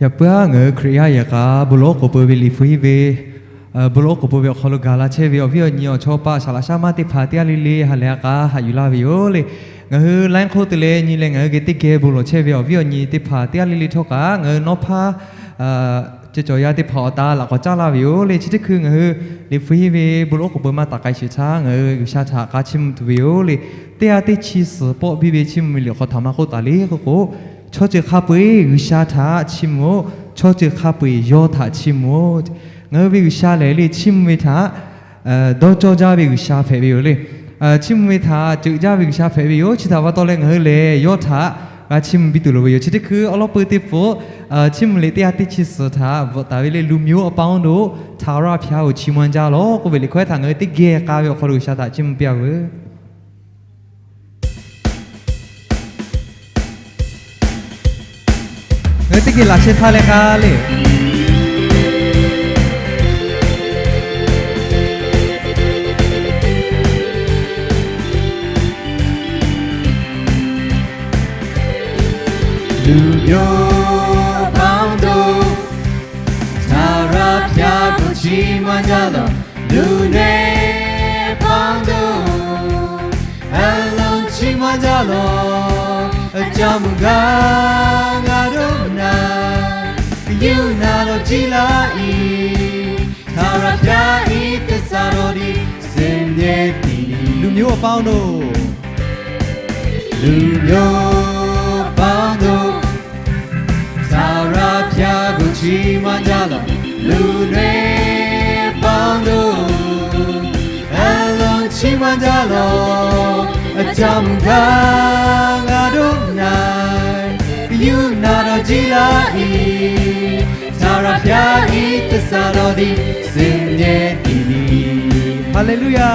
Yaꞈ puiˉ aˉ ngaˬ hui Hkriꞈ yaˇ yehˬ k'a bon lawˬ oˉ k'oˍ peuˬ ve Liꞈ hpu henˇ ve, bon lawˬ oˉ k'oˍ peuˬ ve awˬ hk'aw lo gaˬ la chehˇ ve awˬ viˉ awˬ nyi awˬ chawˇ paˆ saˍ laꞈ shaˉ maˇ teˇ hpaˍ teˇ g'aˇ le le ha lehˬ a k'a haꞈ yuˬ laˇ ve yoˬ le. Ngaˬ hui laiˉ hk'oˆ te leh nyi leh ngaˬ hui geh teˇ geh bon lawˬ chehˇ ve awˬ viˉ awˬ nyi teˇ hpaˍ teˇ g'aˇ le le htawˇ kaꞈ ngaˬ hui nawˉ hpaˇ ceh cawˬ yaˇ teˇ hpaˍ awˬ ta laꞈ k'awꞈ caˉ laˇ ve yoˬ le. Chi teˇ hkui ngaˬ hui Liꞈ hpu henˇ ve bon lawˬ oˉ k'oˍ peuˬ maˇ taˍ k'ai sheˍ htaˇ ngaˬ hui G'uiˬsha htaꞈ k'a chiˇ mvuh tuˬ ve yoˬ le. Teˇ g'aˇ teˇ chi suhˍ pawˆ biˇ ve chiˇ mvuh ve liꞈ hk'aw htaꞈ maˇ k'oˆ taˍ le k'oˆ k'o, chaw ceuˬ hk'a peu-eˬ G'uiˬsha htaꞈ chiˇ mvuh-oˬ. Chaw ceuˬ hk'a peu-eˬ yawˇ htaꞈ chiˇ mvuh-oˬ. Ngaˬ hui ve G'uiˬsha lehˬ le chiˇ mvuh ve htaꞈ dawˇ cawˇ jaˇ ve G'uiˬsha hpehꞈ ve yoˬ le. Chiˇ mvuh ve htaꞈ ceuꞈ jaˇ ve G'uiˬsha hpehꞈ ve yoˬ. Chi htaꞈ pa taw leh ngaˬ hui lehˬ yawˇ htaꞈ g'a chiˇ mvuh piˇ tuˬ loˍ ve yoˬ. Chi teˇ hkui awˉ lawˉ peu teˇ pfuhˍ chiˇ mvuh liꞈ teˇ g'aˇ teˇ chi suhˍ htaꞈ bvuhꞈ taˍ ve le, Luˬ miˬ oˇ awˬ pa-oˬ, nawˬ Htaˍ raˇ Hpyaꞈ g'uiˬ chi ma jaˇ lawˬ k'oˆ ve liꞈ hkawehˉ htaꞈ ngaˬ hui teˇ geh k'a ve awˬ hk'aw lo G'uiˬsha htaꞈ chiˇ mvuh piˇ-a veuˬ. Ngaˬ hui teˇ geh laꞈ sheh htaˇ leh k'a le. Luˬ miˬ oˇ awˬ pa-oˬ, nawˬ Htaˍ raˇ Hpyaꞈ g'uiˬ chi ma jaˇ lawˬ. Luˬ miˬ oˇ pa-oˬ, nawˬ Htaˍ lonˉ chi ma jaˇ lawˬ. Aˬ caˇ mvuhˇ gaˇ ngaˬ dawˇ na, yuˬ na lawˬ jiˇ laˇ iˉ, Htaˍ raˇ Hpyaꞈ iˉ te saˍ lawˬ diˇ, suhˍ nehˬ tiˍ. Luˬ miˬ oˇ awˬ pa-oˬ, nawˬ Luˬ miˬ oˇ pa-oˬ, nawˬ Htaˍ raˇ Hpyaꞈ g'uiˬ chi ma jaˇ lawˬ. Luˬ miˬ oˇ pa-oˬ, nawˬ Htaˍ lonˉ chi ma jaˇ lawˬ. Aˬ caˇ mvuhˇ gaˇ ngaˬ dawˇ na, yuˬ na lawˬ jiˇ laˇ iˉ, Htaˍ raˇ Hpyaꞈ iˉ te saˍ lawˬ diˇ, suhˍ nehˬ tiˍ. Haˍleˍluˆyaˬ.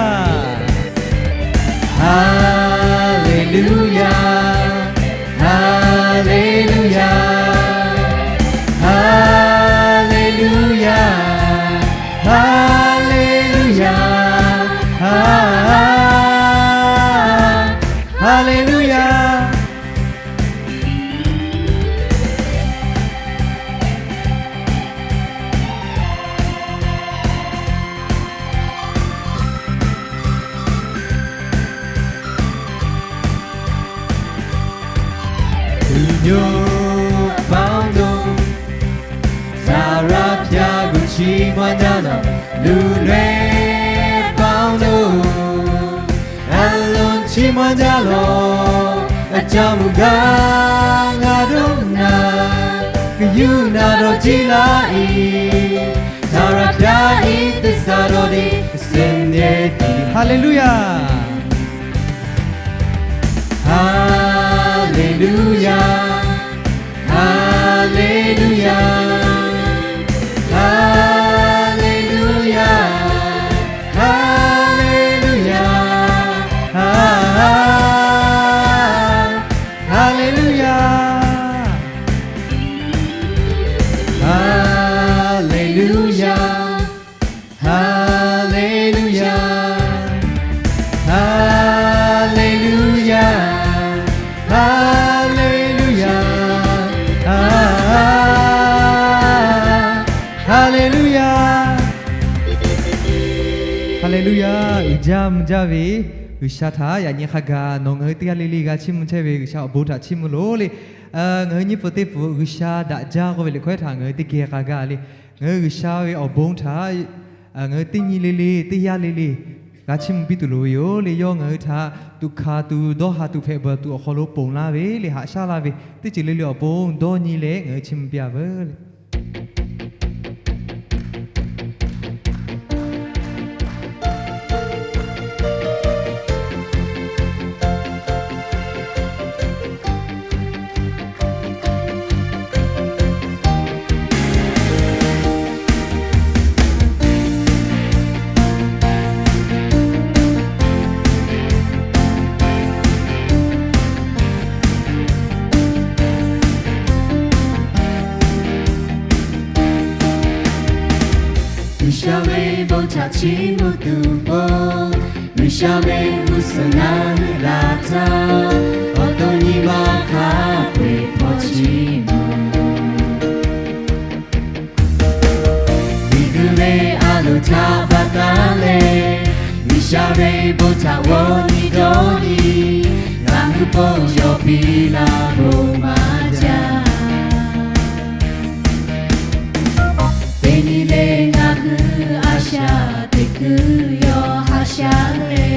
Haˍleˍluˆyaˬ, haˍleˍluˆyaˬ, haˍleˍluˆyaˬ, haˍleˍluˆyaˬ, haˍleˍluˆyaˬ. Luˬ miˬ oˇ pa-oˬ, nawˬ Htaˍ raˇ Hpyaꞈ g'uiˬ chi ma jaˇ lawˬ. Luˬ miˬ oˇ pa-oˬ, nawˬ Htaˍ lonˉ chi ma jaˇ lawˬ. Aˬ caˇ mvuhˇ gaˇ ngaˬ dawˇ na, yuˬ na lawˬ jiˇ laˇ iˉ, Htaˍ raˇ Hpyaꞈ iˉ te saˍ lawˬ diˇ, suhˍ nehˬ tiˍ. Haˍleˍluˆyaˬ. Haˍleˍluˆyaˬ, haˍleˍluˆyaˬ, haˍleˍluˆyaˬ, haˍleˍluˆyaˬ, haˍleˍluˆyaˬ, haˍleˍluˆyaˬ. Haˍleˍluˆyaˬ, haˍleˍluˆyaˬ, haˍleˍluˆyaˬ, haˍleˍluˆyaˬ, haˍleˍluˆyaˬ. Uiˍ jaˇ mvuh jaˇ ve G'uiˬsha htaꞈ yaꞈ nyi hk'a gaˬ nawˬ ngaˬ hui teˇ g'aˇ le le g'a chiˇ mvuh chehˇ ve G'uiˬsha awˬ bon htaꞈ chiˇ mvuh loˬ le. Ngaˬ hui nyiˇ pfuhˍ teˇ pfuhˍ G'uiˬsha daꞈ jaˇ k'oˆ ve liꞈ hkawehˉ htaꞈ ngaˬ hui teˇ geh k'a gaˇ le. Ngaˬ hui G'uiˬsha ve awˬ bon htaꞈ ngaˬ hui teˇ nyi le le teˇ yanˇ le le g'a chiˇ mvuh piˇ tuˬ loˍ ve yoˬ le. Yawˇ ngaˬ hui htaꞈ tuꞈ hkanˍ tuˬ, dawˇ haˍ tuˬ, hpehꞈ bawˬ tuˬ awˬ hk'aw lo ponˬ laˇ ve le, haꞈ shaˉ laˇ ve teˇ ceuˬ le le awˬ bon dawˇ nyi leh ngaˬ hui chiˇ mvuh piˇ-a veuˬ le. G'uiˬsha ve bon htaꞈ chiˇ mvuh tuˬ pon, G'uiˬsha ve g'uˇ suhˍ ngaˬ hui g'a htaˇ, awˬ to nyi ma hk'a peu-eˬ hpawˇ chiˇ mvuh. Lo htaꞈ pa taˉ leh, G'uiˬsha ve bon htaꞈ g'awˇ nyi dawˇ nyi, ngaˬ hui bon yawˬ piˇ laˇ bon maˇ jaˇ. Teˇ nyi le ngaˬ hui a shaꞈ teꞈ kuiˬ yawˇ haꞈ shaˉ le.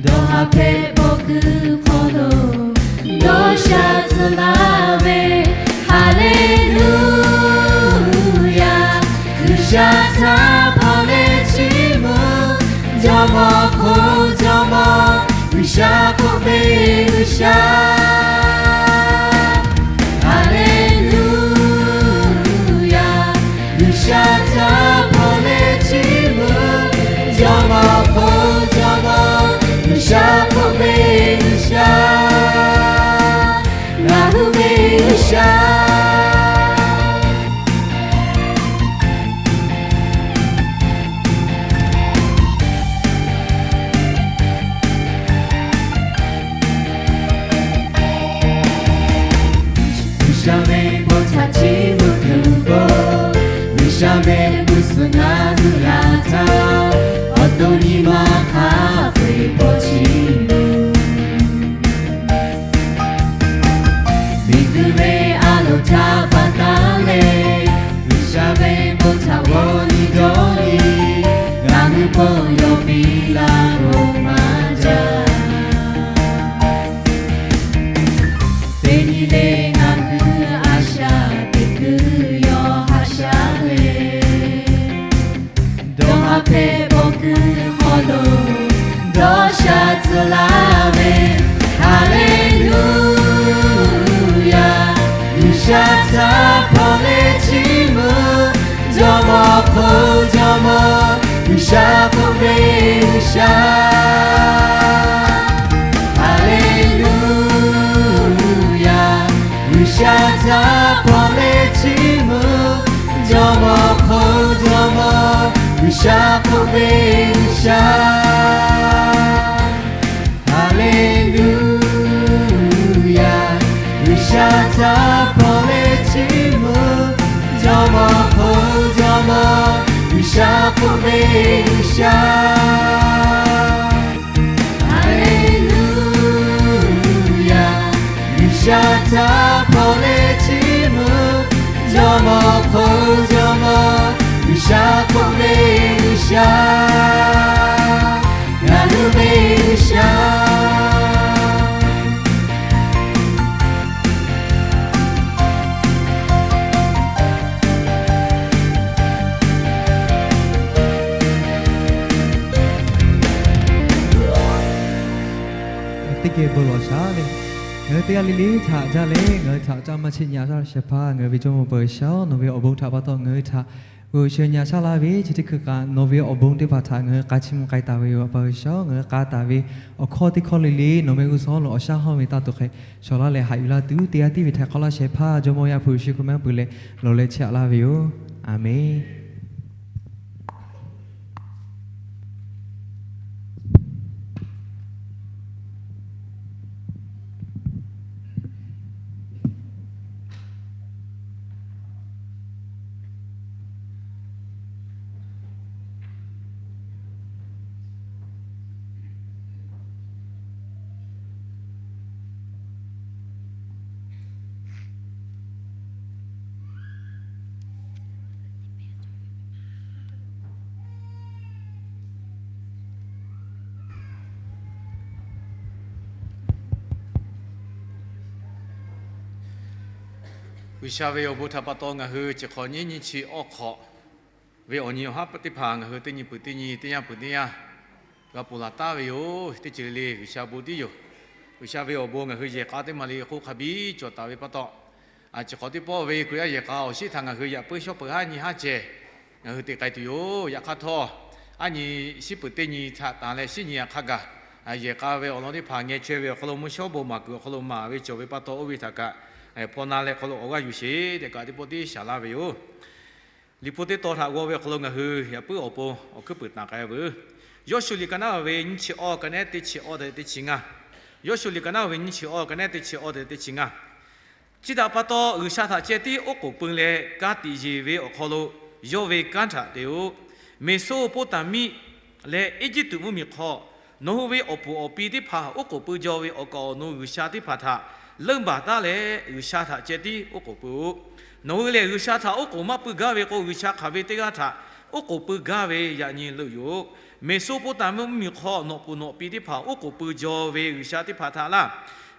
Dawˇ haˍ hpehꞈ bawˬ kuiˬ hk'aw lo dawˇ sha tcuh laˇ ve, Haˍleˍluˍyaˍ. G'uiˬsha htaꞈ hpaw leh chiˇ mvuh, jawˇmawˇ hk'oˆ jawˇmawˇ, G'uiˬsha hk'oˆ ve G'uiˬsha. Haˍleˍluˍyaˍ. G'uiˬsha htaꞈ hpaw leh chiˇ mvuh, jawˇmawˇ hk'oˆ jawˇmawˇ, G'uiˬsha hk'oˆ ve G'uiˬsha, ngaˬ hui ve G'uiˬsha. G'uiˬsha ve bon htaꞈ chiˇ mvuh tuˬ k'o, G'uiˬsha ve g'uˇ suhˍ ngaˬ hui g'a htaˇ, awˬ to nyi ma hk'a peu-eˬ paw chiˇ mvuh. Miˬguiˬ ve a loˍ htaꞈ pa taˉ leh, G'uiˬsha ve bon htaꞈ g'awˇ nyi dawˇ nyi, ngaˬ hui bon yawˬ piˇ laˇ bon maˇ jaˇ. Teˇ nyi le ngaˬ hui a shaꞈ teꞈ kuiˬ yawˇ haꞈ shaˉ le. Dawˇ haˍ hpehꞈ bawˬ kuiˬ hk'aw lo dawˇ sha tcuh laˇ ve, Haˍleˍluˍyaˍ. G'uiˬsha htaꞈ hpaw leh chiˇ mvuh, jawˇmawˇ hk'oˆ jawˇmawˇ, G'uiˬsha hk'oˆ ve G'uiˬsha. Haˍleˍluˍyaˍ. G'uiˬsha htaꞈ hpaw leh chiˇ mvuh, jawˇmawˇ hk'oˆ jawˇmawˇ, G'uiˬsha hk'oˆ ve G'uiˬsha. Haˍleˍluˍyaˍ. G'uiˬsha htaꞈ hpaw leh chiˇ mvuh, jawˇmawˇ hk'oˆ jawˇmawˇ, G'uiˬsha hk'oˆ ve G'uiˬsha. Haˍleˍluˍyaˍ. G'uiˬsha htaꞈ hpaw leh chiˇ mvuh, jawˇmawˇ hk'oˆ jawˇmawˇ, G'uiˬsha hk'oˆ ve G'uiˬsha, ngaˬ hui ve G'uiˬsha. Teˇ geh bon lawˬ shaˍ le. Ngaˬ hui teˇ g'aˇ le le htaꞈ jaˇ leh, ngaˬ hui htaꞈ caˇ maˇ cheˆ nyi a shaˍ hpaˇ, ngaˬ hui ve Jawˇmawˇ Awˬ pa G'uiˬsha-oˬ, nawˬ ve awˬ bon htaꞈ pa taw ngaˬ hui htaꞈ g'uiˬ sha nyi a shaˍ laˇ ve chi teˇ hkui kaꞈ, nawˬ ve awˬ bon teˇ hpaˍ htaꞈ ngaˬ hui k'a chiˇ mvuh k'ai taˍ ve yoˬ. Awˬ pa G'uiˬsha-oˬ, ngaˬ hui k'a taˍ ve awˬ hkawˇ teˇ hkawˇ le le nawˬ ve g'uˇ suhˍ lo awˬ shaˉ hawˇ ve taˇ tuˬ hk'e shawˍ laˇ leh haꞈ yuˬ laˇ tuˬ, teˇ g'aˇ tiˉ ve htaꞈ hk'awꞈ laˇ shehˍ hpaˇ Jawˇmawˇ Yaˇ hpu Yeˍsuˆ Hkriꞈ mehˆ peuˬ leh lawˬ leh chehˇ a laˇ ve yoˬ. Aˬmenˍ. G'uiˬsha ve awˬ bon htaꞈ pa taw ngaˬ hui chi hk'awꞈ nyiˇ nyiˇ chi awˇ hk'awꞈ ve awˬ nyi awˬ haˉ teˇ hpaˍ ngaˬ hui teˇ nyi peuˬ teˇ nyi, teˇ yanˇ peuˬ teˇ yanˇ g'a ponˬ laˬ taˍ ve yoˬ. Teˇ ceuˬ le le G'uiˬsha bon tiˉ yoˬ. G'uiˬsha ve awˬ bon ngaˬ hui yehˬ k'a teˇ maˬ le hk'oˆ hk'a biˇ cawˬ taˍ ve pa taw, chi hk'awꞈ teˇ pawˆ ve Hkriꞈ yaˇ yehˬ k'a awˬ shinˉ htaꞈ ngaˬ hui yaꞈ puiˉ shawˉ peuˬ haˉ nyi haˉ ceh ngaˬ hui te k'ai tuˬ yoˬ. Yaꞈ hk'aˇ htawˇ, aˉ nyi shinˉ peuˬ teˇ nyi htaꞈ tanˬ leh shinˉ nyi a hk'a gaˬ, yehˬ k'a ve awˬ lawn teˇ hpaˍ ngeh chaweh ve awˬ hk'aw lo mvuhˇ shawˉ bon maˍ kuiˬ awˬ hk'aw lo maˍ ve cawˬ ve pa taw, oˇ ve htaꞈ kaꞈ hpaw na leh hk'aw lo awˬ g'aˇ yuˬ sheˍ tehꞈ kaꞈ teˇ pawˆ tiˉ shaˍ laˇ ve yoˬ. Liꞈ hpu teˇ tawn htaꞈ g'aw ve awˬ hk'aw lo ngaˬ hui yaꞈ puiˉ awˬ pon awˬ hkuiˉ puiˍ tanˬ k'ai veuˬ. Yawˇshuˆ liꞈ ka naˉ ve nyiˇ chi awˇ ka nehˉ teˇ chi awˇ te teˇ chi ngaˇ. Yawˇshuˆ liꞈ ka naˉ ve nyiˇ chi awˇ ka nehˉ teˇ chi awˇ te teˇ chi ngaˇ. Chi htaꞈ pa taw, G'uiˬsha htaꞈ ceh tiˉ oˉ k'oˍ pui leh ka tiꞈ yeˬ ve awˬ hk'aw lo, yawˇ ve kanˉ htaꞈ te-o. Meˍsoˍpoˍtaˍmiˆ leh Eˇjiˇtuꞈ mvuhˇmiˬ hk'aw nawˬ hui ve awˬ puˍ awˬ pi teˇ hpaˍ oˉ k'oˍ pui jaw ve awˬ kaˍ awˬ nu g'uiˬsha teˇ hpaˍ htaꞈ leuˇ baˬ taˉ leh, G'uiˬsha htaꞈ ceh tiˉ oˉ k'oˍ pui-o. Nawˬ hui lehˬ, G'uiˬsha htaꞈ oˉ k'oˍ maˇ pui gaˇ ve k'o, g'uiˬsha hk'aˬ ve teˇ g'aˇ htaꞈ oˉ k'oˍ pui gaˇ ve yaꞈ nyi leuˆ yoˬ. Meˍsoˍpoˍtaˍmiˆ mvuhˇmiˬ hk'aw nawˬ puˍ nawˬ pi teˇ hpaˍ oˉ k'oˍ pui jaw ve g'uiˬsha teˇ hpaˍ htaꞈ laˇ.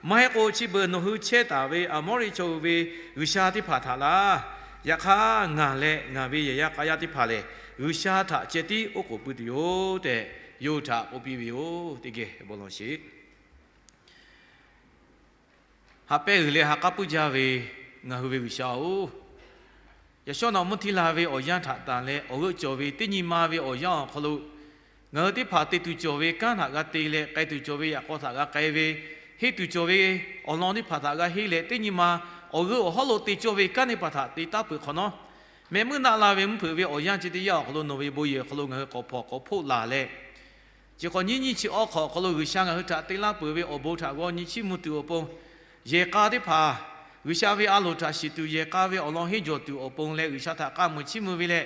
Maˇ heˆ k'o, chi beuꞈ nawˬ hui chehˇ taˍ ve Aˍmoˉriˆ chaw hui ve g'uiˬsha teˇ hpaˍ htaꞈ laˇ. Yaꞈ hk'aˇ, ngaˬ leh ngaˬ ve yehˬ yaˇ k'a yaˇ teˇ hpaˍ lehˬ, G'uiˬsha htaꞈ ceh tiˉ oˉ k'oˍ pui tuˬ yoˬ tehꞈ, yawˇ hui htaꞈ k'oˆ piˇ ve yoˬ. Teˇ geh bon lawˬ sheˍ. Haꞈ pehnˇ g'uiˬ leh ha k'aˉ puiˉ jaˇ ve ngaˬ hui ve G'uiˬsha-oˬ, yaꞈ shawˉ naꞈ mvuhˇ htiˇ la ve awˬ yanˇ htaꞈ tanˬ leh awˬ g'euˆ cawˬ ve teˇ nyi ma ve awˬ yanˇ awˬ hk'aw lo, ngaˬ hui teˇ hpaˍ te tuˬ cawˬ ve kanˉ htaꞈ g'a te leh, k'ai tuˬ cawˬ ve yaꞈ k'aw htaꞈ g'a k'ai ve, henˇ tuˬ cawˬ ve awˬ lawn teˇ hpaˍ htaꞈ g'a henˇ leh, teˇ nyi ma awˬ g'euˆ awˬ hawˉ lo te cawˇ ve kanˉ teˇ hpaˍ htaꞈ te taˉ peuˬ hk'awꞈ nawˉ, mehˆ muiˉ naˆ la ve mvuhˇ hpeuꞈ ve awˬ yanˇ chi teˇ yanˇ awˬ hk'aw lo nawˬ ve bon yehˬ awˬ hk'aw lo ngaˬ hui k'awꞈ hpawnˬ k'awꞈ hpoˆ laˬ leh, chi hk'awꞈ nyiˇ nyiˇ chi awˇ hk'awꞈ awˬ hk'aw lo G'uiˬsha ngaˬ hui htaꞈ te laˇ peuˬ ve awˬ bon htaꞈ g'aw nyi chiˇ mvuh tuˬ awˬ pon, yehˬ k'a teˇ hpaˍ G'uiˬsha ve a loˍ htaꞈ shiˍ tuˬ yehˬ k'a ve awˬ lawn henˇ jawˬ tuˬ awˬ pon leh, G'uiˬsha htaꞈ k'a muiˬ chiˇ mvuh ve leh,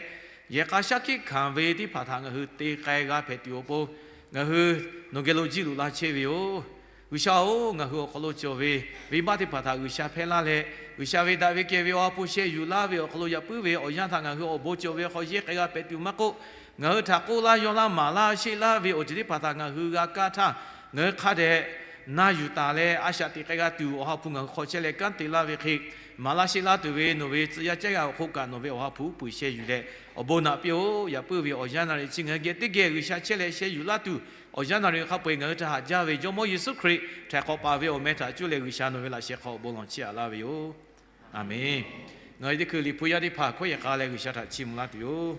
yehˬ k'a shaˉ hkiˆ hkanˍ ve teˇ hpaˍ htaꞈ ngaˬ hui te k'ai g'a hpehꞈ tuˬ awˬ pon, ngaˬ hui nawˬ geh lo jiˇ loꞈ la chehˇ ve yoˬ. G'uiˬsha-oˬ, ngaˬ hui awˬ hk'aw lo cawˬ ve venˇbaˆ teˇ hpaˍ htaꞈ G'uiˬsha hpehˇ laˇ leh, G'uiˬsha ve daꞈ ve kehˬ ve awˬ ha hpu sheh yuˬ laˇ ve awˬ hk'aw lo yaꞈ puiˉ ve awˬ yanˇ htaꞈ ngaˬ hui awˬ bon cawˬ ve hk'aw yehˇ k'ai g'a hpehꞈ tuˬ maˇ k'oˆ, ngaˬ hui htaꞈ k'oˆ laˇ yaw laˇ maˍ laˇ sheˆ laˇ ve awˬ ceuˬ teˇ hpaˍ htaꞈ ngaˬ hui g'a kaˇ htaˇ, ngaˬ hui hk'a dehꞈ na yuˬ taˍ leh a shaꞈ teꞈ k'ai g'a tuˬ awˬ ha hpu ngaˬ hui hk'aw chehˇ leh kanˉ te laˇ ve hk'e, maˍ laˇ sheˆ laˇ tuˬ ve nawˬ ve tcuh yaˇ caˉ g'a awˬ hk'oˆ kaꞈ nawˬ ve awˬ ha hpu uˉ peunˍ sheh yuˬ leh awˬ bon naꞈ piˇ-oˬ. Yaꞈ puiˉ ve awˬ yanˇ naˬ riꞈ chi ngaˬ hui geh teˇ geh G'uiˬsha chehˇ leh sheh yuˬ laˇ tuˬ, awˬ yanˇ naˬ riꞈ hk'a peu-eˬ ngaˬ hui htaꞈ haꞈ jaˇ ve Jawˇmawˇ Yeˍsuˆ Hkriꞈ htaiˍ hk'awꞈ paˍ ve awˬ meh htaꞈ cuˇ leh G'uiˬsha nawˬ ve laꞈ sheh hk'aw awˬ bon lawˬ chiˇ aꞈ laˇ ve yoˬ. Aˬmenˍ. Ngaˬ hui teˇ hkui Liꞈ hpu yaˇ teˇ hpaˍ hkawehˇ yehˬ k'a leh G'uiˬsha htaꞈ chiˇ mvuh laˇ tuˬ yoˬ.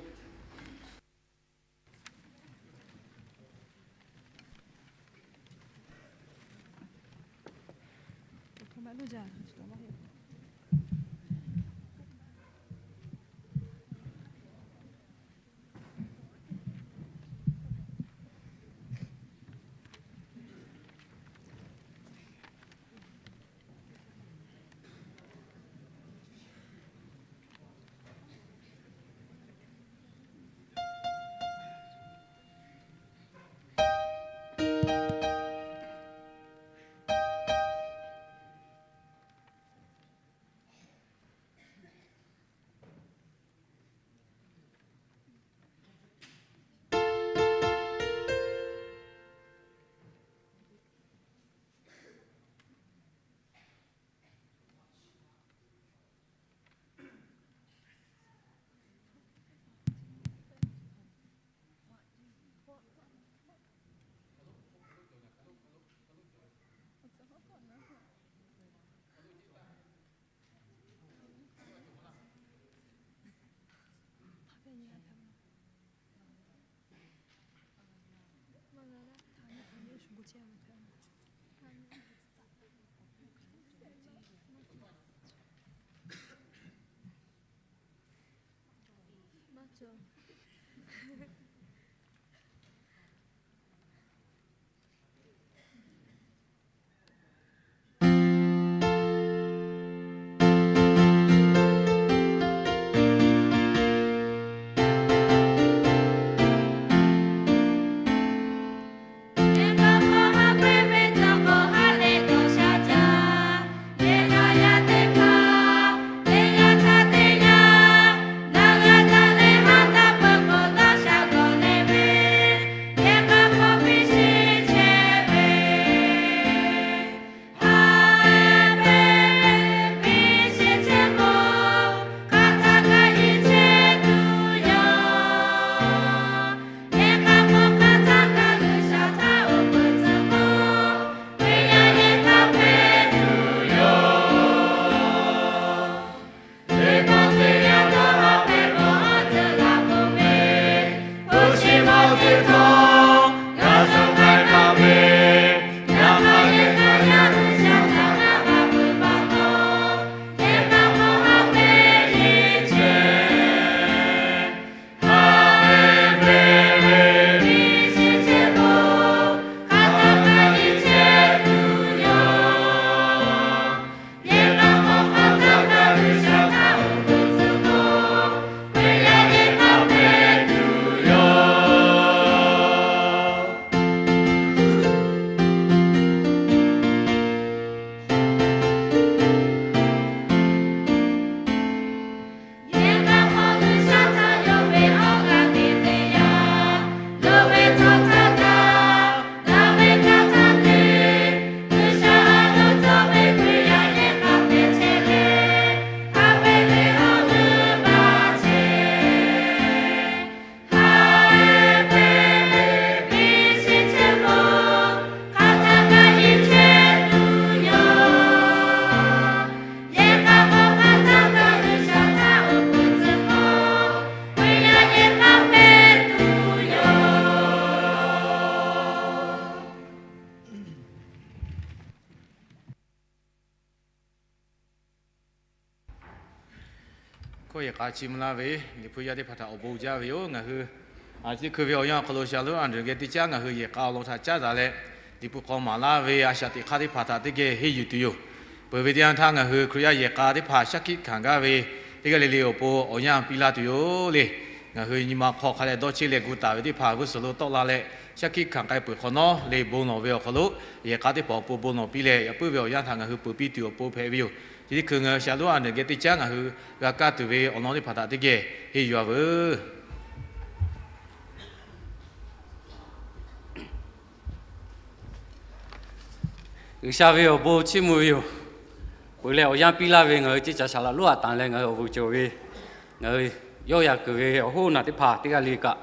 Yehˬ k'a chiˇ mvuh laˇ ve Liꞈ hpu yaˇ teˇ hpaˍ htaꞈ awˬ bon jaˇ ve yoˬ. Ngaˬ hui chi teˇ hkui ve awˬ yanˇ awˬ hk'aw lo Shaˍlonˍ Anˍdreˍ geh teˇ caˉ ngaˬ hui yehˬ k'a awˬ lawn htaꞈ caˉ daꞈ leh, Liꞈ hpu k'aw maˍ laˇ ve a shaꞈ teꞈ hk'aˇ teˇ hpaˍ htaꞈ teˇ geh henˇ yuˬ tuˬ yoˬ. Peuˬ ve teˇ yanˇ htaˇ ngaˬ hui Hkriꞈ yaˇ yehˬ k'a teˇ hpaˍ shaˉ hkiˆ hkanˍ gaˇ ve teˇ g'aˇ le le awˬ pon awˬ yanˇ piˇ laˇ tuˬ yoˬ le. Ngaˬ hui nyi ma hk'aw hk'a leh dawˇ cheˇ leh gu taˍ ve teˇ hpaˍ g'uˇ suhˍ lo tawˆ la leh, shaˉ hkiˆ hkanˍ k'ai peuˬ hk'awꞈ nawˉ le bon lawˬ ve awˬ hk'aw lo, yehˬ k'a teˇ hpaˍ awˬ pon bon lawˬ piˇ leh, yaꞈ puiˉ ve awˬ yanˇ htaꞈ ngaˬ hui peuˬ piˇ tuˬ awˬ pon hpehꞈ ve yoˬ. Chi teˇ hkui ngaˬ hui Shaˍlonˍ Anˍdreˍ geh teˇ caˉ ngaˬ hui g'a kaˇ tuˬ ve awˬ lawn teˇ hpaˍ htaꞈ teˇ geh henˇ yuˬ-a veuˬ. G'uiˬsha ve awˬ bon chiˇ mvuh ve yoˬ. Peuˬ leh awˬ yanˇ piˇ laˇ ve ngaˬ hui ceˇ caˬ shaˍ laꞈ lonˉ a tanˍ leh ngaˬ hui awˬ vuiˬ cawˬ ve, ngaˬ hui yawˇ yaꞈ kuiˬ ve awˬ hoˉ naˬ teˇ hpaˍ teˇ g'aˇ le kaꞈ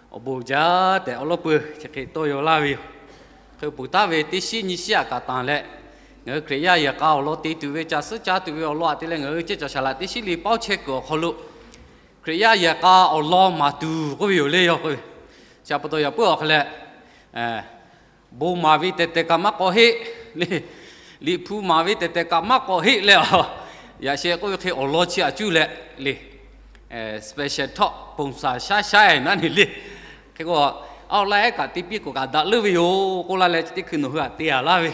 awˬ bon jaˇ tehꞈ awˉ lawˉ peuˬ chi hk'e tawˇ yaw laˇ ve yoˬ. Hk'e peuˬ taˉ ve teˇ shiˉ nyi shiˉ aꞈ kaꞈ tanˍ leh, ngaˬ hui Hkriꞈ yaˇ yehˬ k'a awˬ lawn te tuˬ ve ca suhˉ caˇ tuˬ ve awˬ lawn aꞈ te leh ngaˬ hui ceˇ caˬ shaˍ laꞈ teˇ shiˉ le paoˇ chehˇ kuiˬ awˬ hk'aw lo, Hkriꞈ yaˇ yehˬ k'a awˬ lawn maˍ tuˬ k'oˆ ve yoˬ le. Yawˇ k'oˆ ve, chi pa taw yaꞈ puiˉ awˬ hk'e leh, bon maˍ ve tehˬ tehˬ kaꞈ maˇ k'awꞈ heˆ le. Liꞈ hpu maˍ ve tehˬ tehˬ kaꞈ maˇ k'awꞈ heˆ leh, yaꞈ sheh k'oˆ ve hk'e awˬ lawn chi aꞈ cuˇ leh le, special talk ponˬ shaˍ shaˉ shaˉ naˉ ne le. Hk'e k'o, awˬ laˇ ehˉ kaꞈ te piˇ k'o kaꞈ daꞈ leuˉ ve yoˬ k'oˆ laˇ leh, chi teˇ hkui nawˬ hui htaꞈ te a laˇ ve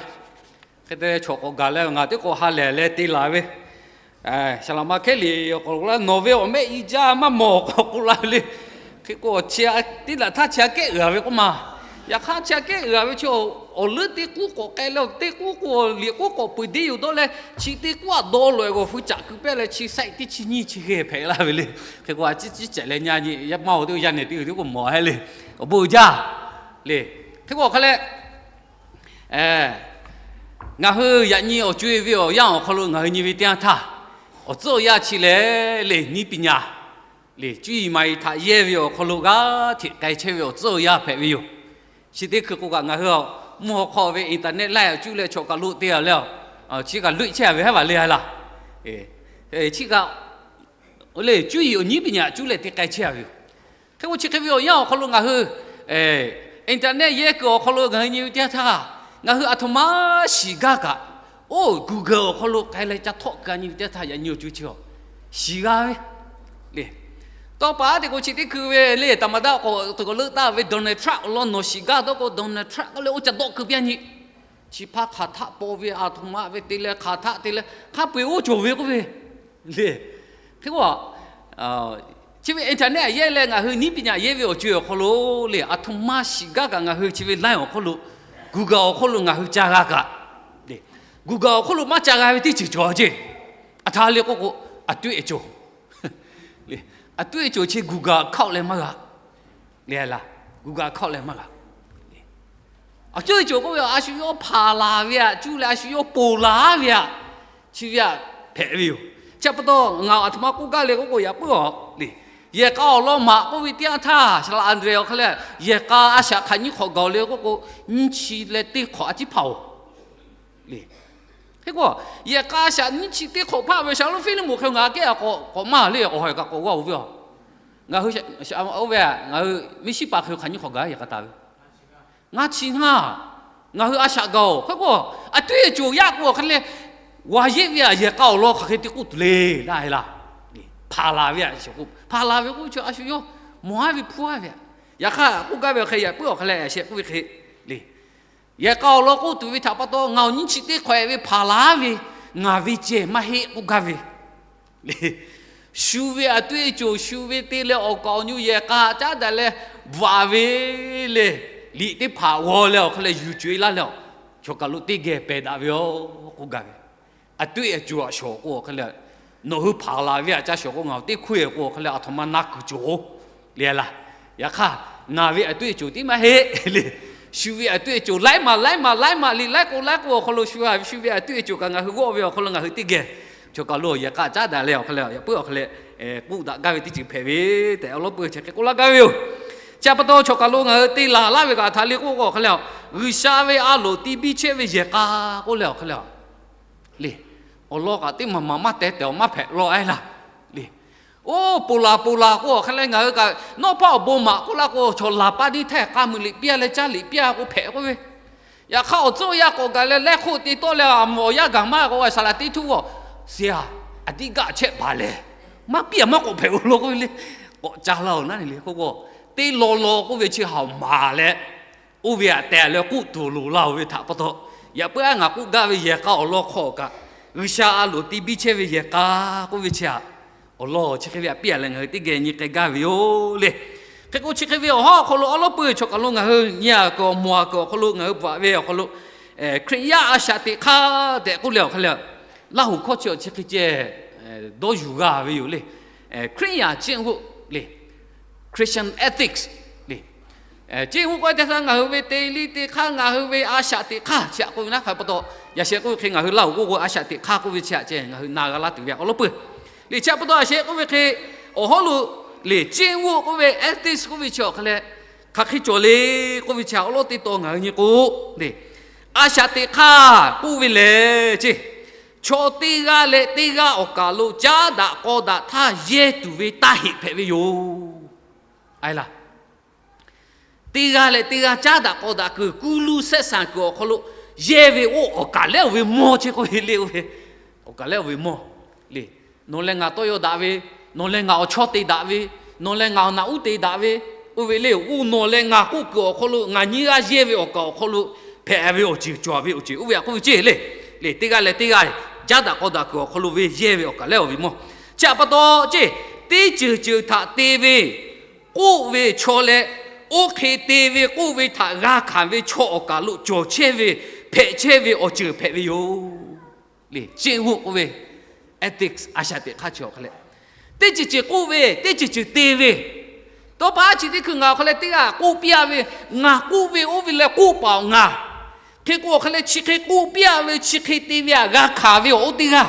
hk'e te leh, chaw k'awꞈ gaˬ leh ngaˬ teˇ k'awꞈ ha lehˬ leh te laˬ ve, saˍ laꞈ ma hkehˉ liꞈ awˬ hk'aw lo laˇ, nawˬ ve awˬ mehˆ i jaˇ maˇ mawˬ k'awꞈ k'oˆ laˇ ve le. Hk'e k'o, chi teˇ laꞈ htaˇ chi aꞈ kehˉ uiˍ a ve k'oˆ ma. Yaꞈ hk'aˇ chi aꞈ kehˉ uiˍ a ve chi, awˬ leuˉ teˇ k'uˉ k'awꞈ k'ai leh, teˇ k'uˉ k'o liꞈ k'oˉ k'awꞈ peuˬ deˇ yoˬ dawˇ leh, chi teˇ k'uˉ aꞈ dawˇ lawˬ-e g'awˬ fui caꞈ keu pehˇ leh, chi saiˆ teˇ chi nyiˇ chi g'eh hpehꞈ laˇ ve le. Hk'e k'o, a ciˉ ciˉ cehˬ leh nyi nyi yaˇ maˇ-oˬ teˇ yanˇ nehˬ teˇ g'uiˬ teˇ k'o mawˬ hehˉ le. Awˬ bon uiˍ jaˇ le. Hk'e k'o awˬ hk'aˇ leh, ngaˬ hui yaꞈ nyi awˬ co-e ve awˬ yanˇ awˬ hk'aw lo ngaˬ hui nyi ve teˇ yanˇ htaˇ, awˬ tcuhˉ awˬ yanˇ chi lehˬ le, နည်းပညာ le, cuˇ yiˍ maˍ yiˍ htaꞈ yehˇ ve awˬ hk'aw lo g'aˇ hteꞈ k'ai chehˇ ve awˬ tcuhˉ awˬ yanˇ hpehꞈ ve yoˬ. Chi teˇ hkui k'o kaꞈ ngaˬ hui mvuhˇ haw hk'aw ve internet laiˉ a cuˇ leh chaw kaˬ lo te a leh, chi kaꞈ loꞈ-e chehˇ a ve haˉ va le a laˇ. Chi kaꞈ le, cuˇ yiˍ awˬ နည်းပညာ cuˇ leh te k'ai chehˇ a ve yoˬ. Hk'e k'o chi hk'e ve awˬ yanˇ awˬ hk'aw lo ngaˬ hui internet yehˇ kuiˬ awˬ hk'aw lo ngaˬ hui nyi ve teˇ yanˇ htaˇ, ngaˬ hui aˬ htoꞈ ma shiˍ gaˇ kaꞈ, oˇ Google awˬ hk'aw lo k'ai leh ca htawˆ keu a nyi ve teˇ yanˇ htaˇ, yaꞈ nyi awˬ co chi a shiˍ g'a ve le. Tawˇ pa te k'o chi teˇ hkui ve le, ธรรมดา k'o te k'o leuˆ taˍ ve Donald Trump awˬ lawn nawˬ shiˍ gaˇ dawˇ k'o, Donald Trump k'oˆ leh oˇ ca dawˆ keu piˇ a nyi. Chi hpaˇ hk'aˬ htaˆ paw ve aˬ htoꞈ ma ve te leh hk'aˬ htaˆ te leh hk'a peu-eˬ oˇ cawˬ ve k'oˆ ve le. Hk'e k'o, chi ve internet yehˇ leh ngaˬ hui နည်းပညာ yehˇ ve awˬ co-e awˬ hk'aw lo le, aˬ htoꞈ ma shiˍ gaˇ kaꞈ ngaˬ hui chi ve line awˬ hk'aw lo, Google awˬ hk'aw lo ngaˬ hui ca g'a kaꞈ le, Google awˬ hk'aw lo maˇ ca g'a ve teˇ ceuˬ cawˬ a ceˇ. Aˬ htaˇ le k'oˆ k'o, အတွေ့အကြုံ le, အတွေ့အကြုံ chi Google account leh maˇ g'a le laˇ. Google account leh maˇ g'a. Aˬ co-e cawˬ k'oˆ ve a shu yawˇ hpanˍ laˬ ve aꞈ cuˇ leh a shu yawˇ ponˬ laˬ ve aꞈ, chi ve aꞈ hpehꞈ ve yoˬ. Chi pa taw ngaˬ aˬ htoꞈ ma k'oˆ gaˇ le k'oˆ k'o, yaꞈ puiˉ a le, yehˬ k'a awˬ lawn maꞈ k'oˆ ve teˇ yanˇ htaˇ, saˍ laꞈ Anˍdrehˍ awˬ hk'e leh, yehˬ k'a a shaꞈ hk'aˬ nyiˇ hk'awꞈ gaˬ-oˬ le k'oˆ k'o, nyiˇ chi leh teˇ hk'awꞈ a ciˉ hpaˇ-oˬ le. Hk'e k'o, yehˬ k'a a shaꞈ nyiˇ chi teˇ hk'awꞈ hpaˇ ve Shaˍlonˍ Fiˇliˆmonˍ hk'e ngaˬ kehˉ a k'awꞈ k'awꞈ maˇ le, awˬ hawˬ kaꞈ k'awꞈ g'aˇ-oˬ ve a. Ngaˬ hui oˇ ve ngaˬ hui miˇ shiˉ paˍ hk'e hk'aˬ nyiˇ hk'awꞈ gaˬ yehˬ k'a taˍ ve, ngaˇ chi ngaˇ, ngaˬ hui a shaꞈ gaˬ-oˬ. Hk'e k'o, အတွေ့အကြုံ yaˇ k'o awˬ hk'e leh, g'aw yeˆ ve aꞈ yehˬ k'a awˬ lawn hk'aˬ hk'e te k'oˆ tuˬ le laˇ e laˇ. Hpanˍ laˬ ve aꞈ, hpanˍ laˬ ve k'oˆ ve chi a shu yawˇ mawˬ a ve hpu a ve aꞈ. Yaꞈ hk'aˇ k'oˆ gaˇ ve awˬ hk'e yaꞈ puiˉ awˬ hk'e leh a sheh k'oˆ ve hk'e le, yehˬ k'a awˬ lawn k'oˆ tuˬ ve htaꞈ pa taw ngaˬ awˬ nyiˇ chi teˇ hk'awꞈ-e ve hpanˍ laˬ ve, ngaˬ ve ceh maˇ heˆ k'oˆ gaˇ ve le. Shu ve အတွေ့အကြုံ shu ve te leh awˬ kaˍ awˬ nyu yehˬ k'a caˉ daꞈ leh bvuhꞈ ve le, liꞈ teˇ hpaˍ g'aw leh awˬ hk'e leh yuˬ co-e laˇ leh, chaw kaˬ lo teˇ geh pehˬ daꞈ ve yoˬ k'oˆ gaˇ ve. အတွေ့အကြုံ aꞈ shawˍ k'o awˬ hk'e leh, nawˬ hui hpanˍ laˬ ve aꞈ ca shawˍ k'o ngaˬ awˬ teˇ hkawehˇ k'o awˬ hk'e leh aˬ htoꞈ ma na kuiˬ cawˬ-oˬ le laˇ. Yaꞈ hk'aˇ, ngaˬ ve အတွေ့အကြုံ tiˉ maˇ heˆ le. Shu ve အတွေ့အကြုံ laiˉ maˬ laiˉ maˬ laiˉ maˬ liꞈ laiˉ k'o laiˉ k'o awˬ hk'aw lo shu ve, shu ve အတွေ့အကြုံ kaꞈ ngaˬ hui g'awˆ ve awˬ hk'aw lo ngaˬ hui teˇ geh chaw kaˬ lo yehˬ k'a caˉ daꞈ leh awˬ hk'e leh yaꞈ puiˉ awˬ hk'e leh k'oˆ daꞈ gaˇ ve teˇ ceuˬ hpehꞈ ve tehꞈ awˬ lawn peu chi hk'e k'oˆ laˇ gaˇ ve yoˬ. Chi pa taw chaw kaˬ lo ngaˬ hui te laˬ laˇ ve kaꞈ htaꞈ le k'oˆ k'o awˬ hk'e leh, G'uiˬsha ve a loˍ te biˇ chehˇ ve yehˬ k'a k'oˆ leh awˬ hk'e leh le, awˬ lawn kaꞈ teˇ maˬ maˬ maˇ teh tehˬ awˬ maˇ hpehꞈ law a laˇ le. Oˇ, ponˬ laˬ ponˬ laˬ k'o awˬ hk'e leh ngaˬ hui kaꞈ nawˉ hpaˇ awˬ bon maꞈ k'oˆ laˇ k'o, chaw laˬ paˇ neˇ htehˇ k'a mui liꞈ piˇ a leh caˇ liꞈ piˇ a k'o hpehꞈ k'oˆ ve. Yaꞈ hk'aˇ awˬ tcuhˉ awˬ yanˇ k'awꞈ gaˬ leh lehˇ hk'oˆ te tawˆ leh a mawˬ awˬ yanˇ gaˬ maˇ k'o, a shaˍ laꞈ teˇ htuˇ g'awˇ, ဆရာ, အဓိက အချက် ဘာလဲ Maˇ piˇ-a maˇ k'awꞈ hpehꞈ-o law k'oˆ ve le. K'awꞈ ca laˇ-oˬ naˉ le k'oˆ k'o, teˇ law law k'oˆ ve chi haoˍ maˍ leh, oˇ ve htaꞈ tehˬ leh k'oˆ tuˬ loˍ laˇ-oˬ ve htaꞈ pa taw, yaꞈ puiˉ aˉ ngaˬ k'oˆ gaˇ ve yehˬ k'a awˬ lawn hk'aw kaꞈ, G'uiˬsha a loˍ te biˇ chehˇ ve yehˬ k'a k'oˆ ve chi htaꞈ awˬ lawn chi hk'e ve htaꞈ piˇ-a leh ngaˬ hui teˇ geh nyi k'ai gaˇ ve yoˬ le. Hk'e k'o chi hk'e ve awˬ hawˉ awˬ hk'aw lo awˉ lawˉ peuˇ chaw kaˬ lo ngaˬ hui nyi-a kuiˬ awˬ mawˬ-a kuiˬ awˬ hk'aw lo ngaˬ hui bvuhꞈ-a ve awˬ hk'aw lo, Hkriꞈ yaˇ a shaꞈ teꞈ hk'aˇ tehꞈ k'oˆ leh awˬ hk'aw le, Laˇ huˍ hkawˇ chi awˬ chi hk'e ceh dawˇ yuˬ g'a ve yoˬ le. Hkriꞈ yaˇ ကျင့်ဝတ် le, Christian ethics le. ကျင့်ဝတ် k'oˆ ve teˇ htaˇ ngaˬ hui ve te liˇ te hk'aˇ, ngaˬ hui ve a shaꞈ teꞈ hk'aˇ chi htaꞈ k'oˆ ve naˉ hk'a pa taw, yaꞈ sheh k'oˆ ve hk'e ngaˬ hui Laˇ huˍ k'oˆ k'o a shaꞈ teꞈ hk'aˇ k'oˆ ve chi htaꞈ ceh ngaˬ hui na g'a laˇ tuˬ ve awˬ lawˉ peuˇ le. Chi htaꞈ pa taw yaꞈ sheh k'oˆ ve hk'e awˬ hawˉ lo le, ကျင့်ဝတ် k'oˆ ve ethics k'oˆ ve chi awˬ hk'a leh hk'aˬ hk'e cawˬ le k'oˆ ve chi awˬ lawˉ teˇ taw ngaˬ hui nyi k'o le, a shaꞈ teꞈ hk'aˇ k'oˆ ve lehˬ ce, chaw teˇ g'aˇ leh teˇ g'aˇ awˬ kaˬ lo caˉ daꞈ k'aw daꞈ htaˇ yehˇ tuˬ ve taˇ heꞈ hpehꞈ ve yoˬ. Aˬ laˬ, teˇ g'aˇ leh teˇ g'aˇ caˉ daꞈ k'aw daꞈ kuiˬ, kuˇ luˇ ဆက်ဆံ kuiˬ awˬ hk'aw lo yehˇ ve oˇ awˬ kaˬ lehˉ oˬ ve mawˇ ce k'oˆ ve le. Oˇ ve awˬ kaˬ lehˉ oˬ ve mawˇ le. Nawˬ leh ngaˬ tawˇ yaw daꞈ ve, nawˬ leh ngaˬ awˬ chawˇ te daꞈ ve, nawˬ leh ngaˬ awˬ naꞈ uˉ te daꞈ ve, oˇ ve le. Oˇ nawˬ leh ngaˬ k'oˆ kuiˬ awˬ hk'aw lo ngaˬ nyiˇ g'aˇ yehˇ ve awˬ kaˬ awˬ hk'aw lo hpehꞈ ve awˬ ceuˬ cawˬ ve awˬ ceuˬ oˇ ve htaꞈ k'oˆ ve ce le. Le teˇ g'aˇ leh teˇ g'aˇ caˉ daꞈ k'aw daꞈ kuiˬ awˬ hk'aw lo ve yehˇ ve awˬ kaˬ lehˉ oˬ ve mawˇ. Chi htaꞈ pa taw ce, teˇ ceuˬ ceuˬ htaꞈ te ve k'oˆ ve chaw leh, oˇ hk'e te ve k'oˆ ve htaꞈ g'a hkanˍ ve chaw awˬ kaˬ lo cawˬ chehˇ ve, hpehꞈ chehˇ ve awˬ ceuˬ hpehꞈ ve yoˬ. Le ကျင့်ဝတ် k'oˆ ve ethics a shaꞈ teꞈ hk'aˇ chi awˬ hk'a leh, teˇ ceuˬ ceuˬ k'oˆ ve, teˇ ceuˬ ceuˬ te ve, tawˇ pa aˉ chi teˇ hkui ngaˬ awˬ hk'a leh teˇ g'aˇ k'oˆ piˇ-a ve, ngaˬ k'oˆ ve oˇ ve leh k'oˆ paˍ-oˬ ngaˬ. Hk'e k'o awˬ hk'a leh chi hk'e k'oˆ piˇ-a ve, chi hk'e te ve htaꞈ g'a hkanˍ ve awˬ oˇ teˇ g'aˇ.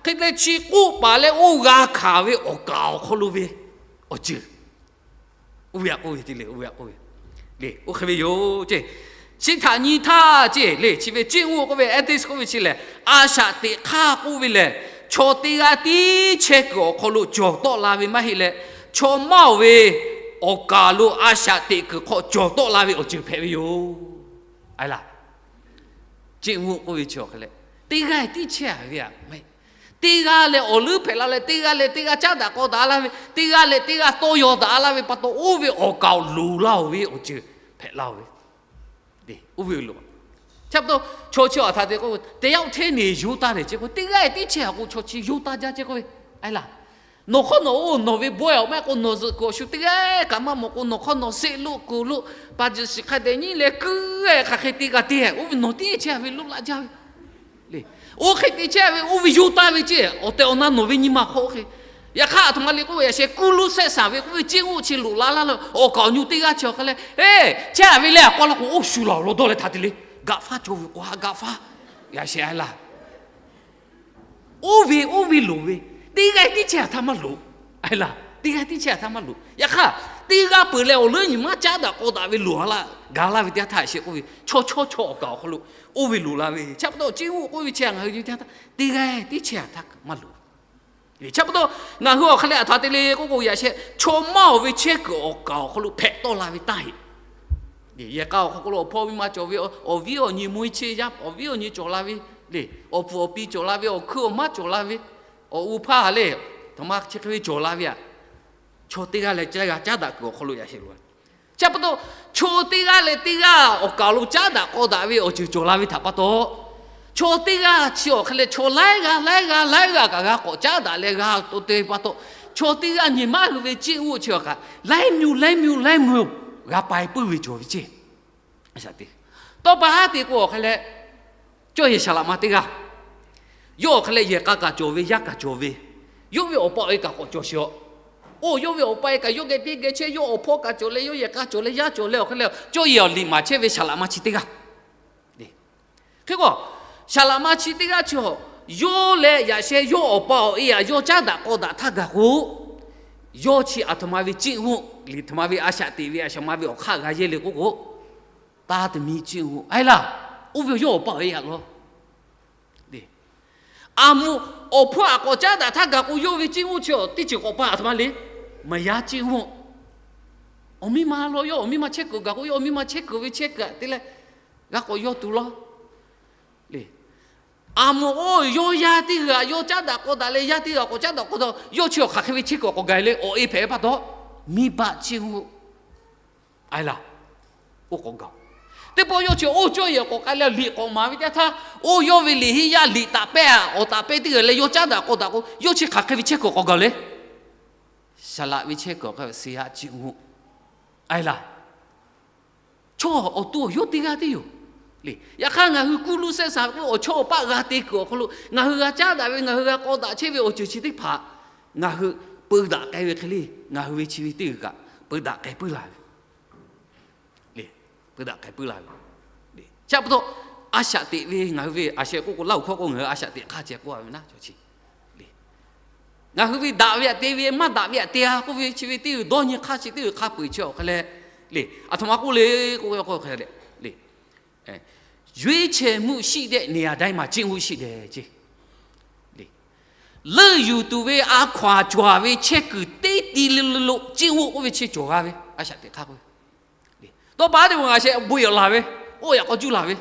Hk'e leh chi k'oˆ paˍ leh oˇ g'a hkanˍ ve awˬ kaˬ awˬ hk'aw lo ve awˬ ceuˬ, oˇ ve htaꞈ k'oˆ ve ce le. Oˇ ve htaꞈ k'oˆ ve le. Oˇ hk'e ve yoˬ ce. Chi htaꞈ nyi htaˇ ce le, chi ve ကျင့်ဝတ် k'oˆ ve ethics k'oˆ ve chi lehˬ, a shaꞈ teꞈ hk'aˇ k'oˆ ve lehˬ, chaw teˇ g'aˇ tiˉ chehˇ kuiˬ awˬ hk'aw lo cawˬ tawˆ la ve maˇ heˆ leh, chaw maˇ oˬ ve awˬ kaˬ lo a shaꞈ teꞈ kuiˬ hk'aw cawˬ tawˆ la ve awˬ ceuˬ hpehꞈ ve yoˬ. Aˬ laˬ, ကျင့်ဝတ် k'oˆ ve chi awˬ hk'a leh, teˇ g'aˇ tiˉ chehˇ-a ve aꞈ maˇ heˆ. Teˇ g'aˇ leh awˬ leuˉ hpehꞈ la leh, teˇ g'aˇ leh teˇ g'aˇ caˉ daꞈ k'aw daꞈ laˇ ve, teˇ g'aˇ leh teˇ g'aˇ tawˇ yaw daꞈ laˇ ve pa taw, oˇ ve awˬ kaˍ awˬ loˍ laˇ-oˬ ve awˬ ceuˬ hpehꞈ laˇ-oˬ ve. Oˇ ve awˬ loˍ, chi pa taw chaw chi awˬ htaꞈ te k'o, teˇ yanˇ oˇ hteˇ neˬ yonˍ taˇ lehˬ ce k'o, teˇ g'aˇ tiˉ chehˇ-a k'o chaw chi yonˍ taˇ jaˇ ce k'oˆ ve. Aˬ laˬ, nawˬ hk'awˇ nawˬ oˇ nawˬ ve bawehˇ-oˬ maˇ heˆ k'o, nawˬ zuhꞈ kuiˬ awˬ shu teˇ g'aˇ kaꞈ maˇ mawˬ k'o, nawˬ hk'awˇ nawˬ seˆ loˆ kuˬ loˆ, paˍ juˬ shiˍ hk'a dehꞈ nyiˉ leh kuiˉ-e hk'aˬ hk'e te g'a te-e, oˇ ve nawˬ tiˉ chehˇ-a ve loˆ laˇ jaˇ ve le. Oˇ hk'e te chehˇ ve oˇ ve yonˍ taˇ ve ce, awˬ tehˬ awˬ na nawˬ ve nyi ma hk'aw oˇ hk'e. Yaꞈ hk'aˇ aˬ htoꞈ ma le k'oˆ ve, yaꞈ sheh kuˇ luˇ ဆက်ဆံ ve k'oˆ ve ကျင့်ဝတ် chi loꞈ la laˇ leh, awˬ kaˍ awˬ nyu teˇ g'aˇ chi awˬ hk'a leh, eˇ, chehˇ-a ve leh aꞈ k'aw laˇ k'o, oˇ shu laˬ awˬ lawn dawˇ leh htaꞈ te le. Gaꞈ faˉ cawˬ ve k'o ha gaꞈ faˉ, yaꞈ sheh aˬ laˬ. Oˇ ve oˇ ve loˍ ve, teˇ g'aˇ tiˉ chehˇ-a htaˇ maˇ loˍ. Aˬ laˬ, teˇ g'aˇ tiˉ chehˇ-a htaˇ maˇ loˍ. Yaꞈ hk'aˇ, teˇ g'aˇ peuˬ leh awˬ leuˉ nyi ma caˉ daꞈ k'aw daꞈ ve loˍ-a laˇ gaˬ laˇ ve teˇ yanˇ htaˇ, yaꞈ sheh k'oˆ ve, chaw chaw chaw awˬ kaˍ awˬ hk'aw lo oˇ ve loˍ la ve, chi pa taw ကျင့်ဝတ် k'oˆ ve chi ngaˬ hui nyi teˇ g'aˇ tiˉ chehˇ-a htaˇ maˇ loˍ. Chi pa taw ngaˬ hui awˬ hk'a leh aˬ htoꞈ ma te le k'oˆ k'o, yaꞈ sheh chaw maˇ oˬ ve chehˇ kuiˬ awˬ kaˍ awˬ hk'aw lo hpehꞈ tawˆ la ve taˇ heꞈ. Yehˬ k'a awˬ hk'aw lo awˬ hpawˇ miˇ ma cawˬ ve, awˬ viˉ awˬ nyi mvuhˇ-e cheˇ yaˇ, awˬ viˉ awˬ nyi cawˬ la ve le, awˬ pfuhˍ awˬ pi cawˬ la ve, awˬ hkuiˉ awˬ maˉ cawˬ la ve, awˬ u hpaˇ le, aˬ htoꞈ ma chi hk'e ve cawˬ la ve aꞈ, chaw teˇ g'aˇ leh teˇ g'aˇ caˉ daꞈ kuiˬ awˬ hk'aw lo yaꞈ sheh loˍ. Chi pa taw, chaw teˇ g'aˇ leh teˇ g'aˇ awˬ kaˍ lo caˉ daꞈ k'aw daꞈ ve awˬ ceuˬ cawˬ la ve htaꞈ pa taw, chaw teˇ g'aˇ chi awˬ hk'a leh chaw laiˉ g'aˇ laiˉ g'aˇ laiˉ g'aˇ kaꞈ g'a k'awꞈ caˉ daꞈ leh g'a to te pa taw, chaw teˇ g'aˇ nyi maˇ hui ve ကျင့်ဝတ် chi awˬ kaꞈ laiˉ mvuhˇ laiˉ mvuhˇ laiˉ mvuhˇ g'a pai puiˉ ve cawˬ ve ce. Tawˇ pa haˉ te k'o awˬ hk'a leh, cawˇ yehˬ saˍ laꞈ ma teˇ g'aˇ, yawˇ awˬ hk'a leh yehˬ k'a kaꞈ cawˬ ve, yaˇ kaꞈ cawˬ ve, yawˇ ve awˬ pa awˬ e kaꞈ k'awꞈ cawˬ sheˍ-aw. Oˇ yawˇ ve awˬ pa e kaꞈ yawˇ geh teˇ geh chehˇ, yawˇ awˬ hpawˇ kaꞈ cawˬ leh, yawˇ yehˬ k'a cawˬ leh, yaˇ cawˬ leh awˬ hk'a leh cawˇ yehˬ awˬ liꞈ maˍ chehˇ ve saˍ laꞈ ma chi teˇ g'aˇ. Hk'e k'o, saˍ laꞈ ma chi teˇ g'aˇ chi awˬ, yawˇ leh yaꞈ sheh yawˇ awˬ pa awˬ e aꞈ yawˇ caˉ daꞈ k'aw daꞈ htaˇ gaˬ k'o, yawˇ chi aˬ htoꞈ ma ve ကျင့်ဝတ် le, aˬ htoꞈ ma ve a shaꞈ teꞈ ve, aˬ htoꞈ ma ve awˬ hk'aˇ g'a yehˇ le k'oˆ k'o, သားသမီးကျင့်ဝတ် aˬ laˬ, oˇ ve yawˇ awˬ pa awˬ e aꞈ law. Aˬ mvuhꞈ awˬ hpawˇ aꞈ k'awꞈ caˉ daꞈ htaˇ gaˬ k'o, yawˇ ve ကျင့်ဝတ် chi awˬ teˇ ceuˬ k'awꁢ pa aˬ htoꞈ ma le, မယားကျင့်ဝတ်. Awˬ miˇ ma law, yawˇ awˬ miˇ ma chehˇ kuiˬ gaˬ k'o, yawˇ awˬ miˇ ma chehˇ kuiˬ ve chehˇ kuiˬ aꞈ te leh g'a k'awꞈ yaw tuˬ law le. A mawˬ oˇ yawˇ yaˇ teˇ g'aˇ yawˇ caˉ daꞈ k'aw daꞈ leh, yaˇ teˇ g'aˇ k'awꞈ caˉ daꞈ k'aw daꞈ, yawˇ chi awˬ hk'aˬ hk'e ve chehˇ kuiˬ k'awꞈ gaˬ leh awˬ e hpehꞈ ve pa taw, miˇ baˆ ceˇ g'oˆ. A e laˬ, oˇ k'awꞈ gaˬ. Teˇ pawˆ yawˇ chi oˇ cawˇ yehˬ k'awꞈ k'ai leh liꞈ k'awꞈ maˍ ve teˇ htaˇ, oˇ yawˇ ve liꞈ henˇ yaˇ liꞈ taꞈ pehˇ, awˬ taꞈ pehˇ teˇ g'aˇ leh yawˇ caˉ daꞈ k'aw daꞈ k'o, yawˇ chi hk'aˬ hk'e ve chehˇ kuiˬ k'awꞈ gaˬ leh, saˍ laꞈ ve chehˇ kuiˬ k'awꞈ gaˬ ve seˍ yaˇ ceˇ g'oˆ. A e laˬ, chaw awˬ to awˬ yawˇ teˇ g'aˇ tiˉ yoˬ. Yaꞈ hk'aˇ ngaˬ hui kuˇ luˇ sehˉ shaˍ k'o awˬ chawˇ awˬ paˆ g'a te kuiˬ awˬ hk'aw lo ngaˬ hui g'a caˉ daꞈ ve, ngaˬ hui g'a k'aw daꞈ chehˇ ve awˬ ceuˬ chi teˇ hpaˍ ngaˬ hui peu daꞈ k'ai ve hk'e le, ngaˬ hui ve chi ve teˇ g'uiˬ kaꞈ peu daꞈ k'ai puiˉ la ve le, peu daꞈ k'ai puiˉ la ve le. Chi pa taw, a shaꞈ teꞈ ve ngaˬ hui ve a sheh k'oˆ k'o, Laˇ huˍ hkawˇ k'o ngaˬ hui a shaꞈ teꞈ hk'aˇ ceh k'oˆ a ve naˉ cawˬ chi le. Ngaˬ hui ve daꞈ ve aꞈ te ve, maˇ daꞈ ve aꞈ te a k'oˆ ve chi ve teˇ g'uiˬ dawˇ nyi hk'aˇ chi teˇ g'uiˬ hk'a peu-eˬ chi awˬ hk'aˇ leh le, aˬ htoꞈ ma k'oˆ le k'oˆ ve k'o hk'e le, ရွေးချယ်မှုရှိတဲ့နေရာတိုင်းမှာ ကျင့်ဝတ်ရှိတယ် ceˇ. Leuˆ yuˬ tuˬ ve a hkaw-anˬ cawˬ ve chehˇ kuiˬ teˇ ti le lo cehˇ g'oˆ k'oˆ ve chi cawˬ g'a ve a shaꞈ teꞈ hk'aˇ k'oˆ ve. Tawˇ pa teˇ g'aˇ ngaˬ sheh bon yehˬ laˬ ve, oˇ yaꞈ k'aw juˇ laˬ ve.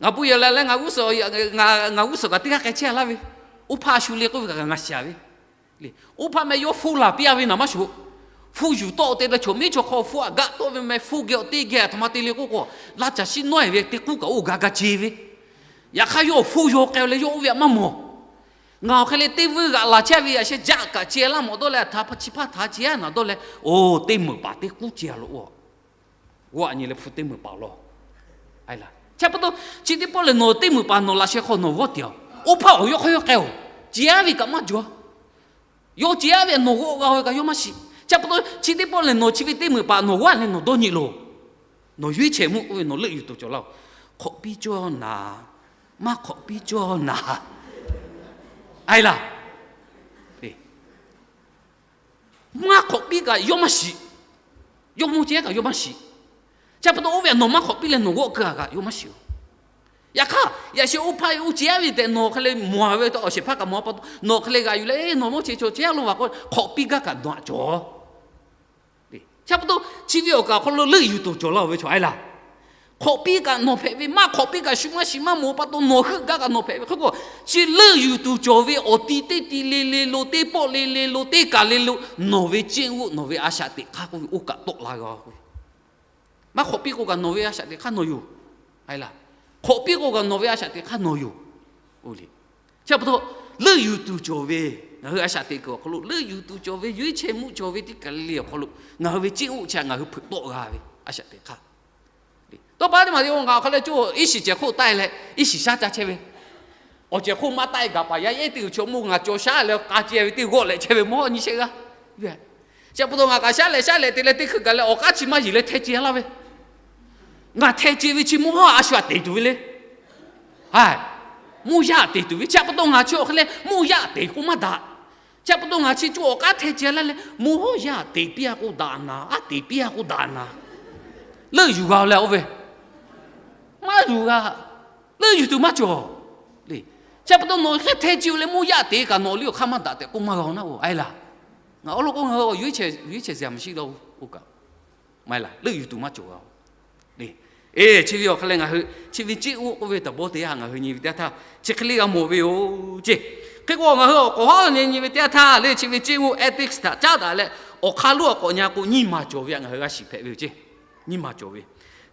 Ngaˬ bon yehˬ laˬ leh ngaˬ g'uˇ suhˍ kaꞈ teˇ g'aˇ k'ai chehˇ laˇ ve, oˇ hpaˇ shu le k'oˆ ve kaꞈ ngaˬ shiˍ ve le. Oˇ hpaˇ meh yawˇ hpuˇ laˬ piˇ a ve naˍ maˇ shoˍ. Hpuˇ yuˬ tawˆ te leh chaw miˉ chaw hk'aw hpuˇ aꞈ gaˆ tawˆ ve meh hpuˇ geh awˬ teˇ geh aˬ htoꞈ ma te le k'oˆ k'o, laˇ caˬ shiˉ nawˉ-ehˍ ve teˇ k'uˉ kaꞈ oˇ ga ga ce ve. Yaꞈ hk'aˇ yawˇ hpuˇ yaw k'ai leh yawˇ oˇ ve aꞈ maˇ mawˬ. Ngaˬ awˬ hk'e leh teˇ vuiˇ g'aꞈ laˬ chehˇ ve yaꞈ sheh jaˆ kaꞈ ce laˇ mawˬ dawˇ leh, a htaꞈ chi hpaˇ htaꞈ ce a naˍ dawˇ leh, oˬ, teˇ meunˍ paˍ teˇ k'uˉ ce a lo oˇ, g'awˆ nyi leh hpu teˇ meunˍ paˍ law. Chi pa taw, chi teˇ pawˆ lehˬ nawˬ teˇ meunˍ paˍ nawˬ laꞈ sheh hk'aw nawˬ g'awˇ tiˍ-aˬ. Oˇ hpaˇ awˬ yawˇ hk'aw yawˇ k'ai-oˬ, ce a ve kaꞈ maˇ jaw. Yawˇ ce a ve nawˬ g'awˆ g'a-o ve kaꞈ yawˇ maˇ shiˍ. Chi pa taw chi teˇ pawˆ lehˬ nawˬ chi ve teˇ meunˍ paˍ nawˬ g'awˇ leh nawˬ dawˇ nyi loˬ. Nawˬ ရွေးချယ်မှု oˇ ve nawˬ leuˆ yuˬ tuˬ cawˬ laˇ-oˬ. Hk'awꞈ piˇ cawˇ naˍ, maˇ hk'awꞈ piˇ cawˇ naˍ. A e laˬ, maˇ hk'awꞈ piˇ kaꞈ yawˇ maˇ shiˍ. Yawˇ mawˇ ce a kaꞈ yawˇ maˇ shiˍ. Chi pa taw oˇ ve aꞈ nawˬ maˇ hk'awꞈ piˇ leh nawˬ g'awˆ keu a kaꞈ yawˇ maˇ shiˍ-oˬ. Yaꞈ hk'aˇ yaꞈ sheh oˇ hpaˇ oˇ ce a ve tehꞈ nawˬ hk'e leh mawˬ a ve awˬ shehˍ hpaˇ kaꞈ mawˬ pa taw nawˬ hk'e leh g'aꞈ yuˬ leh, nawˬ mawˇ ce chaw ce a lo vaˬ k'o hk'awꞈ piˇ gaˇ kaꞈ nawˬ aꞈ cawˬ. Chi pa taw chi ve awˬ kaˍ awˬ hk'aw lo leuˆ yuˬ tuˬ cawˬ laˇ-oˬ ve chaw a e laˬ. Hk'awꞈ piˇ kaꞈ nawˬ hpehꞈ ve, maˇ hk'awꞈ piˇ kaꞈ shu maˇ shiˍ maˇ mawˬ pa taw nawˬ heuˆ gaˇ kaꞈ nawˬ hpehꞈ ve hk'e k'o, chi leuˆ yuˬ tuˬ cawˬ ve awˬ ti teˇ ti le le lo, teˇ pawˆ le le lo, teˇ kaˬ le lo, nawˬ ve ceˇ g'oˆ nawˬ ve a shaꞈ teꞈ hk'aˇ k'oˆ ve oˇ kaꞈ tawˆ la g'a k'o, maˇ hk'awꞈ piˇ k'o kaꞈ nawˬ ve a shaꞈ teꞈ hk'aˇ nawˬ yoˬ. Hk'awꞈ piˇ k'o kaꞈ nawˬ ve a shaꞈ teꞈ hk'aˇ nawˬ yoˬ. Chi pa taw leuˆ yuˬ tuˬ cawˬ ve ngaˬ hui a shaꞈ teꞈ kuiˬ awˬ hk'aw lo leuˆ yuˬ tuˬ cawˬ ve, ရွေးချယ်မှု cawˬ ve teˇ kaˬ le le awˬ hk'aw lo ngaˬ hui ve ceˇ oˇ chi ngaˬ hui hpeuꞈ tawˆ g'a ve a shaꞈ teꞈ hk'aˇ. Tawˇ pa teˇ maˬ te ngaˬ awˬ hk'aw leh cawˇ iˉ shiˍ cehˬ hk'oˆ taˆ e leh iˉ shiˍ shaˉ caˇ chehˇ ve, awˬ cehˬ hk'oˆ maˇ taˆ e gaˬ paˍ yaˇ ehˉ teˇ g'uiˬ chaw mawˇ ngaˬ caw shaˉ leh k'a ce ve teˇ g'awˆ lehꞈ chehˇ ve mawˇ nyi shehˆ g'aˇ. Chi pa taw ngaˬ kaꞈ shaˉ lehꞈ shaˉ lehꞈ te leh teˇ hkui gaˬ leh awˬ k'aˉ chi maˇ yeˬ leh hteh ce laˇ ve, ngaˬ hteh ce ve chi mawˇ hawˉ a shu aꞈ teˍ tuˬ ve le. Mawˇ yaˇ aꞈ teˍ tuˬ ve. Chi pa taw ngaˬ chi awˬ hk'e leh mawˇ yaˇ aꞈ teˍ k'o maˇ daꞈ. Chi pa taw ngaˬ chi cawˇ awˬ k'aˉ hteh ce laˇ leh mawˇ hawˉ yaˇ aꞈ teˍ piˇ a k'o daꞈ naˍ, aˉ teˍ piˇ a k'o daꞈ naˍ. Leuˆ yuˬ g'a-o leh oˇ ve maˇ yuˬ g'a. Leuˆ yuˬ tuˬ maˇ cawˬ le. Chi pa taw nawˬ hk'e hteh ce-o leh mawˇ yaˇ aꞈ teˍ kaꞈ nawˬ liˇ awˬ hk'aˇ maˇ daꞈ tehꞈ k'oˆ maˇ g'a-o naˉ-oˬ. A e laˬ, ngaˬ awˉ lawˉ k'o ngaˬ hui awˬ yuˬ iˉ chehˍ zi a maˍ shiˉ la-o k'oˆ kaꞈ, maˇ e laˬ leuˆ yuˬ tuˬ maˇ cawˬ g'a-o le. Chi ve awˬ hk'aˇ leh ngaˬ hui chi ve ceˇ oˇ k'oˆ ve taˍ bawˇ teˇ yanˇ ngaˬ hui nyi ve teˇ yanˇ htaˇ chi hk'e le g'a mawˬ ve yoˬ ceˇ. Hk'e k'o ngaˬ hui awˬ k'awꞈ hawˉ nyi nyi ve teˇ yanˇ htaˇ le chi ve ceˇ oˇ ethics htaꞈ caˉ daꞈ leh awˬ hk'aˇ lonˉ awˬ k'awꞈ nyi k'o nyiˇ maˬ cawˬ ve ngaˬ hui g'a shiˍ hpehꞈ ve yoˬ ceˇ. Nyiˇ maˬ cawˬ ve.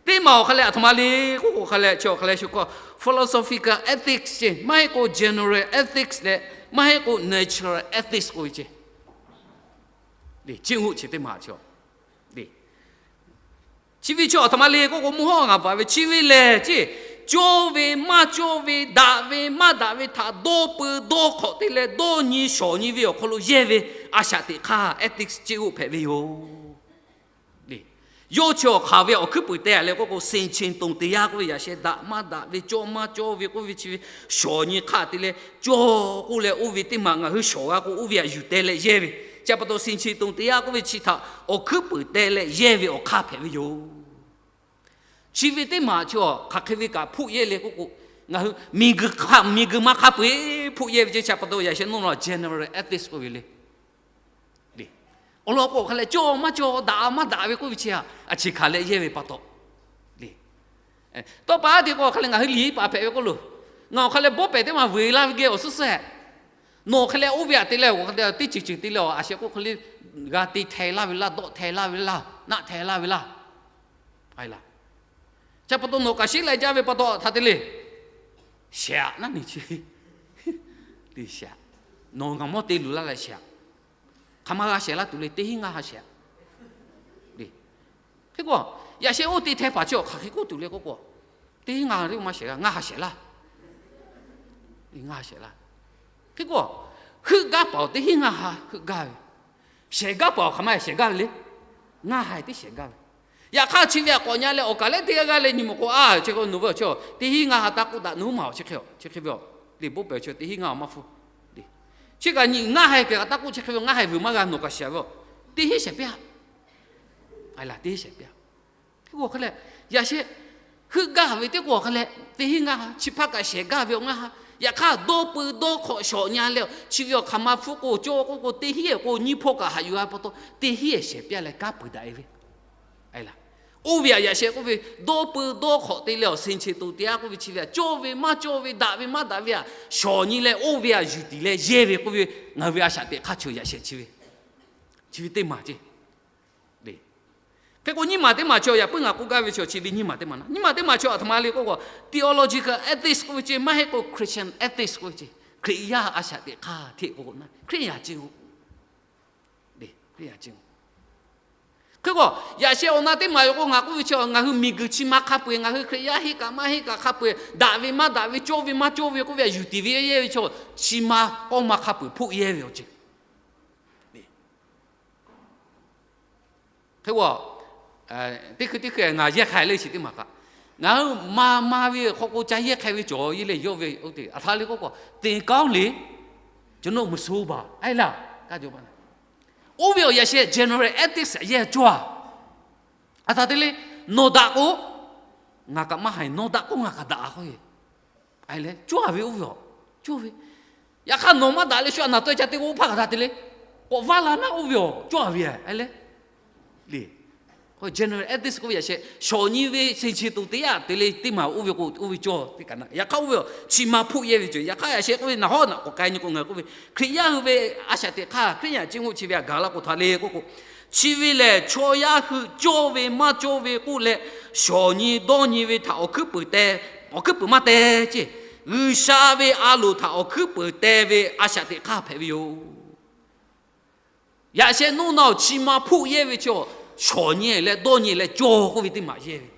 Teˇ maˬ awˬ hk'aˇ leh aˬ htoꞈ ma le k'oˆ k'o hk'aˇ leh chi awˬ hk'aˇ leh shu k'o philosophical ethics ceˇ, maˇ heˆ k'o general ethics leh maˇ heˆ k'o natural ethics k'oˆ ve ceˇ. Ceˇ oˇ chi teˇ maˬ chi chi ve chi aˬ htoꞈ ma le k'oˆ k'o mvuhˇ hawˉ ngaˬ bvuhꞈ ve chi ve lehˬ ceˇ, cawˇ ve maˇ cawˇ ve, daꞈ ve maˇ daꞈ ve htaꞈ dawˇ peu dawˇ hk'awꞈ te leh dawˇ nyi shawˍ nyi ve awˬ hk'aw lo yehˇ ve a shaꞈ teꞈ hk'aˇ ethics ceˇ oˇ hpehꞈ ve yoˬ. Yawˇ chi awˬ hk'aˬ ve awˬ hkuiˉ puiˍ teh a leh k'oˆ k'o 性情懂တရား k'oˆ ve yaꞈ sheh daꞈ maˇ daꞈ ve cawˇ maˇ cawˇ ve k'oˆ ve chi ve shawˍ nyi hk'aˆ te leh cawˇ k'oˆ leh oˇ ve teˇ maˬ ngaˬ hui shawˍ g'a k'o oˇ ve aꞈ yuˬ teh leh yehˇ ve. Chi pa taw 性情懂တရား k'oˆ ve chi htaꞈ awˬ hkuiˉ puiˍ teh leh yehˇ ve awˬ hk'aˇ hpehꞈ ve yoˬ. Chi ve teˇ maˬ chi awˬ hk'aˬ hk'e ve kaꞈ hpoˆ yehˇ le k'oˆ k'o, ngaˬ hui miˬguiˬ hk'aˇ miˬguiˬ ma hk'a peu-eˬ hpoˆ yehˇ ve ceˇ. Chi pa taw yaꞈ sheh nawˇ la general ethics k'oˆ ve le. Awˬ lawn k'o hk'aˇ leh cawˇ maˇ cawˇ daꞈ maˇ daꞈ ve k'oˆ ve chi aꞈ a chi hkanˍ leh yehˇ ve pa taw le. Tawˇ pa a te k'o hk'aˇ leh ngaˬ hui liꞈ paˍ hpehꞈ ve k'oˆ lo Ngaˬ awˬ hk'a leh bawˆ pehˍ teˇ maˬ vuiˬ laˇ ve geh awˬ suhˉ suhˉ-eh. Nawˬ hk'e leh oˇ ve htaꞈ te leh awˬ hk'a te teˇ ceuˬ ceuˬ te leh awˬ a sheh k'oˆ hk'e le, g'a te hteh laˇ ve laˇ, dawˆ hteh laˇ ve laˇ, naˆ hteh laˇ ve laˇ. Chi pa taw nawˬ kaꞈ sheˉ lai jaˇ ve pa taw htaꞈ te le. Shehˍ aꞈ naˉ ni chi. Nawˬ ngaˬ mawˇ te luˬ laˇ leh shehˍ aꞈ. Hk'aˬ ma g'a shehˍ laˇ tuˬ le, teˇ hinˉ ngaˇ ha shehˍ aꞈ. Hk'e k'o, yaꞈ sheh oˇ te hteh paˍ chi awˬ hk'aˬ hk'e k'oˆ tuˬ le k'oˆ k'o, teˇ hinˉ ngaˇ ha teˇ maˇ shehˍ g'a, ngaˇ ha shehˍ laˇ. Ngaˇ ha shehˍ laˇ. Hk'e k'o, heuˆ gaˇ paˍ awˬ teˇ hinˉ ngaˇ ha heuˆ gaˇ ve, shehˍ gaˇ paˍ awˬ hk'aˬ ma shehˍ gaˇ ve le. Ngaˇ ha teˇ shehˍ gaˇ ve. Yaꞈ hk'aˇ chi ve aꞈ k'awꞈ nyi leh awˬ kaˍ lehˉ teˇ g'aˇ g'aˇ leh nyi mawˬ k'o, a chi k'o nawˬ ve awˬ chi teˇ hinˉ ngaˇ ha taˇ k'oˆ daꞈ nawˉ maˬ awˬ chi hk'e ve, chi hk'e ve a, le bawˆ pehˍ chi teˇ hinˉ ngaˇ ha maˇ hpfuhˇ. Chi kaꞈ nyi ngaˇ ha hk'e kaꞈ taˇ k'oˆ, chi hk'e ve ngaˇ ha vuiˬ maˇ g'a nawˬ kaꞈ shiˍ ve, teˇ hinˉ shehˍ piˇ-a. Teˇ hinˉ shehˍ piˇ-a. Hk'e k'o hk'a leh, yaꞈ sheh heuˆ gaˇ ve teˇ k'o hk'a leh, teˇ hinˉ ngaˇ ha chi hpaˇ kaꞈ shehˍ gaˇ ve awˬ ngaˇ ha. Yaꞈ hk'aˇ dawˇ peu dawˇ hk'awꞈ shawˍ nyi leh, chi ve awˬ hk'aˬ ma hpfuhˇ k'o cawˇ k'oˆ k'o, teˇ hinˉ k'o nyiˇ hpawˇ kaꞈ haꞈ yuˬ-a pa taw, teˇ hinˉ shehˍ piˇ-a leh kanˉ puiˍ daꞈ-e ve. Oˇ ve aꞈ yaꞈ sheh k'oˆ ve, dawˇ peu dawˇ hk'awꞈ te leh awˬ senˍ cheˍ toˍ te-a k'oˆ ve chi ve aꞈ, cawˇ ve maˇ cawˇ ve, daꞈ ve maˇ daꞈ ve aꞈ shawˍ nyi leh oˇ ve aꞈ yuˬ tiˍ leh yehˇ ve k'oˆ ve, ngaˬ hui ve a shaꞈ teꞈ hk'aˇ chi yaꞈ sheh chi ve, chi ve teˇ maˬ ceˇ. Hk'e k'o nyiˇ maˬ teˇ maˬ chi yaꞈ puiˉ ngaˬ k'oˆ gaˇ ve chi chi ve nyiˇ maˬ teˇ maˬ na, nyiˇ maˬ teˇ maˬ chi aˬ htoꞈ ma le k'oˆ k'o, theological ethics k'oˆ ve ceˇ, maˇ heˆ k'o Christian ethics k'oˆ ve ceˇ, Hkriꞈ yaˇ a shaꞈ teꞈ hk'aˇ hteˆ k'o na, Hkriꞈ yaˇ ceˇ-o. Hk'e k'o, yaꞈ sheh awˬ na teˇ maˬ yoˬ k'o ngaˬ k'oˆ ve chi ngaˬ hui miˬguiˬ chi ma hk'a peu-eˬ, ngaˬ hui Hkriꞈ yaˇ henˇ kaꞈ maˇ henˇ kaꞈ hk'a peu-eˬ, daꞈ ve maˇ daꞈ ve, cawˇ ve maˇ cawˇ ve k'oˆ ve aꞈ yuˬ tiˍ ve yehˇ ve chi, chi ma k'awˇ ma hk'a peu-eˬ hpoˆ yehˇ ve awˬ ceuˬ. Hk'e k'o, teˇ hkui teˇ hkui ngaˬ yehˇ hk'ai le chi teˇ maˬ kaꞈ, ngaˬ hui ma ma ve hk'aw k'o ca yehˇ hk'ai ve cawˬ yehˇ leh yawˇ ve oˇ te aˬ htoꞈ ma le k'oˆ k'o, သင်ကောင်းလေ ကျွန်ုပ်မဆိုးပါ a laˇ. Oˇ ve awˬ yaꞈ sheh general ethics yehˇ cawˇ-a. Aˬ htoꞈ te le, nawˬ daꞈ k'o ngaˬ kaꞈ maˇ haiˬ, nawˬ daꞈ k'o ngaˬ kaꞈ daꞈ k'oˆ ve, a leh cawˇ-a ve oˇ ve a cawˇ ve. Yaꞈ hk'aˇ nawˬ maˇ daꞈ leh shu a naˬ taweh ca te k'o oˇ hpaˇ kaꞈ htaꞈ te le, k'awꞈ vaˇ la naˉ oˇ ve a cawˇ-a ve a leh le. General ethics k'oˆ ve yaꞈ sheh shawˍ nyi ve senˍ cheˍ toˍ te yaˇ te le teˇ maˬ oˇ ve k'o oˇ ve cawˇ teˇ kaꞈ na. Yaꞈ hk'aˇ oˇ ve a chi ma hpoˆ yehˇ ve cawˬ. Yaꞈ hk'aˇ yaꞈ sheh k'oˆ ve naˬ hawˉ naꞈ k'awꞈ k'ai nyi k'o ngaˬ k'oˆ ve, Hkriꞈ yaˇ hui ve a shaꞈ teꞈ hk'aˇ Hkriꞈ yaˇ ceˇ k'oˆ chi ve aꞈ gaˬ la k'o htaꞈ le k'oˆ k'o, chi ve lehˬ chaw yaˇ hui cawˇ ve maˇ cawˇ ve k'oˆ leh, shawˍ nyi dawˇ nyi ve htaꞈ awˬ hkuiˉ puiˍ te, awˬ hkuiˉ puiˍ maˇ te ceˇ, G'uiˬsha ve a loˍ htaꞈ awˬ hkuiˉ puiˍ te ve a shaꞈ teꞈ hk'aˇ hpehꞈ ve yoˬ. Yaꞈ sheh nuˇ naw chi ma hpoˆ yehˇ ve chi, shawˍ nyi leh dawˇ nyi leh cawˇ k'oˆ ve teˇ maˬ yehˇ ve.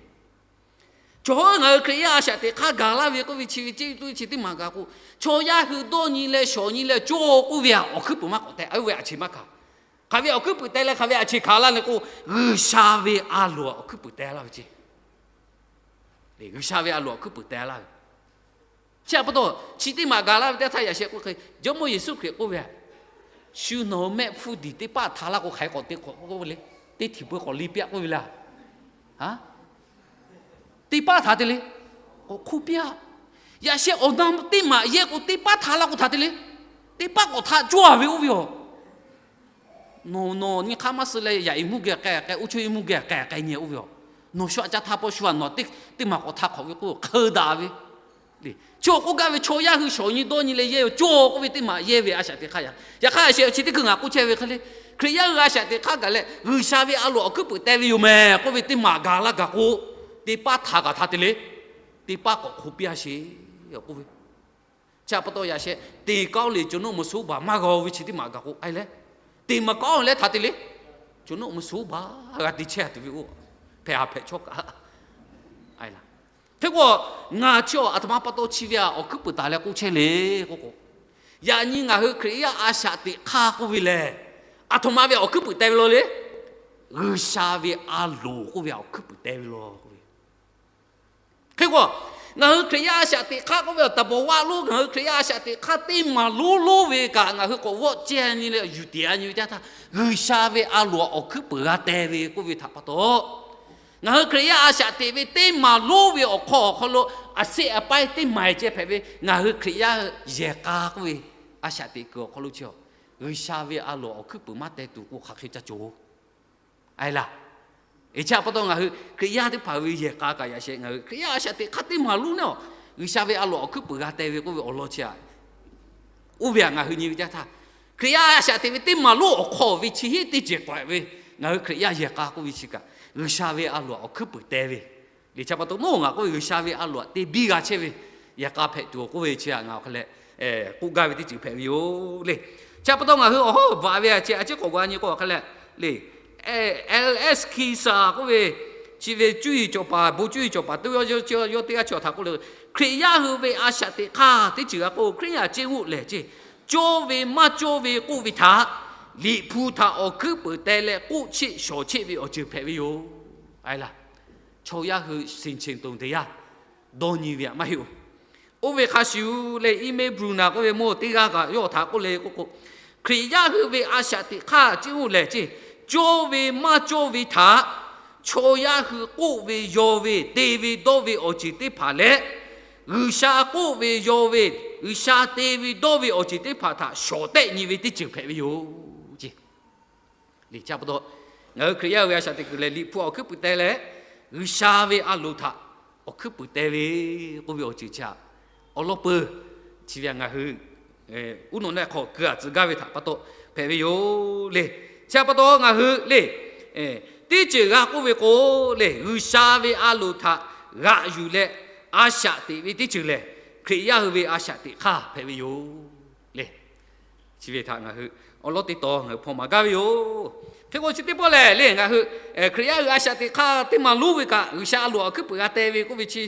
Chaw ngaˬ hui Hkriꞈ yaˇ a shaꞈ teꞈ hk'aˇ gaˬ laˇ ve k'oˆ ve chi ve ceˇ tuˇ chi teˇ maˬ gaˬ k'o, chaw yaˇ hui dawˇ nyi leh shawˍ nyi leh cawˇ k'oˆ ve a awˬ hkuiˉ puiˍ maˇ k'awꞈ te, a ve a cheˬ maˇ hkanˍ. Hk'aˬ ve awˬ hkuiˉ puiˍ te leh hk'aˬ ve a cheˬ hkanˍ laˇ le k'o, G'uiˬsha ve a loˍ awˬ hkuiˉ puiˍ te laˇ ve ceˇ. G'uiˬsha ve a loˍ awˬ hkuiˉ puiˍ te laˇ ve. Chi pa taw chi teˇ maˬ gaˬ laˇ ve teˇ htaˇ yaꞈ sheh k'oˆ hk'e, Jawˇmawˇ Yeˍsuˆ Hkriꞈ k'oˆ ve, Shu nawˬ hui mehˆ hpfuhˇ diˬ teˇ paˆ htaꞈ laˇ k'o hk'aˬ hk'e k'awꞈ te hk'awꞈ k'oˆ ve le, teˇ htiˍ peuˬ k'awꞈ le piˇ-a k'oˆ ve le. Teˇ paˆ htaꞈ te le, k'awꞈ hk'oˆ piˇ-a. Yaꞈ sheh awˬ na teˇ maˬ yehˇ k'o teˇ paˆ htaꞈ laˇ k'o htaꞈ te le, teˇ paˆ k'awꞈ htaꞈ cawˇ-a ve oˇ ve yoˬ. Nawˬ nawˬ nyi hk'aˇ maˇ suh leh yaꞈ iˉ mvuhˇ geh k'ai k'ai, oˇ chawˇ iˉ mvuhˇ geh k'ai k'ai nyi oˇ ve yoˬ. Nawˬ shu aꞈ ca htaˇ paw shu aꞈ nawˬ teˇ maˬ k'awꞈ htaꞈ hk'awꞈ ve k'oˆ hk'eun daꞈ ve. Chi awˬ k'oˆ gaˇ ve chaw yaˇ hui shawˍ nyi dawˇ nyi leh yehˇ yoˬ cawˇ k'oˆ ve teˇ maˬ yehˇ ve a shaꞈ teꞈ hk'aˇ yaꞈ. Yaꞈ hk'aˇ a sheh chi teˇ hkui ngaˬ k'oˆ chehˇ ve hk'e le, Hkriꞈ yaˇ hui a shaꞈ teꞈ hk'aˇ gaˬ leh G'uiˬsha ve a loˍ awˬ hkuiˉ puiˍ te ve yoˬ mehˍ k'oˆ ve teˇ maˬ gaˬ laˇ gaˬ k'o, teˇ paˆ htaꞈ kaꞈ htaꞈ te le, teˇ paˆ k'awꞈ hk'oˆ piˇ-a sheˍ k'oˆ ve. Chi pa taw yaꞈ sheh သင်ကောင်းလေ ကျွန်ုပ်မဆိုးပါ maˇ g'a-o ve chi teˇ maˬ gaˬ k'o, a leh, သင်မကောင်းလေ htaꞈ te le, ကျွန်ုပ်မဆိုးပါ g'a te chehˇ tuˬ ve oˇ, hpehꞈ ha hpehꞈ chawˇ kaꞈ. Hk'e k'o, ngaˬ chi aˬ htoꞈ ma pa taw chi ve a awˬ hkuiˉ puiˍ taˍ leh k'oˆ chehˇ le k'oˆ k'o, yaꞈ nyi ngaˬ hui Hkriꞈ yaˇ a shaꞈ teꞈ hk'aˇ k'oˆ ve lehˬ, aˬ htoꞈ ma ve awˬ hkuiˉ puiˍ te ve law le. G'uiˬsha ve a loˍ k'oˆ ve awˬ hkuiˉ puiˍ te ve law k'oˆ ve. Hk'e k'o, ngaˬ hui Hkriꞈ yaˇ a shaꞈ teꞈ hk'aˇ k'oˆ ve awˬ taˍ bawˬ vaˇ lonˉ ngaˬ hui Hkriꞈ yaˇ a shaꞈ teꞈ hk'aˇ teˇ maˬ lonˉ lonˉ ve kaꞈ ngaˬ hui k'awꞈ vawˆ ceh nyi leh yuˬ tiꞈ-a nyi ve teˇ htaˇ, G'uiˬsha ve a loˍ awˬ hkuiˉ puiˍ g'a te ve k'oˆ ve htaꞈ pa taw, ngaˬ hui Hkriꞈ yaˇ a shaꞈ teꞈ ve teˇ maˬ lonˉ ve awˬ hk'aw awˬ hk'aw lo, a sehˆ a paiˉ teˇ maˬ ceh hpehꞈ ve ngaˬ hui Hkriꞈ yaˇ yehˬ k'a k'oˆ ve a shaꞈ teꞈ kuiˬ awˬ hk'aw lo chi, G'uiˬsha ve a loˍ awˬ hkuiˉ puiˍ maˇ te tuˬ k'o hk'aˬ hk'e ca cawˬ-o. A laˇ. Eˬ, chi pa taw ngaˬ hui Hkriꞈ yaˇ teˇ hpaˍ ve yehˬ k'a kaꞈ yaꞈ sheh ngaˬ hui Hkriꞈ yaˇ a shaꞈ teꞈ hk'aˇ teˇ maˬ lonˉ naˇ-oˬ, G'uiˬsha ve a loˍ awˬ hkuiˉ puiˍ g'a teh ve k'oˆ ve awˬ lawn chi a, oˇ ve htaꞈ ngaˬ hui nyi ve teˇ yanˇ htaˇ, Hkriꞈ yaˇ a shaꞈ teꞈ ve teˇ maˍ lonˉ awˬ hk'aw ve chi hiˉ teˇ ceuˬ k'awꞈ ve, ngaˬ hui Hkriꞈ yaˇ yehˬ k'a k'oˆ ve chi kaꞈ, G'uiˬsha ve a loˍ awˬ hkuiˉ puiˍ teh ve le. Chi pa taw nawˉ ngaˬ k'oˆ ve G'uiˬsha ve a loˍ te biˇ g'a chehˇ ve yehˬ k'a hpehꞈ tuˬ awˬ k'oˆ ve chi a ngaˬ awˬ hk'a leh k'oˆ gaˇ ve teˇ ceuˬ hpehꞈ ve yoˬ le. Chi pa taw ngaˬ hui awˬ hawˉ bvuhꞈ ve a chi a ciˉ k'awꞈ g'a nyi k'o awˬ hk'a leh le, LSK Kisa k'oˆ ve, chi ve cuˇ yiˍ cawˬ paˍ, bon cuˇ yiˍ cawˬ paˍ teˇ g'aˇ yawˇ teˇ g'aˇ chaw htaꞈ k'oˆ le, Hkriꞈ yaˇ hui ve a shaꞈ teꞈ hk'aˇ teˇ ceuˬ g'a k'o, Hkriꞈ yaˇ ceˇ g'oˆ lehˬ ceˇ, cawˇ ve maˇ cawˇ ve k'oˆ ve htaꞈ Liꞈ hpu htaꞈ awˬ hkuiˉ puiˍ teh leh k'oˆ cheˆ shawˍ cheˆ ve awˬ ceuˬ hpehꞈ ve yoˬ. Aˬ laˬ, chaw yaˇ hui ဆင်ခြင်တုံတရား dawˇ nyi ve aꞈ maˇ heˆ-oˬ. Oˇ ve hk'a shuˍ leh, Email Brunner k'oˆ ve mawˇ teˇ g'aˇ kaꞈ yawˇ htaꞈ k'oˆ le k'oˆ k'o, Hkriꞈ yaˇ hui ve a shaꞈ teꞈ hk'aˇ ceˇ g'oˆ lehˬ ceˇ, cawˇ ve maˇ cawˇ ve htaꞈ chaw yaˇ hui k'oˆ ve yaw ve te ve dawˇ ve awˬ ceuˬ teˇ hpaˍ leh, G'uiˬsha k'oˆ ve yaw ve, G'uiˬsha te ve dawˇ ve awˬ ceuˬ teˇ hpaˍ htaꞈ shawˍ tehˆ nyi ve teˇ ceuˬ hpehꞈ ve yoˬ ceˇ. Liꞈ chi pa taw, ngaˬ hui Hkriꞈ yaˇ ve a shaꞈ teꞈ kuiˬ lehˬ, Liꞈ hpu awˬ hkuiˉ puiˍ teh leh, G'uiˬsha ve a loˍ htaꞈ awˬ hkuiˉ puiˍ teh ve k'oˆ ve awˬ ceuˬ chi a, awˬ lawn peuˬ chi ve ngaˬ hui uˉ nawꞈ naˆ hk'aw keu a tcuh gaˇ ve htaꞈ pa taw hpehꞈ ve yoˬ le. Chi pa taw ngaˬ hui le, teˇ ceuˬ g'a k'oˆ ve k'o le, G'uiˬsha ve a loˍ htaꞈ g'aꞈ yuˬ leh a shaꞈ teꞈ ve teˇ ceuˬ lehˬ, Hkriꞈ yaˇ hui ve a shaꞈ teꞈ hk'aˇ hpehꞈ ve yoˬ le. Chi ve htaꞈ ngaˬ hui awˬ lawn teˇ taw ngaˬ hui hpaw maˍ gaˇ ve yoˬ. Hk'e k'o chi teˇ pawˆ lehˬ le, ngaˬ hui Hkriꞈ yaˇ hui a shaꞈ teꞈ hk'aˇ teˇ maˍ lonˉ ve kaꞈ, G'uiˬsha a loˍ awˬ hkuiˉ puiˍ g'a teh ve k'oˆ ve chi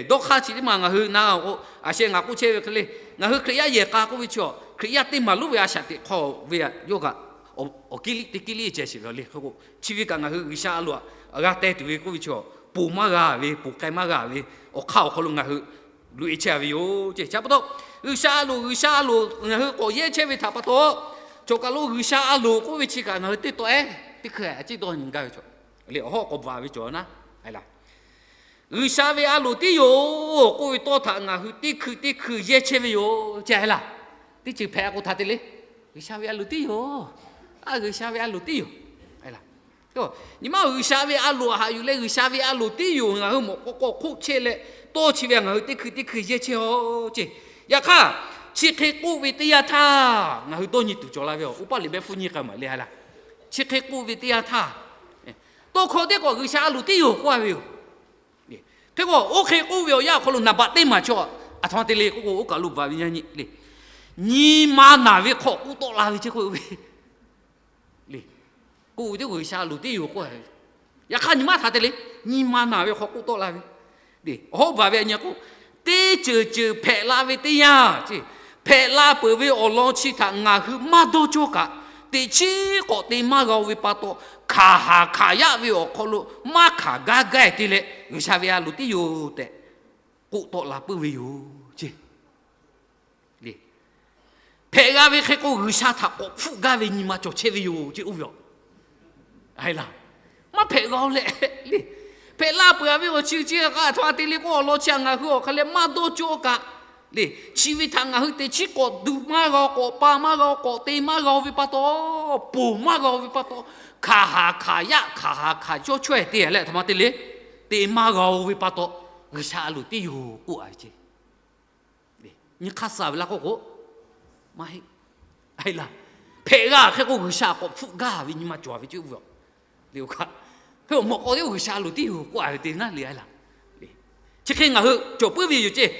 dawˇ hk'aˇ chi teˇ maˬ ngaˬ hui na k'o, a sheh ngaˬ k'oˆ chehˇ ve hk'e le, ngaˬ hui Hkriꞈ yaˇ yehˬ k'a k'oˆ ve chi, Hkriꞈ yaˇ teˇ maˍ lonˉ ve a shaꞈ teꞈ hk'aˇ ve yawˇ kaꞈ awˬ kiˇ liˇ teˇ kiˇ liˇ ceh sheˍ ve le. Hk'e k'o chi ve kaꞈ ngaˬ hui G'uiˬsha a loˍ g'a teh tuˬ ve k'oˆ ve chi, ponˬ maˇ g'a ve, ponˬ k'ai maˇ g'a ve, awˬ hk'aˇ awˬ hk'aw lo ngaˬ hui loꞈ e chehˇ ve yoˬ ceˇ. Chi pa taw, G'uiˬsha a loˍ, G'uiˬsha a loˍ ngaˬ hui k'awꞈ yehˇ chehˇ ve htaꞈ pa taw, cawˬ kaˬ lo G'uiˬsha a loˍ k'oˆ ve chi kaꞈ ngaˬ hui teˇ taw ehˉ teˇ hkui a ciˉ dawˇ nyi gaˇ ve chaw le, awˬ hawˉ k'awꞈ bvuhꞈ ve cawˬ naˉ, aˬ laˬ, G'uiˬsha ve a loˍ tiˉ yoˬ k'oˆ ve tawˇ htaꞈ ngaˬ hui teˇ hkui teˇ hkui yehˇ chehˇ ve yoˬ ceˇ, aˬ laˬ. Teˇ ceuˬ hpehꞈ k'o htaꞈ te le, G'uiˬsha ve a loˍ tiˉ yoˬ. A, G'uiˬsha ve a loˍ tiˉ yoˬ. Nyi ma G'uiˬsha ve a loˍ haꞈ yuˬ leh G'uiˬsha ve a loˍ tiˉ yoˬ ngaˬ hui mawꞈ k'aw k'aw hk'oˆ chehˇ leh tawˇ chi ve ngaˬ hui teˇ hkui teˇ hkui yehˇ chehˇ a ceˇ. Yaꞈ hk'aˇ, chi hk'e k'oˆ ve teˇ yanˇ htaˇ ngaˬ hui dawˇ nyi tuˬ cawˬ la ve, oˇ paˇ liꞈ mehˆ hpfuhˇ nyiˇ k'ai maˍ le, aˬ laˬ. Chi hk'e k'oˆ ve teˇ yanˇ htaˇ, tawˇ hkawˇ teˇ k'awꞈ G'uiˬsha a loˍ tiˉ yoˬ k'oˆ a ve yoˬ. Hk'e k'o, oˇ hk'e k'oˆ ve awˬ yanˇ awˬ hk'aw lo naˍ baꞈ teˇ maˬ chaw aˬ htoꞈ ma te le k'oˆ k'o, oˇ kaˬ lo bvuhꞈ ve nyi le, nyi ma naˬ ve hk'aw k'oˆ tawˆ la ve ceˇ k'oˆ ve le. K'oˆ ve teˇ k'o G'uiˬsha a loˍ tiˉ yoˬ k'oˆ a ve. Yaꞈ hk'aˇ nyi ma htaꞈ te le, nyi ma naˬ ve hk'aw k'oˆ tawˆ la ve. Awˬ hawˉ bvuhꞈ ve a nyi k'o, teˇ ceuˬ ceuˬ hpehꞈ la ve teˇ yanˇ ceˇ, hpehꞈ la peuˬ ve awˬ lawn chi htaꞈ ngaˬ hui maˇ dawˇ cawˇ kaꞈ, teꞈ chiˉ k'awꞈ te maˇ g'a-o ve pa taw, hkanˍ haˍ hkanˍ yaˆ ve awˬ hk'aw lo maˇ hkanˍ gaˇ gaˇ te leh G'uiˬsha ve a loˍ tiˉ yoˬ tehꞈ k'oˆ tawˆ la puiˉ ve yoˬ ceˇ. Hpehꞈ g'a ve hk'e k'o G'uiˬsha htaꞈ k'awꞈ hpfuhˆ gaˇ ve nyi ma cawˬ chehˇ ve yoˬ ceˇ oˇ ve a. Aˬ laˬ, maˇ hpehꞈ g'a-o leh le, hpehꞈ la peuˬ a ve awˬ chi chi hk'a aˬ htoꞈ ma te le k'o awˬ lawn chi a ngaˬ hui awˬ hk'a leh maˇ dawˇ cawˇ kaꞈ le, chi ve htaꞈ ngaˬ hui teꞈ chiˉ k'awꞈ duˬ maˇ g'a-o, k'awꞈ pa maˇ g'a-o, k'awꞈ te maˇ g'a-o ve pa taw, ponˬ maˇ g'a-o ve pa taw, hkanˍ haˍ hkanˍ yaˆ hkanˍ haˍ hkanˍ cawˇ chaweh te leh aˬ htoꞈ ma te le, te maˇ g'a-o ve pa taw, G'uiˬsha a loˍ tiˉ yoˬ k'oˆ a ve ceˇ. Nyi hk'aˇ suh ve laˇ k'oˆ k'o, maˇ heˆ. Aˬ laˬ, hpehꞈ g'a hk'e k'o G'uiˬsha k'awꞈ hpfuhˆ gaˇ ve nyi ma cawˬ ve ceˇ oˇ ve a. Hk'e mawꞈ k'aw teˇ G'uiˬsha a loˍ tiˉ yoˬ k'oˆ a ve te naˉ le aˬ laˬ. Chi hk'e ngaˬ hui cawˬ puiˉ ve yoˬ ceˇ.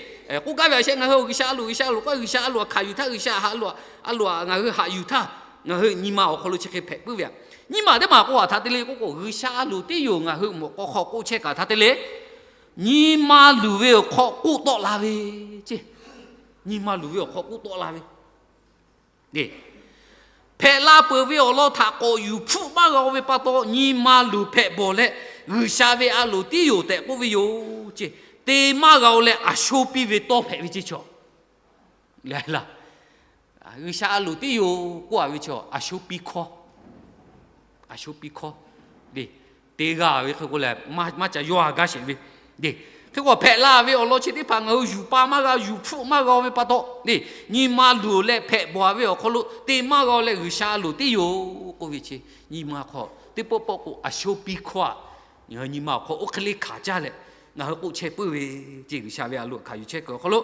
K'oˆ gaˇ ve a sheh ngaˬ hui G'uiˬsha a loˍ, G'uiˬsha a loˍ k'o G'uiˬsha a loˍ hkanˍ yuˬ htaˇ, G'uiˬsha a loˍ a ngaˬ hui haꞈ yuˬ htaˇ, ngaˬ hui nyi ma awˬ hk'aw lo chi hk'e hpehꞈ puiˉ ve a. Nyi ma teˇ maˬ k'o aˬ htoꞈ ma te le k'oˆ k'o G'uiˬsha a loˍ tiˉ yoˬ ngaˬ hui mawꞈ k'aw hk'aw k'oˆ chehˇ kaꞈ htaꞈ te le, nyi ma luˬ ve awˬ hk'aw k'oˆ tawˆ la ve ceˇ. Nyi ma luˬ ve awˬ hk'aw k'oˆ tawˆ la ve hpehꞈ la peuˬ ve awˬ lawn htaꞈ k'awꞈ yuˬ hpfuhˆ maˇ g'a-o ve pa taw, nyi ma luˬ hpehꞈ bawˬ leh, G'uiˬsha ve a loˍ tiˉ yoˬ tehꞈ k'oˆ ve yoˬ ceˇ. Te maˇ g'a-o leh aˬ sho piˇ ve tawˇ hpehꞈ ve ceˇ chaw. G'uiˬsha a loˍ tiˉ yoˬ k'oˆ a ve chaw aˬ sho piˇ hkawˇ, aˬ sho piˇ hkawˇ le. Te g'a ve hk'e k'o lehˬ, maˇ ca yawˇ a gaˇ sheˍ ve le. Hk'e k'o hpehꞈ la ve awˬ lawn chi teˇ hpaˍ ngaˬ hui yuˬ pa maˇ g'a, yuˬ hpfuhˆ maˇ g'a-o ve pa taw le, nyi ma luˬ leh hpehꞈ bawˬ a ve awˬ hk'aw lo te maˇ g'a-o leh G'uiˬsha a loˍ tiˉ yoˬ k'oˆ ve chi, nyi ma hk'aw teˇ pawˆ pawˆ k'o aˬ sho piˇ hkawˇ a, nyi ma awˬ hk'aw oˇ hk'e le hkanˍ caˇ leh Ngaˬ hui k'oˆ chehˇ puiˉ ve, ce G'uiˬsha ve a loˍ hkanˍ yuˬ chehˇ kuiˬ awˬ hk'aw lo,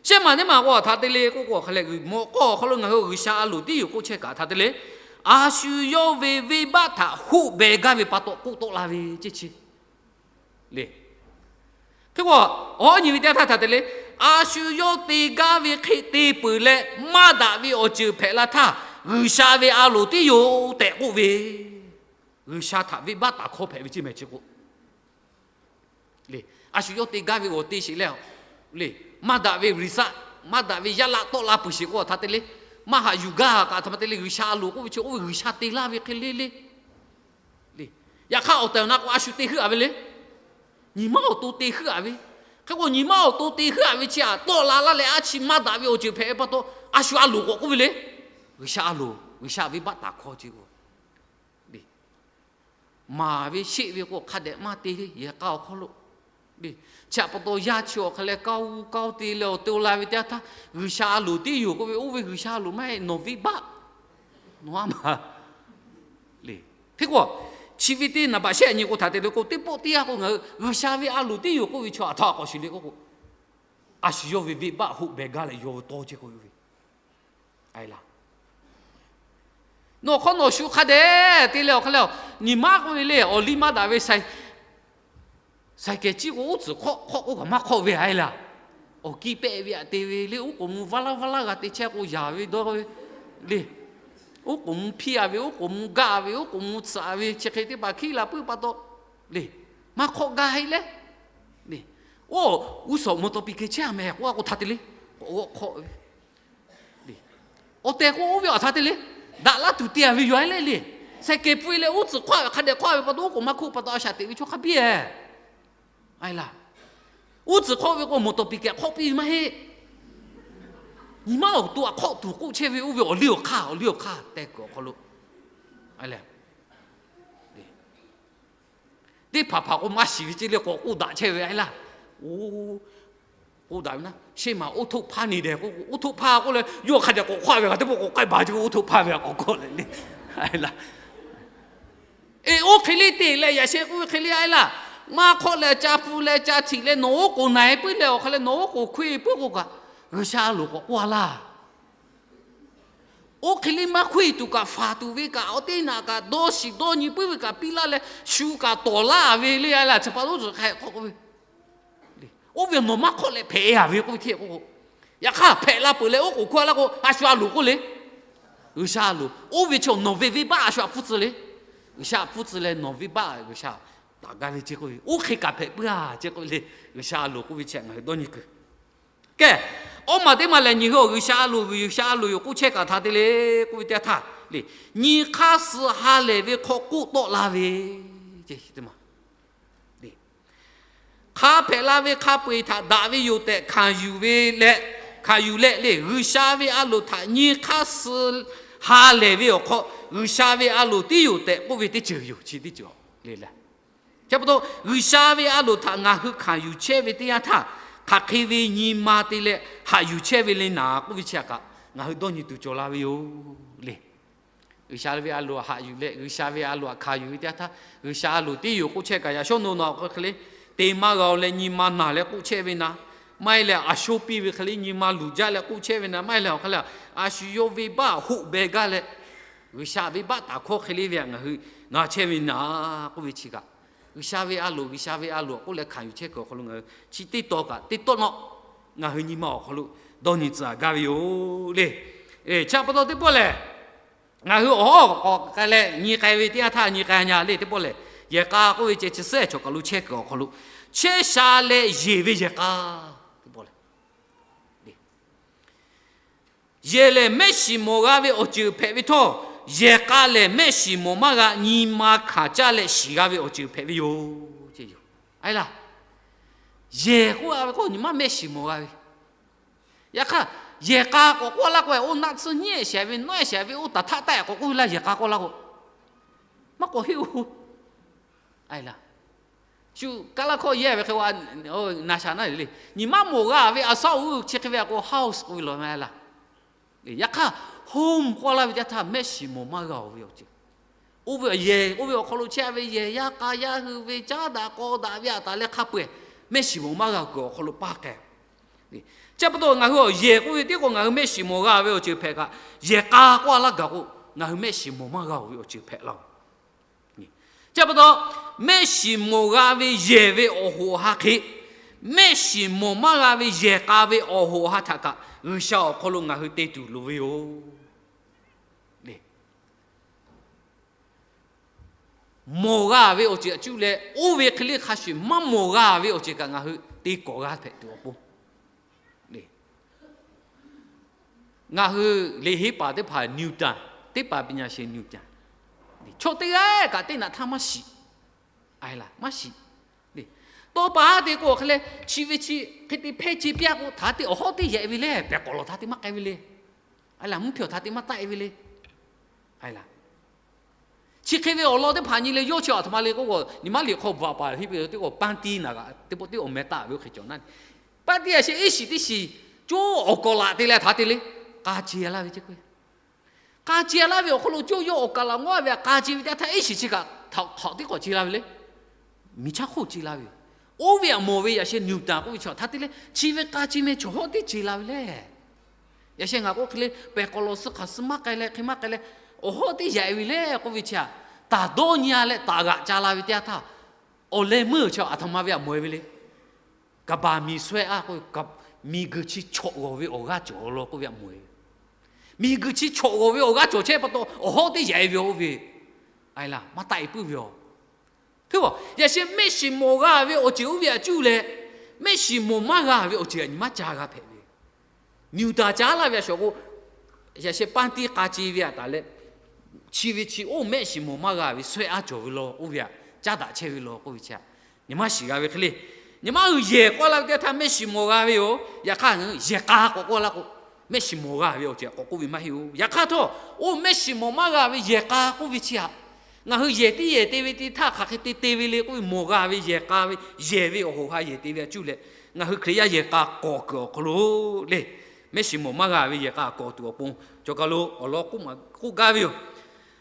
shehˆ maˬ neˇ maˬ k'o htaꞈ te le k'oˆ k'o, hk'a leh mawꞈ k'aw awˬ hk'aw lo ngaˬ hui G'uiˬsha a loˍ tiˉ yoˬ k'oˆ chehˇ kaꞈ htaꞈ te le, a shu yawˇ ve venˇbaˆ htaꞈ hoˆ beh gaˇ ve pa taw k'oˆ tawˆ la ve ce chi le. Hk'e k'o, awˬ nyi ve teˇ htaˇ htaꞈ te le, a shu yawˇ te gaˇ ve hk'e te peuˬ leh maˇ daꞈ ve awˬ ceuˬ hpehꞈ la htaˇ, G'uiˬsha ve a loˍ tiˉ yoˬ tehꞈ k'oˆ ve, G'uiˬsha htaꞈ venˇbaˆ taˍ hkawˇ hpehꞈ ve ce mehˍ chi k'o le. A shu yawˇ te gaˇ ve g'awˬ te sheˍ leh le, maˇ daꞈ ve result, maˇ daꞈ ve yaˇ laˆ tawˆ la peuˬ sheˍ k'o htaꞈ te le, maˇ haꞈ yuˬ gaˇ kaꞈ htaꞈ ma te le, G'uiˬsha a loˍ k'oˆ ve chi oˇ ve G'uiˬsha te laˇ ve hk'e le le. Yaꞈ hk'aˇ awˬ tehˬ awˬ na k'o a shu te heuˆ a ve le. Nyi ma awˬ to te heuˆ a ve. Hk'e k'o nyi ma awˬ to te heuˆ a ve chi htaꞈ tawˆ la laˇ leh a chi maˇ daꞈ ve awˬ ceuˬ hpehꞈ ve pa taw, a shu a loˍ k'awꞈ k'oˆ ve le. G'uiˬsha a loˍ, G'uiˬsha venˇbaˆ taˍ hkawˇ ce k'o le. Maˍ ve sheˆ ve k'o hk'a dehꞈ maˇ te ve yehˬ k'a awˬ hk'aw lo le. Chi htaꞈ pa taw yaˇ chi awˬ hk'a leh kaˇ uˇ kaˇ uˇ te leh awˬ te la ve teˇ yanˇ htaˇ, G'uiˬsha a loˍ tiˉ yoˬ k'oˆ ve, oˇ ve G'uiˬsha a loˍ maˇ heˆ, nawˬ venˇbaˆ, nawˬ a maˍ le. Hk'e k'o, chi ve teˇ naˍ baꞈ shehˆ nyi k'o htaꞈ te le k'o, teˇ pawˆ teˇ yanˇ k'o ngaˬ hui G'uiˬsha ve a loˍ tiˉ yoˬ k'oˆ ve chaw aˬ htaˇ k'awꞈ shiˍ le k'oˆ k'o, a shu yawˇ ve venˇbaˆ hoˆ beh gaˇ leh yawˇ ve tawˇ chehˇ k'oˆ ve, a laˇ. Nawˬ hk'awˇ nawˬ shu hk'a dehꞈ te leh awˬ hk'a leh, nyi ma k'oˆ ve le, awˬ liˇ maˇ daꞈ ve saiˍ kehˬ ciˇ k'o uˉ tcuhˍ hk'awˆ hk'awˆ k'oˆ kaꞈ maˇ hk'awˆ ve a laˇ. Awˬ kiˇ pehˆ ve aꞈ te ve le, oˉ k'oˍ mvuh vaˇ laˇ vaˇ laˇ g'a te chehˇ k'o yaˍ ve dawˇ ve le. Oˉ k'oˍ mvuh hpiˇ a ve, oˉ k'oˍ mvuh gaˇ ve, oˉ k'oˍ mvuh tsuhꞈ a ve chi hk'e teˇ hpaˍ hkiˉ la puiˉ pa taw le, maˇ hk'awˆ gaˇ heˆ leh le. Oˇ, g'uˇ suhˍ mawˬ taw piˇ keh chehˇ a mehˍ k'oˆ a k'o htaꞈ te le, k'awꞈ g'awˆ hk'awˆ ve le. Awˬ tehˬ k'o oˇ ve awˬ htaꞈ te le, daꞈ laˇ tuˬ te a ve yoˬ a leh le. Saiˍ kehˬ pui leh uˉ tcuhˍ hk'awˆ ve hk'a dehꞈ hk'awˆ ve pa taw oˉ k'oˍ maˇ hk'oˆ pa taw a shaꞈ teꞈ ve chaw hk'a biˇ e a laˇ. Uˉ tcuhˍ hk'awˆ ve k'o mawˬ tawˍ piˍ kehˬ hk'awˆ piˇ ve maˇ heˆ. Nyi ma awˬ to aꞈ hk'awˆ tuˬ k'oˆ chehˇ ve oˇ ve awˬ liˇ awˬ hk'aˇ, awˬ liˇ awˬ hk'aˇ tehꞈ kuiˬ awˬ hk'aw lo a le. Teˇ hpaˍ hpaˍ k'o maˇ shiˍ ve ce le, k'awꞈ k'oˆ daꞈ chehˇ ve a laˇ. Oˇ, k'oˆ daꞈ ve na, shehˆ maˬ oˇ htoˆ hpaˇ ni dehꞈ k'oˆ k'o, oˇ htoˆ hpaˇ k'oˆ leh yawˇ hk'a dehꞈ k'awꞈ hk'awˆ ve kaꞈ teˇ pawˆ k'awꞈ k'ai baˬ ce k'o, oˇ htoˆ hpaˇ ve kaꞈ k'awꞈ k'awˆ leh le. A laˇ. E, oˇ hk'e le te leh yaꞈ sheh k'oˆ ve hk'e le a laˇ. Maˇ hk'awˆ leh ca pfuh leh ca htiꞈ leh nawˬ oˉ k'oˍ na e puiˉ leh awˬ hk'a leh nawˬ oˉ k'oˍ hkoˇ e puiˉ k'o kaꞈ, G'uiˬsha a loˍ k'awꞈ k'oˆ a laˇ. Oˇ hk'e le maˇ hkoˇ e tuˬ kaꞈ, faˍ tuˬ ve kaꞈ, awˬ teˇ naꞈ kaꞈ dawˇ shiˍ dawˇ nyi puiˉ ve kaꞈ piˇ laˇ leh shu kaꞈ tawˍ laˇ ve le a laˇ. Chi pa taw oˇ tcuhˍ hk'a hk'awˆ k'oˆ ve, oˇ ve nawˬ maˇ hk'awˆ leh hpehꞈ a ve k'oˆ ve hteˇ k'o, yaꞈ hk'aˇ hpehꞈ la peuˬ leh oˉ k'oˍ hkoˇ a laˇ k'o, a shu a loˍ k'oˆ le. G'uiˬsha a loˍ. Oˇ ve chaw nawˬ ve venˇbaˆ a shu htaꞈ pfuhˇ tcuh le. G'uiˬsha htaꞈ pfuhˇ tcuh leh nawˬ venˇbaˆ G'uiˬsha taˍ gaˇ ve ce k'oˆ ve, oˇ hk'e kaꞈ hpehꞈ puiˉ a ce k'oˆ ve le. G'uiˬsha a loˍ k'oˆ ve chi ngaˬ hui dawˇ nyi kuiˬ. Kehˬ, awˉ maˬ teˇ maˬ lehˬ nyi hui G'uiˬsha a loˍ, G'uiˬsha a loˍ yoˬ k'oˆ chehˇ kaꞈ htaꞈ te le k'oˆ ve teˇ yanˇ htaˇ le, nyi hk'aˇ suh ha lehˬ ve hk'aw k'oˆ tawˆ la ve, hk'a hpehꞈ la ve hk'a peu-eˬ htaꞈ daꞈ ve yoˬ tehꞈ hkanˍ yuˬ ve leh, hkanˍ yuˬ leh le, G'uiˬsha ve a loˍ htaꞈ nyi hk'aˇ suh ha lehˬ ve awˬ hk'aw, G'uiˬsha ve a loˍ tiˉ yoˬ tehꞈ k'oˆ ve teˇ ceuˬ yoˬ, chi teˇ ceuˬ le le. Chi pa taw G'uiˬsha ve a loˍ htaꞈ ngaˬ hui hkanˍ yuˬ chehˇ ve teˇ yanˇ htaˇ, hk'aˬ hk'e ve nyi ma te leh haꞈ yuˬ chehˇ ve le naˍ k'oˆ ve chi htaꞈ kaꞈ ngaˬ hui dawˇ nyi tuˬ cawˬ la ve yoˬ le. G'uiˬsha ve a loˍ haꞈ yuˬ leh G'uiˬsha ve a loˍ htaꞈ hkanˍ yuˬ ve teˇ yanˇ htaˇ, G'uiˬsha a loˍ tiˉ yoˬ k'oˆ chehˇ kaꞈ yaꞈ shawˉ nawˬ nawˬ hk'e le, te maˇ g'a-o leh nyi ma naˬ leh k'oˆ chehˇ ve naˍ, maˇ heˆ leh a sho piˇ ve hk'e le nyi ma luˬ jaˇ leh k'oˆ chehˇ ve naˍ, maˇ heˆ leh awˬ hk'a leh a shu yawˇ venˇbaˆ hoˆ beh gaˇ leh G'uiˬsha venˇbaˆ taˍ hkawˇ hk'e le ve htaꞈ ngaˬ hui na chehˇ ve naˍ k'oˆ ve chi kaꞈ, G'uiˬsha ve a loˍ, G'uiˬsha ve a loˍ k'oˆ leh hkanˍ yuˬ chehˇ kuiˬ awˬ hk'aw lo ngaˬ hui chi teˇ taw kaꞈ teˇ tawˆ nawˆ ngaˬ hui nyi ma awˬ hk'aw lo dawˇ nyi tcuh a gaˇ ve yoˬ le. Chi pa taw teˇ pawˆ lehˬ, ngaˬ hui awˬ hawˉ k'awꞈ k'ai leh nyi k'ai ve teˇ yanˇ htaˇ nyi k'ai nya le teˇ pawˆ lehˬ, yehˬ k'a k'oˆ ve ceh chi suhˉ ehˍ chaw kaˬ lo chehˇ kuiˬ awˬ hk'aw lo chehˇ sha leh yeˬ ve yehˬ k'a teˇ pawˆ lehˬ, yehˬ lehˬ mehˆ shiˍ mawˬ g'a ve awˬ ceuˬ hpehꞈ ve htawˇ, yehˬ k'a lehˬ mehˆ shiˍ mawˬ maˇ g'a, nyi ma hkanˍ caˇ leh shiˍ g'a ve awˬ ceuˬ hpehꞈ ve yoˬ. A laˇ, yehˬ k'oˆ a ve k'o nyi ma mehˆ shiˍ mawˬ g'a ve. Yaꞈ hk'aˇ, yehˬ k'a k'awꞈ k'oˆ laˇ k'o, oˇ naˆ tsuhˇ nyiˉ ehˍ shehˍ ve, nawˉ ehˍ shehˍ ve, oˇ taˍ htaˆ taˆ ehˍ k'awꞈ k'oˆ ve laˇ yehˬ k'a k'oˆ laˇ k'o, maˇ k'awꞈ heˆ-oˬ. A laˇ, shu kaˇ laˇ hkawˇ yehˇ ve hk'e, naˍ shaˍ naˉ le, nyi ma mawˬ g'a ve a shaˉ-oˬ chi hk'e ve a k'o house k'oˆ ve law ma laˇ. Yaꞈ hk'aˇ, home k'oˆ laˇ ve teˇ htaˇ mehˆ shiˍ mawˬ maˇ g'a-oˬ ve awˬ ceuˬ. Oˇ ve awˬ yehˬ, oˇ ve awˬ hk'aw lo chehˇ ve yehˬ, yaˇ k'a yaˇ hui ve caˉ daꞈ k'aw daꞈ ve aꞈ taˍ leh hk'a peu-eˬ mehˆ shiˍ mawˬ maˇ g'a kuiˬ awˬ hk'aw lo paˇ k'ai. Chi pa taw ngaˬ hui awˬ yehˬ k'oˆ ve tiˉ k'o ngaˬ hui mehˆ shiˍ mawˬ g'a ve awˬ ceuˬ hpehꞈ kaꞈ, yehˬ k'a k'oˆ a laˇ gaˬ k'o, ngaˬ hui mehˆ shiˍ mawˬ maˇ g'a-oˬ ve awˬ ceuˬ hpehꞈ laˇ-oˬ. Chi pa taw, mehˆ shiˍ mawˬ g'a ve yehˬ ve awˬ hoꞈ awˬ ha hk'e, mehˆ shiˍ mawˬ maˇ g'a ve yehˬ k'a ve awˬ hoꞈ awˬ ha htaꞈ kaꞈ G'uiˬsha awˬ hk'aw lo ngaˬ hui te tuˬ loˍ ve yoˬ. Mawˬ g'a ve awˬ ceuˬ aꞈ cuˇ leh, oˇ ve hk'e le hk'a shuˍ maˇ mawˬ g'a ve awˬ ceuˬ kaꞈ ngaˬ hui te kawꞈ g'a hpehꞈ tuˬ awˬ pon, ngaˬ hui liꞈ henˇ paˍ teˇ hpaˍ นิวตัน, teˇ hpaˍ ปัญญาเชน นิวตัน, chaw teˇ g'aˇ kaꞈ teˇ naꞈ htaˇ maˇ shiˍ. Maˇ shiˍ. Tawˇ pa haˉ te k'o hk'e leh, chi ve chi hk'e te hpehˇ ce piˇ-a k'o, htaꞈ te awˬ hawˉ teˇ yaꞈ-e ve le, pehˬ k'awꞈ lawˬ htaꞈ te maˇ k'ai ve le, mvuhˇ hpehˇ awˬ htaꞈ te maˇ taˆ-e ve le. Chi hk'e ve awˬ lawn teˇ hpaˍ nyi leh yawˇ chi aˬ htoꞈ ma le k'oˆ k'o, nyi maˇ liꞈ hk'aw bvuhꞈ paˍ hiˉ ve teˇ k'o ปาร์ตี้ naˬ g'aꞈ teˇ pawˆ teˇ awˬ meh taˆ ve oˇ hk'e cawˬ naˇ, ปาร์ตี้ a sheh iˉ shiˍ teˇ shiˍ, coˇ awˬ kawˍ laꞈ te leh htaꞈ te le, k'a ce laˇ ve ce k'o, k'a ce laˇ ve awˬ hk'aw lo coˇ yawˇ awˬ kaˍ laꞈ ngawˉ ve aꞈ k'a ce ve teˇ htaˇ iˉ shiˍ chi kaꞈ htaꞈ tiˉ k'awꞈ ce la ve le. Miˬ chaˇ hk'oˆ ce la ve yoˬ. Oˇ ve aꞈ mawˬ ve yaꞈ sheh นิวตัน k'oˆ ve chaw htaꞈ te le, chi ve k'a ce meh chaw hawˉ teˇ ce la ve le. Yaꞈ sheh ngaˬ k'oˆ hk'e le, pehˬ k'awꞈ lawˬ suh hk'aˬ suh maˇ k'ai leh hk'e maˇ k'ai leh, awˬ hawˉ teˇ yaꞈ-e ve le k'oˆ ve chi aꞈ, taˍ dawˇ nyi-a leh taˍ g'aꞈ ca la ve teˇ yanˇ htaˇ, awˬ leh meuˇ chi aˬ htoꞈ ma ve aꞈ mawˬ-e ve le. Kaˍ baˬ miˬ suh-e-a k'o, miˬ guiˬ chi chawꞈ g'awˬ ve awˬ g'aˇ cawˬ law k'oˆ ve aꞈ mawˬ-e ve. Miˬ guiˬ chi chawꞈ g'awˬ ve awˬ g'aˇ cawˬ chehˇ pa taw, awˬ hawˉ teˇ yaꞈ-e ve oˇ ve, maˇ taˆ-e puiˉ ve yoˬ. Hk'e k'o, yaꞈ sheh mehˆ shiˍ mawˬ g'a ve awˬ ceuˬ oˇ ve aꞈ cuˇ leh, mehˆ shiˍ mawˬ maˇ g'a ve awˬ ceuˬ aꞈ nyi maˇ ca g'a hpehꞈ ve. นิวตัน ca laˇ ve a shawˍ k'o, yaꞈ sheh ปาร์ตี้ k'a ce ve aꞈ taˍ leh, chi ve chi oˇ mehˆ shiˍ mawˬ maˇ g'a ve suh-e-a cawˬ ve law oˇ ve aꞈ caˉ daꞈ chehˇ ve law k'oˆ ve chi aꞈ, nyi maˇ shiˍ g'a ve hk'e le. Nyi maˇ hui yehˬ k'oˆ laˇ ve teˇ htaˇ mehˆ shiˍ mawˬ g'a ve yoˬ. Yaꞈ hk'aˇ ngaˬ hui yehˬ k'a k'awꞈ k'oˆ laˇ k'o, mehˆ shiˍ mawˬ g'a ve awˬ ceuˬ k'awꞈ k'oˆ ve maˇ heˆ-oˬ. Yaꞈ hk'aˇ htawˇ, oˇ mehˆ shiˍ mawˬ maˇ g'a ve yehˬ k'a k'oˆ ve chi aꞈ, ngaˬ hui yehˬ teˇ yehˬ te ve teˇ htaˇ hk'aˬ hk'e te te ve le k'oˆ ve, mawˬ g'a ve yehˬ k'a ve, yehˬ ve awˬ hoꞈ ha yehˬ te ve aꞈ cuˇ leh, ngaˬ hui Hkriꞈ yaˇ yehˬ k'a k'awꞈ kuiˬ awˬ hk'aw lo le, mehˆ shiˍ mawˬ maˇ g'a ve yehˬ k'a k'awꞈ tuˬ awˬ pon cawˬ kaˬ lo awˬ lawn k'oˆ gaˇ ve yoˬ.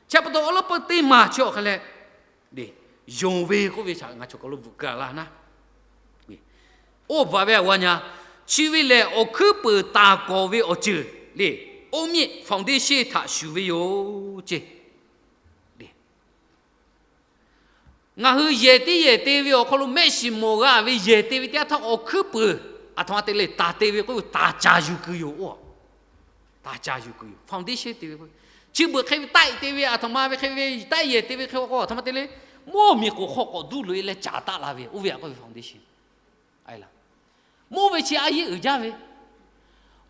Chi pa taw awˬ lawn peuˬ teˇ maˬ chi awˬ hk'aw leh, yonˍ ve k'oˆ ve htaꞈ ngaˬ cawˬ kaˬ lo bvuhꞈ keu laˇ naˇ. Oˇ bvuhꞈ ve aꞈ g'a nyi, chi ve lehˬ awˬ hkuiˉ peunˍ taˍ kawˍ ve awˬ ceuˬ le, oˇ miˆ foundation htaꞈ shuˍ ve yoˬ ce. Ngaˬ hui yehˬ teˇ yehˬ te ve awˬ hk'aw lo mehˆ shiˍ mawˬ g'a ve yehˬ te ve teˇ yanˇ htaˇ awˬ hkuiˉ peunˍ aˬ htoꞈ ma te le taˍ te ve k'oˆ ve taˍ caˍ yuˬ kuiˬ yoˬ. Taˍ caˍ yuˬ kuiˬ yoˬ, foundation te ve k'o, chi beuꞈ hk'e ve taˆ-e te ve aˬ htoꞈ ma ve hk'e ve taˆ-e yehˬ te ve hk'e k'o aˬ htoꞈ ma te le, mawˇ miˬ k'oˍ hk'aw k'awꞈ duˇ loꞈ-e leh caˍ taˆ la ve oˇ ve aꞈ k'oˆ ve foundation. Mawˇ ve chi a yehˉ uiˍ jaˇ ve,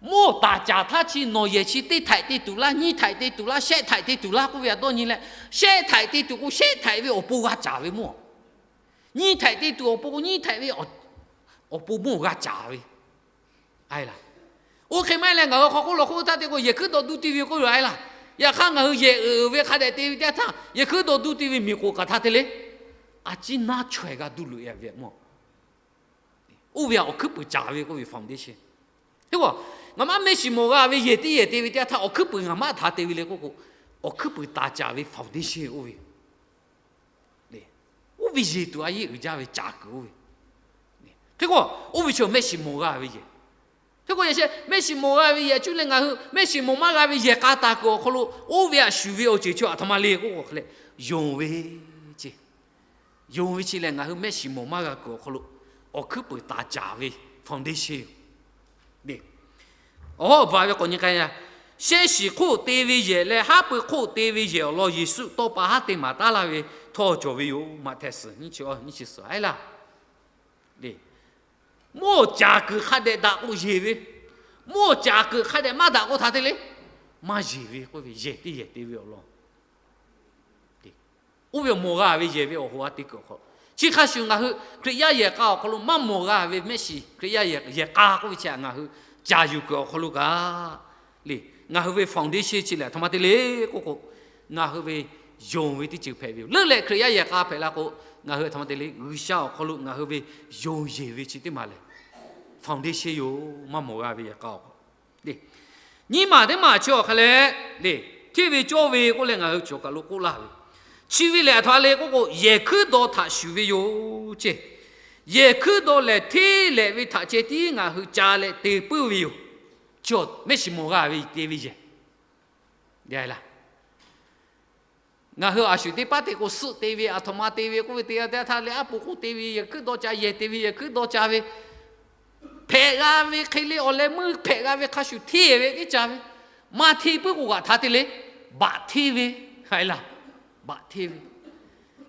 mawˇ taˍ caˍ htaˇ chi nawˬ yehˬ chi teˇ htaiꞈ te tuˬ laˇ, nyiˇ htaiꞈ te tuˬ laˇ, shehˆ htaiꞈ te tuˬ laˇ k'oˆ ve aꞈ dawˇ nyi leh, shehˆ htaiꞈ te tuˬ k'o shehˆ htaiꞈ ve awˬ pon g'a caˍ ve mawˇ. Nyiˇ htaiꞈ te tuˬ awˬ pon k'o nyiˇ htaiꞈ ve awˬ pon mawˇ g'a caˍ ve. Oˇ hk'e maˇ heˆ leh ngaˬ hui hk'aw k'oˆ law k'oˆ htaˇ te k'o yehˬ hkuiˉ dawˬ duˇ te ve k'oˆ ve a laˇ. Yaꞈ hk'aˇ ngaˬ hui yehˬ uiˍ ve hk'a dehꞈ te ve teˇ yanˇ htaˇ yehˬ hkuiˉ dawˬ duˇ te ve miˬ k'oˍ kaꞈ htaˇ te le, a ciˉ naˉ chaweh g'a duˇ loꞈ-e ve mawˇ. Oˇ ve aꞈ awˬ hkuiˉ peunˍ caˍ ve k'oˆ ve foundation. Hk'e k'o, ngaˬ maˇ mehˆ shiˍ mawˬ g'a ve yehˬ teˇ yehˬ te ve teˇ yanˇ htaˇ awˬ hkuiˉ peunˍ ngaˬ maˇ htaꞈ te ve le k'oˆ k'o, awˬ hkuiˉ peunˍ taˍ caˍ ve foundation oˇ ve, oˇ ve yehˬ tuˬ a yehˉ uiˍ jaˇ ve caˍ kuiˬ oˇ ve. Hk'e k'o, oˇ ve chi mehˆ shiˍ mawˬ g'a ve yehˬ. Hk'e k'o yaꞈ sheh mehˆ shiˍ mawˬ g'a ve yehˬ cuˇ leh ngaˬ hui mehˆ shiˍ mawˬ maˇ g'a ve yehˬ k'a taˍ kuiˬ awˬ hk'aw lo oˇ ve aꞈ shuˍ ve awˬ ceuˬ chi aˬ htoꞈ ma le k'oˆ k'o hk'e leh, yonˍ ve ce. Yonˍ ve chi lehˬ ngaˬ hui mehˆ shiˍ mawˬ maˇ g'a kuiˬ awˬ hk'aw lo awˬ hkuiˉ peunˍ taˍ caˍ ve foundation yoˬ. Awˬ hawˉ bvuhꞈ ve k'awꞈ nyi k'ai, shehˆ shiˍ hk'oˆ te ve yehˬ leh haˉ pui hk'oˆ te ve yehˬ awˬ lawn Yeˍsuˆ tawˇ pa haˉ te maˍ taˉ laˇ ve htawˇ cawˬ ve yoˬ. Maꞈhtehˍ suhˍ nyiˇ chi awˇ nyiˇ chi suhˍ a laˇ. Mawˇ caˍ kuiˬ hk'a dehꞈ daꞈ k'o yeˬ ve, mawˇ caˍ kuiˬ hk'a dehꞈ maˇ daꞈ k'o htaꞈ te le, maˇ yeˬ ve k'oˆ ve yehˬ teˇ yehˬ te ve awˬ lawn. Oˇ ve mawˬ g'a ve yehˬ ve awˬ hoꞈ a te kuiˬ awˬ hk'aw lo, chi hk'a shuˍ ngaˬ hui Hkriꞈ yaˇ yehˬ k'a awˬ hk'aw lo maˇ mawˬ g'a ve mehˆ shiˍ Hkriꞈ yaˇ yehˬ k'a k'oˆ ve chi htaꞈ ngaˬ hui caˍ yuˬ kuiˬ awˬ hk'aw lo kaꞈ le, ngaˬ hui ve foundation chi lehˬ aˬ htoꞈ ma te le k'oˆ k'o, ngaˬ hui ve yonˍ ve teˇ ceuˬ hpehꞈ ve yoˬ. Leuˉ leh Hkriꞈ yaˇ yehˬ k'a hpehꞈ la k'o, ngaˬ hui aˬ htoꞈ ma te le G'uiˬsha awˬ hk'aw lo ngaˬ hui ve yonˍ yeˬ ve chi teˇ maˬ lehˬ foundation yoˬ. Maˇ mawˬ g'a ve yehˬ k'a awˬ hk'aw lo, nyiˇ maˬ teˇ maˬ chi awˬ hk'a leh le, hteˇ ve cawˇ ve k'oˆ leh ngaˬ hui cawˬ kaˬ lo k'oˆ laˇ ve, Chi ve lehˬ, aˬ htoꞈ ma le k'oˆ k'o, yehˬ hkuiˉ daw htaꞈ shuˍ ve yoˬ ceˇ. Yehˬ hkuiˉ daw lehˬ, hteˇ lehꞈ ve htaꞈ ceh tiˉ ngaˬ hui ca leh te puiˉ ve yoˬ. Chaw mehˆ shiˍ mawˬ g'a ve te ve yehˬ. Ngaˬ hui a shuˍ teˇ paˉ te k'o, suhˆ te ve, aˬ htoꞈ ma te ve k'oˆ ve te a te htaˇ leh, aˉ po k'oˆ te ve, yehˬ hkuiˉ daw ca yehˬ te ve, yehˬ hkuiˉ daw ca ve, hpehꞈ g'a ve hk'e le, awˬ leh meuˇ hpehꞈ g'a ve hk'a shuˍ hteˇ ve teˇ ca ve, maˇ hteˇ puiˉ k'o g'aꞈ htaꞈ te le, baꞈ hteˇ ve, a e laˇ, baꞈ hteˇ ve.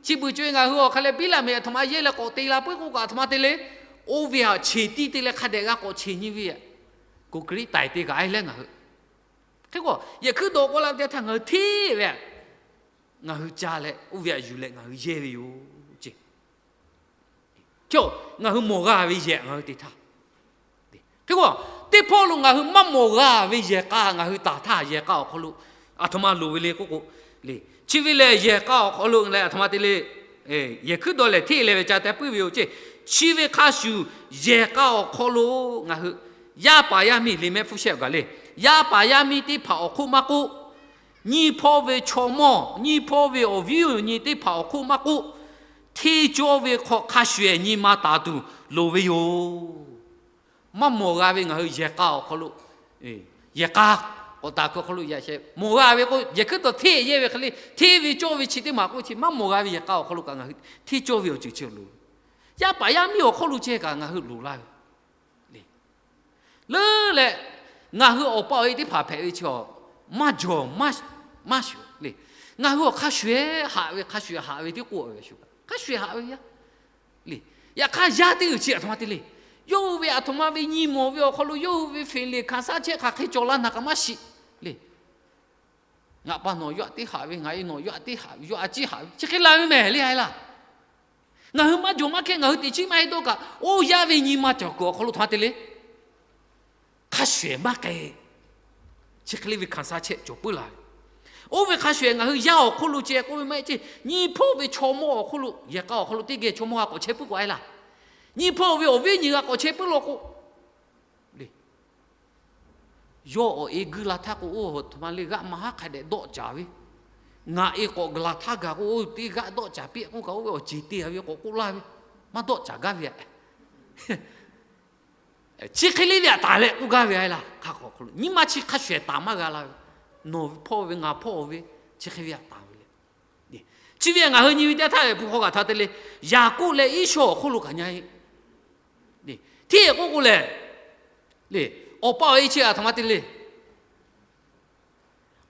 Chi beuꞈ co e ngaˬ hui awˬ hk'a leh biˇ laꞈ mehˍ aˬ htoꞈ ma yehˇ leh k'awꞈ te la puiˉ k'o kaꞈ aˬ htoꞈ ma te le, oˇ ve aˬ cheˬ tiˇ te leh hk'a dehꞈ g'a k'awꞈ cheˬ nyi ve, Koˍ Kiriˆ taiˍ te kaꞈ a e leh ngaˬ hui hk'e k'o, yehˬ hkuiˉ daw k'oˆ laˇ ve teˇ htaˇ ngaˬ hui hteˇ ve, ngaˬ hui ca leh oˇ ve aꞈ yuˬ leh ngaˬ hui yehˇ ve yoˬ ceˇ. Chaw ngaˬ hui mawˬ g'a ve yehˬ ngaˬ hui te htaˇ, hk'e k'o, teˇ hpawˇ lo ngaˬ hui maˇ mawˬ g'a ve yehˬ k'a ngaˬ hui taˍ htaˇ, yehˬ k'a awˬ hk'aw lo aˬ htoꞈ ma loˍ ve le k'oˆ k'o, chi ve lehˬ yehˬ k'a awˬ hk'aw lo leh aˬ htoꞈ ma te le, yehˬ hkuiˉ daw lehˬ hteˇ leh ve ca te puiˉ ve yoˬ ceˇ. Chi ve hk'a shuˍ yehˬ k'a awˬ hk'aw lo ngaˬ hui yaˇ paˍ yaˇ miˇ liꞈ mehˆ hpfuhˇ shehˆ gaˬ le, yaˇ paˍ yaˇ miˇ teˇ hpaˍ awˬ hk'oˆ maˇ k'oˆ, nyiˇ hpawˇ ve chaw mawˇ, nyiˇ hpawˇ ve awˬ viˉ awˬ nyi teˇ hpaˍ awˬ hk'oˆ maˇ k'oˆ, hteˇ cawˇ ve hk'aw hk'a shuˍ ehˍ nyi ma taˍ tuˬ loˍ ve yoˬ. Maˇ mawˬ g'a ve ngaˬ hui yehˬ k'a awˬ hk'aw lo, yehˬ k'a k'awꞈ taˍ kuiˬ awˬ hk'aw lo yaꞈ sheh mawˬ g'a ve k'o, yehˬ hkuiˉ daw hteˇ yehˇ ve hk'e le, hteˇ ve cawˇ ve chi teˇ maˬ k'oˆ chi maˇ mawˬ g'a ve yehˬ k'a awˬ hk'aw lo kaꞈ ngaˬ hui hteˇ cawˇ ve awˬ ceuˬ chi loˍ. Yaˇ paˍ yaˇ miˇ awˬ hk'oˆ lo ceh kaꞈ ngaˬ hui loˍ laˇ ve le. Leuˉ leh ngaˬ hui awˬ pa awˬ e teˇ hpaˍ hpehꞈ ve chi a maˇ jawˬ maˇ shuˍ le. Ngaˬ hui awˬ hk'a shuˍ ehˍ haꞈ ve, hk'a shuˍ ehˍ haꞈ ve tiˉ k'oˆ ve shuˍ, hk'a shuˍ ehˍ haꞈ ve yaˇ le. Yaꞈ hk'aˇ yaˇ teˇ g'uiˬ chi aˬ htoꞈ ma te le. Yawˇ hui ve aˬ htoꞈ ma ve nyi mawˬ ve awˬ hk'aw lo yawˇ hui ve feˍ leˍ hkanˍ saˉ chehˇ hk'aˬ hk'e cawˬ la naˬ kaꞈ maˇ shiˍ le. Ngaˬ pa nawˬ yawˇ aꞈ teˇ haꞈ ve, ngaˬ e nawˬ yawˇ aꞈ teˇ haꞈ ve, yawˇ aꞈ ciˉ haꞈ ve chi hk'e la ve mehˍ le a e laˇ. Ngaˬ hui maˇ jawˬ maˇ hkehˇ, ngaˬ hui teꞈ chiˉ maˇ heˆ dawˇ kaꞈ, oˇ yaˇ ve nyi ma cawˬ kuiˬ awˬ hk'aw lo htoꞈ ma te le. Hk'a shuˍ ehˍ maˇ k'ai. Chi hk'e le ve hkanˍ saˉ chehˇ cawˬ puiˉ la ve. Oˇ ve hk'a shuˍ ehˍ ngaˬ hui yaˇ awˬ hk'oˆ lo ceh k'oˆ ve maˇ heˆ ceˇ, nyiˇ hpawˇ ve chaw mawˇ awˬ hk'oˆ lo, yehˬ k'a awˬ hk'aw lo teˇ geh chaw mawˇ g'a k'awꞈ chehˇ puiˉ k'o a e laˇ. Nyiˇ hpawˇ ve awˬ viˉ nyi g'a k'awꞈ chehˇ puiˉ law k'o le. Yawˇ awˬ e guiˇ la htaˇ k'o, oˇ aˬ htoꞈ ma le g'aˆ ma haˉ hk'a dehꞈ dawˆ caˍ ve. Ngaˬ e k'awꞈ gaˬ la htaˇ gaˬ k'o, oˇ teˇ g'aˆ dawˆ caˍ piˇ k'oˆ kaꞈ, oˇ ve awˬ ceˬ te a ve k'awꞈ k'oˆ laˇ ve, maˇ dawˆ caˍ gaˇ ve a. Chi hk'e le ve aꞈ taˍ leh k'oˆ gaˇ ve a e laˇ. Hk'a hk'aw hk'aw lo nyi ma chi hk'a shuˍ ehˍ taˍ maˇ g'a la ve, nawˬ hpawˇ ve ngaˬ hpawˇ ve, chi hk'e ve aꞈ taˍ ve le. Chi ve ngaˬ hui nyi ve teˇ htaˇ ve hpu hk'aw kaꞈ htaꞈ te le, Yaˍkoˆ leh Iˉsawˇ awˬ hk'oˆ lo kaꞈ nyi a e hteˇ k'oˆ k'o lehˬ, le, awˬ pa awˬ e chi aˬ htoꞈ ma te le.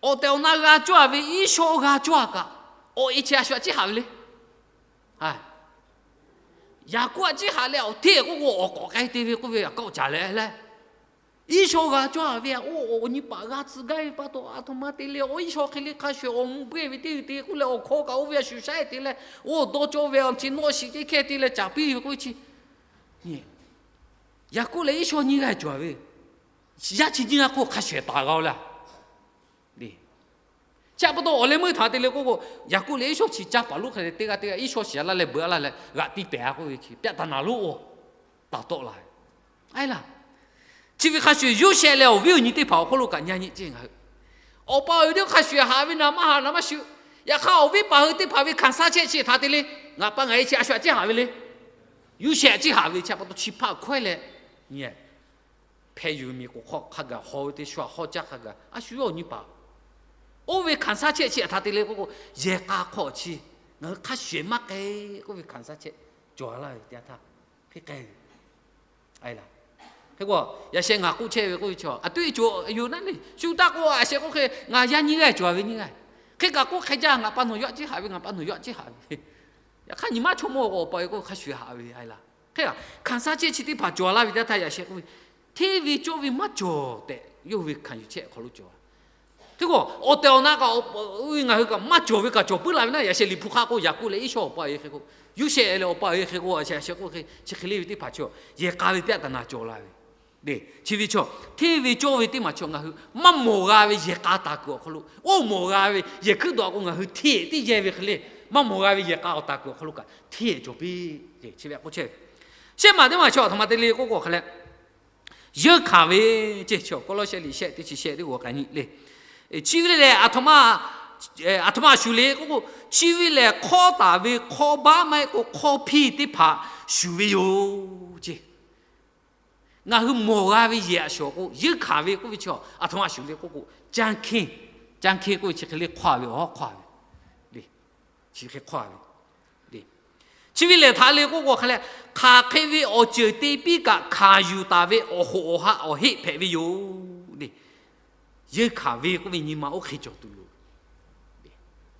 Awˬ tehˬ awˬ na g'a cawˇ a ve Iˉsawˇ g'a cawˇ a kaꞈ, awˬ e chi a shu aꞈ ciˉ haꞈ ve le. Yaˍkoˆ aꞈ ciˉ haꞈ leh awˬ hteˇ k'oˆ k'o awˬ k'awꞈ k'ai te ve k'oˆ ve aꞈ kawˆ caˍ leh leh, Iˉsawˇ g'a cawˇ a ve a, oˇ awˬ nyi paˍ g'a tcuh gaˇ ve pa taw aˬ htoꞈ ma te le, awˬ Iˉsawˇ hk'e le hk'a shuˍ ehˍ awˬ mvuh beuˆ ve teˇ g'uiˬ te k'oˆ leh awˬ hkawˇ kaꞈ oˇ ve a shu shaˉ e te leh, oˇ dawˇ cawˇ ve a chi nawˇ shiˍ teˇ hkehˇ te leh caˍ piˇ ve k'oˆ ve chi Yaˍkoˆ leh Iˉsawˇ nyiˇ g'aˇ cawˬ ve, yaˇ chi nyiˇ g'aˇ k'oˆ hk'a shuˍ ehˍ taˍ g'a-o laˇ. Chi pa taw awˬ leh meuˇ htaꞈ te le k'oˆ k'o, Yaˍkoˆ leh Iˉsawˇ chi caˇ paˍ lonˉ hk'a te g'a te g'a, Iˉsawˇ shiˍ a laˇ leh beuꞈ a laˇ leh g'aꞈ tiˇ pehˍ a k'oˆ ve chi pyaˆ taˍ naˍ lonˉ oˇ taˍ tawˆ la ve. A e laˇ, chi ve hk'a shuˍ Yoˇsehꞈ leh awˬ viˉ awˬ nyi teˇ hpaˍ awˬ hk'oˆ lo kaꞈ nyi a nyi ceˇ ngaˬ hui, awˬ pa awˬ e teˇ hk'a shuˍ haꞈ ve naˍ maˇ haꞈ naˍ maˇ shuˍ. Yaꞈ hk'aˇ awˬ viˉ paˍ hui teˇ hpaˍ ve hkanˍ saˉ chehˇ chi htaꞈ te le, ngaˬ pa ngaˬ e chi a shu aꞈ ciˉ haꞈ ve le. Yoˇsehꞈ aꞈ ciˉ haꞈ ve chi pa taw chi hpaˇ hkawehˇ leh nyi hpeh yuˬ miˬ k'oˍ hk'aw hk'a gaˬ haw ve teˇ shu aꞈ hawˇ caˇ hk'a gaˬ a shu yawˇ awˬ nyi paˍ oˇ ve hkanˍ saˉ chehˇ chi htaꞈ te le k'oˆ k'o, yehˬ k'a hk'aw chi ngaˬ hui hk'a shuˍ ehˍ maˇ k'ai k'oˆ ve hkanˍ saˉ chehˇ cawˬ a laˇ ve teˇ yanˇ htaˇ hk'e k'ai ve. Hk'e k'o, yaꞈ sheh ngaˬ k'oˆ chehˇ ve k'oˆ ve chi a tuˉ e co yoˬ naˉ le. Shu taˇ k'oˆ a sheh k'oˆ hk'e ngaˬ yaˇ nyiˇ g'aˇ cawˬ a ve nyiˇ g'aˇ. Hk'e kaꞈ k'oˆ hk'e jaˇ, ngaˬ pa nawˬ yawˇ aꞈ ciˉ haꞈ ve, ngaˬ pa nawˬ yawˇ aꞈ ciˉ haꞈ ve. Yaꞈ hk'aˇ nyi ma chaw mawˇ k'o awˬ pa e k'oˆ hk'a shuˍ ehˍ haꞈ ve a e laˇ. Hk'e a, hkanˍ saˉ chehˇ chi teˇ hpaˍ cawˬ a laˇ ve teˇ htaˇ yaꞈ sheh k'oˆ ve, hteˇ ve cawˇ ve maˇ cawˬ tehꞈ yawˇ ve hkanˍ yuˬ chehˇ hk'aw lo cawˬ a. Hk'e k'o, awˬ tehˬ awˬ na kaꞈ oˇ ve ngaˬ hui kaꞈ maˇ cawˬ ve kaꞈ cawˬ puiˉ la ve naˉ, yaꞈ sheh Liꞈ hpu hk'aˆ k'oˆ Yaˍkoˆ leh Iˉsawˇ awˬ pa awˬ e hk'e k'o, Yoˇsehꞈ leh awˬ pa awˬ e hk'e k'o, a sheh k'oˆ hk'e chi hk'e le ve teˇ hpaˍ chaw yehˬ k'a ve pyaˆ taˍ naˍ cawˬ la ve. Chi ve chaw hteˇ ve cawˇ ve teˇ maˬ chaw ngaˬ hui maˇ mawˬ g'a ve yehˬ k'a taˍ kuiˬ awˬ hk'aw lo, oˇ mawˬ g'a ve yehˬ hkuiˉ daw k'o ngaˬ hui hteˇ tiˉ yehˇ ve hk'e le, maˇ mawˬ g'a ve yehˬ k'a awˬ taˍ kuiˬ awˬ hk'aw lo kaꞈ hteˇ cawˬ piˇ. Chi ve k'oˆ chehˇ ve, shehˆ maˬ teˇ maˬ chaw aˬ htoꞈ ma te le k'oˆ k'o hk'a leh, yeunˇ hkanˍ ve ceˇ. Chaw Kawˇlawˇsehˆ liꞈ shehˆ teˇ chi shehˆ teˇ g'aw k'ai nyi le. Chi ve le lehˬ aˬ htoꞈ ma aˬ htoꞈ ma shuˍ le k'oˆ k'o, chi ve lehˬ hk'awˇ taˍ ve hk'awˇ baˆ maˇ heˆ k'o hk'awˇ hpiˇ teˇ hpaˍ shuˍ ve yoˬ ceˇ. Ngaˬ hui mawˬ g'a ve yehˬ a shuˍ k'o, yeunˇ hkanˍ ve k'oˆ ve chi aˬ htoꞈ ma shuˍ le k'oˆ k'o, caˇ hkiˇ, caˇ hkiˇ k'oˆ ve chi hk'e le hk'awˇ ve awˬ hawˉ hk'awˇ ve le. Chi hk'e hk'awˇ ve le. Chi ve lehˬ htaꞈ le k'oˆ k'o hk'a leh, hk'aˬ hk'e ve awˬ ceuˬ te piˇ kaꞈ hkanˍ yuˬ taˍ ve awˬ hoꞈ awˬ ha awˬ heˆ hpehꞈ ve yoˬ le. Yeunˇ hkanˍ ve k'oˆ ve nyi ma oˇ hk'e cawˬ tuˬ loˍ.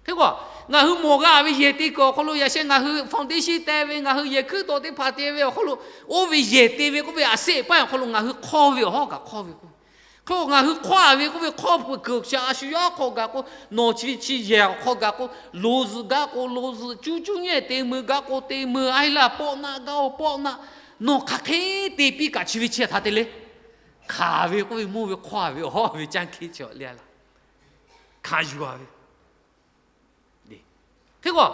Hk'e k'o, ngaˬ hui mawˬ g'a ve yehˬ te kuiˬ awˬ hk'aw lo yaꞈ sheh ngaˬ hui foundation teh ve, ngaˬ hui yehˬ hkuiˉ tawˍ teˇ hpaˍ te ve awˬ hk'aw lo, oˇ ve yehˬ te ve k'oˆ ve aˬ seˆ paˇ awˬ hk'aw lo ngaˬ hui hk'awˇ ve awˬ hawˉ kaꞈ hk'awˇ ve k'o, hk'e k'o ngaˬ hui hk'awˇ ve k'oˆ ve hk'awˇ peuˬ kuiˬ awˬ shaˍ a shu yaˇ hk'aw gaˬ k'o, nawˬ chi ve chi yehˬ awˬ hk'aw gaˬ k'o, loˍ zuhꞈ gaˇ k'o loˍ zuhꞈ, cuˇ cuˇ nyi te meuˬ gaˇ k'o te meuˬ, a e laˇ pawˆ naˆ gaˇ o pawˆ naˆ, nawˬ hk'aˬ hk'e te piˇ kaꞈ chi ve chi htaꞈ te le. Hkanˍ ve k'oˆ ve mawˇ ve hk'awˇ ve awˬ hawˉ ve caˇ hkiˇ chi le a laˇ. Hkanˍ yuˬ a ve Hk'e k'o,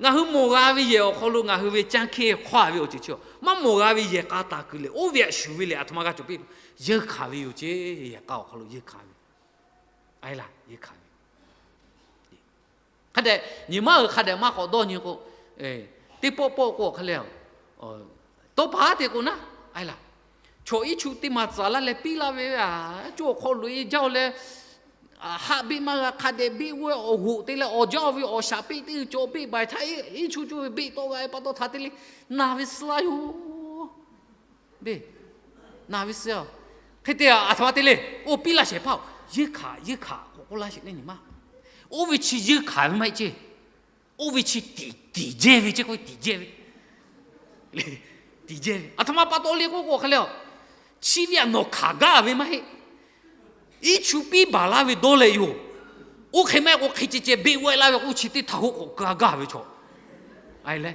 ngaˬ hui mawˬ g'a ve yehˬ awˬ hk'aw lo ngaˬ hui ve caˇ hkiˇ hk'awˇ ve awˬ ceuˬ chi, maˇ mawˬ g'a ve yehˬ k'a taˍ kuiˬ lehˬ, oˇ ve htaꞈ shuˍ ve lehˬ, aˬ htoꞈ ma g'a cawˬ piˇ, yeunˇ hkanˍ ve yoˬ ceˇ. Yehˬ k'a awˬ hk'aw lo yeunˇ hkanˍ ve, a e laˇ, yeunˇ hkanˍ ve. Hk'a dehꞈ nyi ma hui hk'a dehꞈ maˇ k'awꞈ dawˇ nyi k'o, teˇ pawˆ pawˆ k'o hk'a leh, tawˇ pa te k'o naˉ, a e laˇ, chaw iˉ chuˆ teˇ ma tcuh laˇ leh piˇ laˇ ve, a, co awˬ hk'aw loꞈ e jaˇ-oˬ leh, haˆ beˆ maˇ g'a, hk'a dehꞈ beˆ g'awˇ awˬ hoꞈ te leh awˬ jaˇ ve awˬ shaˍ peˆ teˇ g'uiˬ cawˬ beˆ baˬ htaˇ, iˉ chuˆ cuˇ ve beˆ tawˆ g'a e pa taw htaꞈ te le, naˬ ve suh laˇ yoˬ. Beˬ, naˬ ve suh a. Hk'e te a, aˬ htoꞈ ma te le, oˇ piˇ laˇ shehˍ hpaˇ-oˬ, yeunˇ hkanˍ yeunˇ hkanˍ k'awꞈ k'oˆ laˇ sheˍ neˇ nyi ma. Oˇ ve chi yeunˇ hkanˍ ve maˇ heˆ ceˇ. Oˇ ve chi tiꞈ tiꞈ jehˇ ve ceˇ k'oˆ ve, tiꞈ jehˇ ve, tiꞈ jehˇ ve. Aˬ htoꞈ ma pa taw le k'oˆ k'o hk'a leh, chi ve aꞈ nawˬ hkanˍ gaˇ ve maˇ heˆ. Iˉ chuˆ piˇ baˬ laˇ ve dawˇ leh yoˬ. Oˇ hk'e maˇ heˆ k'o hk'e ceh ceh beˆ g'awˇ laˇ ve k'oˆ chi teˇ htaꞈ hoˆ k'awꞈ ka gaˇ ve chaw. A e leh,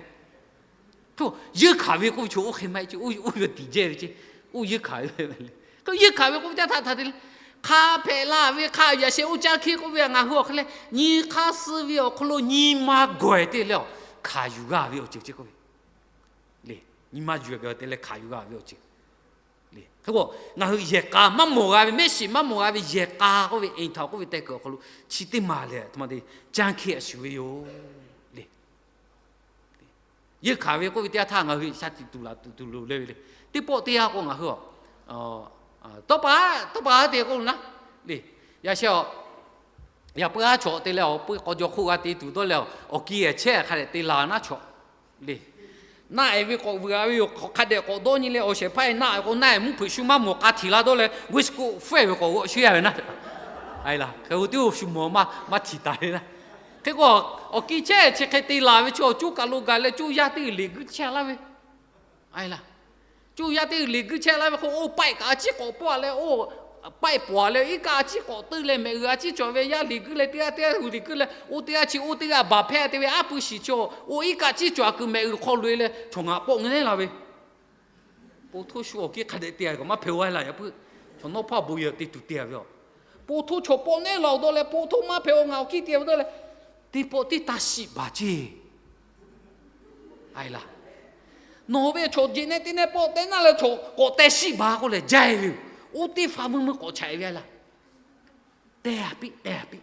yeunˇ hkanˍ ve k'oˆ ve chaw oˇ hk'e maˇ heˆ ceˇ. Oˇ ve tiꞈ jehˇ ve ceˇ. Oˇ yeunˇ hkanˍ ve le. Yeunˇ hkanˍ ve k'oˆ ve teˇ htaˇ htaꞈ te le, hk'a hpehꞈ la ve hk'a yaꞈ sheh oˇ caˇ hkiˇ k'oˆ ve ngaˬ hui awˬ hk'e leh nyi hk'aˇ suh ve awˬ hk'aw lo nyi ma gawˬ e te leh, hkanˍ yuˬ g'a ve awˬ ceuˬ ceˇ k'oˆ ve le. Nyi ma yuˬ g'a te leh hkanˍ yuˬ g'a ve awˬ ceuˬ le. Hk'e k'o, ngaˬ hui yehˬ k'a maˇ mawˬ g'a ve, mehˆ shiˍ maˇ mawˬ g'a ve yehˬ k'a k'oˆ ve, အိမ်ထောင် k'oˆ ve teh kuiˬ awˬ hk'aw lo chi teˇ maˬ lehˬ, aˬ htoꞈ ma te, caˇ hkiˇ a shuˍ ve yoˬ le. Yeunˇ hkanˍ ve k'oˆ ve teˇ yanˇ htaˇ ngaˬ hui sha tiꞈ tuˬ laˬ tuˬ tuˬ loˍ le ve le. Teˇ pawˆ teˇ yanˇ k'o ngaˬ hui, tawˇ pa, tawˇ pa te k'oˆ lo naˉ le. Yaꞈ sheh a, yaꞈ peu aˉ chaw te leh awˬ peu k'awꞈ jaw hk'oˆ g'a te tuˬ dawˇ leh, awˬ ki chehˇ hk'a dehꞈ te la naˉ chaw le. Naˆ e ve k'awꞈ vuiˬ a ve yoˬ. Hk'a dehꞈ k'awꞈ dawˇ nyi leh awˬ shehˍ hpaˇ e naˆ e k'o naˆ e mvuhˇ hpeuꞈ shu maˇ mawˬ k'a htiꞈ la dawˇ leh, waistcoat feuˆ ve k'awꞈ g'awꞈ shuˉ yaˇ ve naˉ. A e laˇ, hk'e o teˇ o shu mawˬ maˇ htiꞈ taˍ ve naˉ. Hk'e k'o, awˬ ki chehˇ chi hk'e te la ve chaw coˇ kaˬ lo gaˬ leh coˇ yaˇ teˇ g'uiˬ liꞈ guiˇ chehˇ laˇ ve. A e laˇ, coˇ yaˇ teˇ g'uiˬ liꞈ guiˇ chehˇ laˇ ve k'o, oˇ paiˆ kaꞈ a ciˉ k'awꞈ pawˆ leh, oˇ paiˆ pawˬ leh iˉ kaˆ a ciˉ k'awꞈ teuˆ leh mehꞈ g'uiˬ a ciˉ cawˬ ve yaˇ liꞈ guiˇ leh teˇ g'aˇ teˇ g'aˇ g'uiˬ liꞈ guiˇ leh, oˇ teˇ g'aˇ chi oˇ teˇ g'aˇ baˬ hpehˇ te ve aˉ pui shiˍ chaw, oˇ iˉ kaˆ ciˉ cawˬ a kuiˬ mehꞈ g'uiˬ hk'aw loꞈ e leh chaw ngaˬ pawˆ nehˉ la ve. Po htoˇ shu awˬ kiˇ hk'a dehꞈ te a kaꞈ maˇ hpehꞈ-o a laˇ yaꞈ puiˉ. Chaw nawˉ hpawˇ bon yaꞈ te tuˬ te a ve a. Po htoˇ chaw pawˆ nehˉ la-oˬ dawˇ leh po htoˇ maˇ hpehꞈ-o ngaˬ awˬ kiˇ te ve dawˇ leh, teˇ pawˆ teˇ taˇ shiˆ baˬ ceˇ. A e laˇ, nawˬ ve chaw jeꞈ nehˉ teˇ nehˉ pawˆ teh naˉ leh chaw k'awꞈ teh shiˆ baˬ k'oˆ leh jaˇ e ve yoˬ. Oˇ teˇ hpaˍ meuˇ meuˇ k'awꞈ chaꞈ e ve a laˇ. Teh a piˇ, teh a piˇ,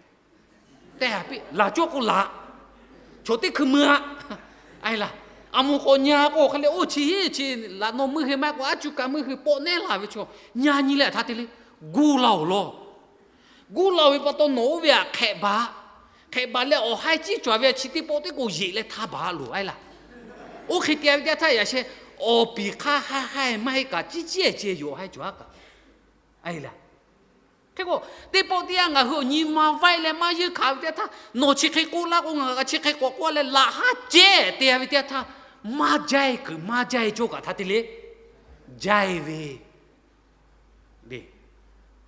teh a piˇ, laˬ cawˇ k'o laˬ. Chaw teˇ hkui mui a. A e laˇ, aˬ moˍ k'awꞈ nyi a k'o hk'a leh oˇ chi hiˉ chi laꞈ naw meuˇ hk'e maˇ k'o aˉ cuˇ kaꞈ meuˇ hk'e pawˆ nehˉ la ve chaw, nyi nyi leh htaˇ te le, gu la-oˬ law. Gu la-oˬ ve pa taw nawˬ oˇ ve htaꞈ hk'ehꞈ baˬ. Hk'ehꞈ baˬ leh awˬ haiˉ ciˉ cawˬ ve chi teˇ pawˆ teˇ k'o yeꞈ leh htaˇ baˬ loˬ a e laˇ. Oˇ hk'e te a ve teˇ htaˇ yaꞈ sheh, awˬ piˍ hk'aˇ haiˉ haiˉ maˇ heˆ kaꞈ ciˉ ciˉ ceh yoˬ awˬ haiˉ cawˬ a kaꞈ. A e laˇ, hk'e k'o, teˇ pawˆ teˇ yanˇ ngaˬ hui awˬ nyi ma vaiˇ leh maˇ yeunˇ hkanˍ ve teˇ htaˇ, nawˬ chi hk'e k'oˆ laˇ k'o ngaˬ chi hk'e k'awꞈ k'oˆ leh laꞈ haˉ cehˇ te a ve teˇ htaˇ, maˇ jaˇ e kuiˬ maˇ jaˇ e cawˇ kaꞈ htaˇ te le, jaˇ e ve le.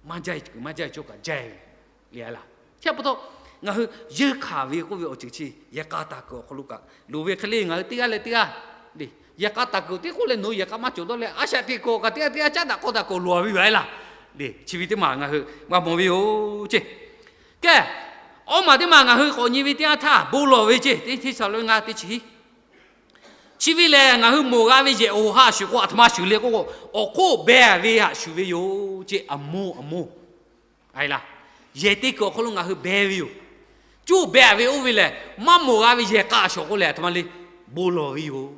Maˇ jaˇ e kuiˬ maˇ jaˇ e cawˇ kaꞈ jaˇ e ve le a laˇ. Chi pa taw, ngaˬ hui yeunˇ hkanˍ ve k'oˆ ve awˬ ceuˬ chi yehˬ k'a taˍ kuiˬ awˬ hk'aw lo kaꞈ loˍ ve hk'e le ngaˬ hui teˇ g'aˇ leh teˇ g'aˇ le, yehˬ k'a taˍ kuiˬ teˇ k'oˆ leh nawˬ hui yehˬ k'a maˇ cawˬ dawˇ leh a shaꞈ teꞈ kuiˬ kaꞈ teˇ g'aˇ teˇ g'aˇ caˉ daꞈ k'aw daꞈ kuiˬ loˍ a ve yoˬ a laˇ. Le chi ve teˇ maˬ ngaˬ hui g'a mawˬ ve yoˬ ceˇ. Kehˬ, awˉ maˬ teˇ maˬ ngaˬ hui k'awꞈ nyi ve teˇ yanˇ htaˇ bon lawˬ ve ceˇ, teˇ hteˇ saˍ lo ngaˬ teˇ chi hiˉ. Chi ve lehˬ ngaˬ hui mawˬ g'a ve yehˬ awˬ hoꞈ ha shuˍ k'o aˬ htoꞈ ma shuˍ le k'oˆ k'o, awˬ hk'oˆ beh ve haꞈ shuˍ ve yoˬ ceˇ. Aˬ moˇ aˬ moˇ a e laˇ, yehˬ teˇ kuiˬ awˬ hk'aw lo ngaˬ hui beh ve yoˬ. coˇ beh ve oˇ ve lehˬ, maˇ mawˬ g'a ve yehˬ k'a shawˍ k'oˆ lehˬ, a htoꞈ ma le, bon lawˬ ve yoˬ.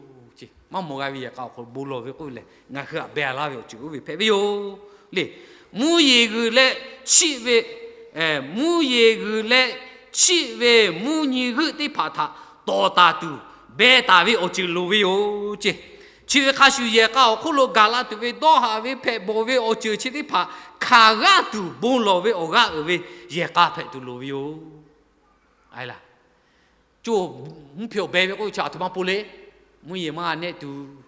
Maˇ mawˬ g'a ve yehˬ k'a awˬ hk'aw lo bon lawˬ ve k'oˆ ve lehˬ, ngaˬ hui htaꞈ beh laˇ ve awˬ ceuˬ oˇ ve hpehꞈ ve yoˬ le. Mvuhˇ yeˬ g'uiˬ leh chiˆ ve, mvuhˇ yeˬ g'uiˬ leh chiˆ ve mvuhˇ nyi g'euˆ teˇ hpaˍ htaꞈ tawˍ taˍ tuˬ beh taˍ ve awˬ ceuˬ loˍ ve yoˬ ce. Chi ve hk'a shuˍ yehˬ k'a awˬ hk'oˆ lo gaˬ la tuˬ ve dawˇ haˍ ve hpehꞈ bawˬ ve awˬ ceuˬ chi teˇ hpaˍ hkanˍ g'aˇ tuˬ bon lawˬ ve awˬ g'aˇ uiˍ ve yehˬ k'a hpehꞈ tuˬ loˍ ve yoˬ. Coˇ, mvuhˇ hpeuꞈ awˬ beh ve k'oˆ ve chi a htoꞈ ma pon le. Mvuhˇ yeˬ maˇ nehˆ tuˬ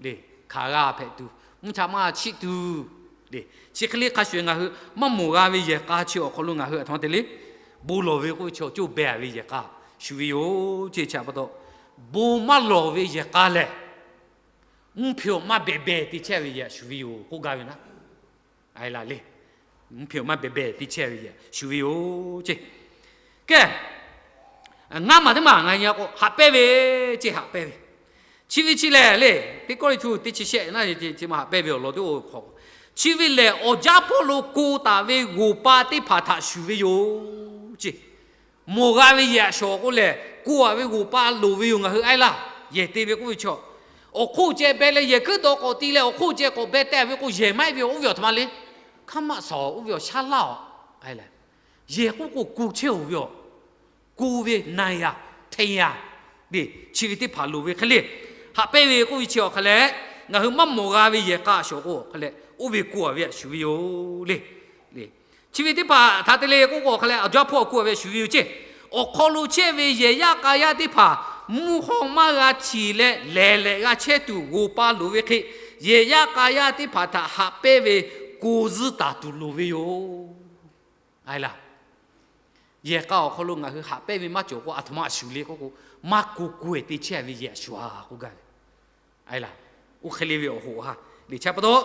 le, hkanˍ g'a hpehꞈ tuˬ, mvuhˇ cha maˇ chiˆ tuˬ le. Chi hk'e le hk'a shuˍ ngaˬ hui maˇ mawˬ g'a ve yehˬ k'a chi awˬ hk'aw lo ngaˬ hui a htoꞈ ma te le, bon lawˬ ve k'oˆ ve chi coˇ beh ve yehˬ k'a shuˍ ve yoˬ ce. Chi pa taw, bon maˇ lawˬ ve yehˬ k'a lehˬ, mvuhˇ hpeuꞈ maˇ behˬ behˬ te chehˇ ve yehˬ shuˍ ve yoˬ k'oˆ gaˇ ve naˉ. A e laˬ le, mvuhˇ hpeuꞈ maˇ behˬ behˬ te chehˇ ve yehˬ shuˍ ve yoˬ ce. Kehˬ, ngaˇ maˬ teˇ maˬ ngaˬ hui k'o haꞈ pehnˇ ve ce, haꞈ pehnˇ ve. Chi ve chi lehˬ le, Teˇ Kawˇrenˍhtuˆ teˇ chi shehˆ naˉ, chi ma haꞈ pehnˇ ve awˬ lawn teˇ o hk'aw, chi ve lehˬ awˬ jaˇ hpawˇ lo ko taˍ ve g'oˬ pa teˇ hpaˍ htaꞈ shuˍ ve yoˬ ce. Mawˬ g'a ve yehˬ a shawˍ k'oˆ lehˬ, ko a ve g'oˬ pa loˍ ve yoˬ ngaˬ hui a e laˇ. Yehˬ te ve k'oˆ ve chaw, awˬ hk'oˆ ceh beh leh yehˬ hkuiˉ dawˬ k'awꞈ ti leh awˬ hk'oˆ ceh k'awꞈ beh teh ve k'o, yehˬ maˇ heˆ ve yoˬ. Oˇ ve awˬ htaꞈ ma le, hkaˉ maˆ saˍ oˬ, oˇ ve awˬ shaˉ laˇ oˬ. Yehˬ k'oˆ k'o ko chehˇ oˬ ve yoˬ. Ko ve naˬ yaˍ, hteˇ yaˍ, chi ve teˇ hpaˍ loˍ ve hk'e le. Haꞈ pehnˇ ve k'oˆ ve chi awˬ hk'a leh, ngaˬ hui maˇ mawˬ g'a ve yehˬ k'a a shawˍ k'o hk'a leh, oˇ ve ko a ve a shuˍ ve yoˬ le. Chi ve teˇ hpaˍ htaꞈ te le k'oˆ k'o hk'a leh, awˬ jaˇ hpawˇ a ko a ve a shuˍ ve yoˬ ce. Awˬ hk'aw lo chehˇ ve yehˬ yaˇ k'a yaˇ teˇ hpaˍ mvuhˇ hawˇ maˇ g'a htiˍ leh lehˬ lehꞈ g'a chehˇ tuˬ g'oˬ pa loˍ ve hk'e, yehˬ yaˇ k'a yaˇ teˇ hpaˍ htaꞈ haꞈ pehnˇ ve ko zuhˇ taˍ tuˬ loˍ ve yoˬ. A e laˇ, yehˬ k'a awˬ hk'aw lo ngaˬ hui haꞈ pehnˇ ve maˇ cawˬ k'o, a htoꞈ ma a shuˍ le k'oˆ k'o, maˇ ko ko e te chehˇ ve yehˬ a shuˍ a k'oˆ gaˇ ve. A e laˇ, oˇ hk'e le ve awˬ hoꞈ ha le. Chi pa taw,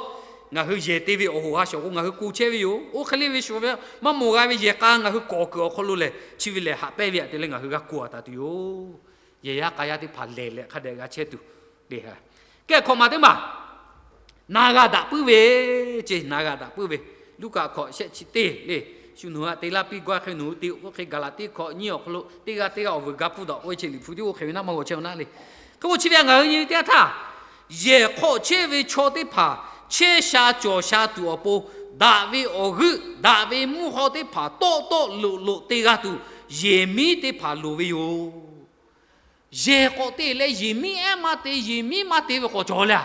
ngaˬ hui yehˬ te ve awˬ hoꞈ ha shawˍ k'o ngaˬ hui ko chehˇ ve yoˬ. Oˇ hk'e le ve shuˍ ve maˇ mawˬ g'a ve yehˬ k'a ngaˬ hui k'awꞈ kuiˬ awˬ hk'aw lo lehˬ, chi ve lehˬ haꞈ pehnˇ ve htaꞈ te leh ngaˬ hui g'a ko a taˍ tuˬ yoˬ. Yehˬ yaˇ k'a yaˇ teˇ hpaˍ lehˬ lehꞈ hk'a dehꞈ g'a chehˇ tuˬ le. Kehˬ hkawꞈ maˬ teˇ maˬ, na g'a daꞈ puiˉ ve ce, na g'a daꞈ puiˉ ve. Luˉkaꞈ hkawꞈ shehˆ chi teˇ le, shu nawˬ hui htaꞈ te laˇ piˇ gaˇ hk'e nawˬ hui te k'oˆ hk'e, Gaˍlaˍtiˆ hkawꞈ nyiˇ awˬ hk'aw lo teˇ g'aˇ teˇ g'aˇ awˬ vuiˬ ga pfuhˇ daꞈ k'oˆ ve chi Liꞈ hpu tiˉ oˇ hk'e ve naˉ maˇ g'aw chehˇ ve naˉ le. Hk'e k'o chi ve ngaˬ hui nyi ve teˇ yanˇ htaˇ, yehˬ hk'aw chehˇ ve chaw teˇ hpaˍ chehˇ sha cawˬ sha tuˬ awˬ pon, daꞈ ve awˬ g'euˆ daꞈ ve mvuhˇ hawˇ teˇ hpaˍ tawˆ tawˆ loꞈ loꞈ te g'a tuˬ, yehˬ miˉ teˇ hpaˍ loˍ ve yoˬ. Yehˬ k'awꞈ te leh yehˬ miˉ ehˉ maˇ te, yehˬ miˉ maˇ te ve k'awꞈ cawˬ le.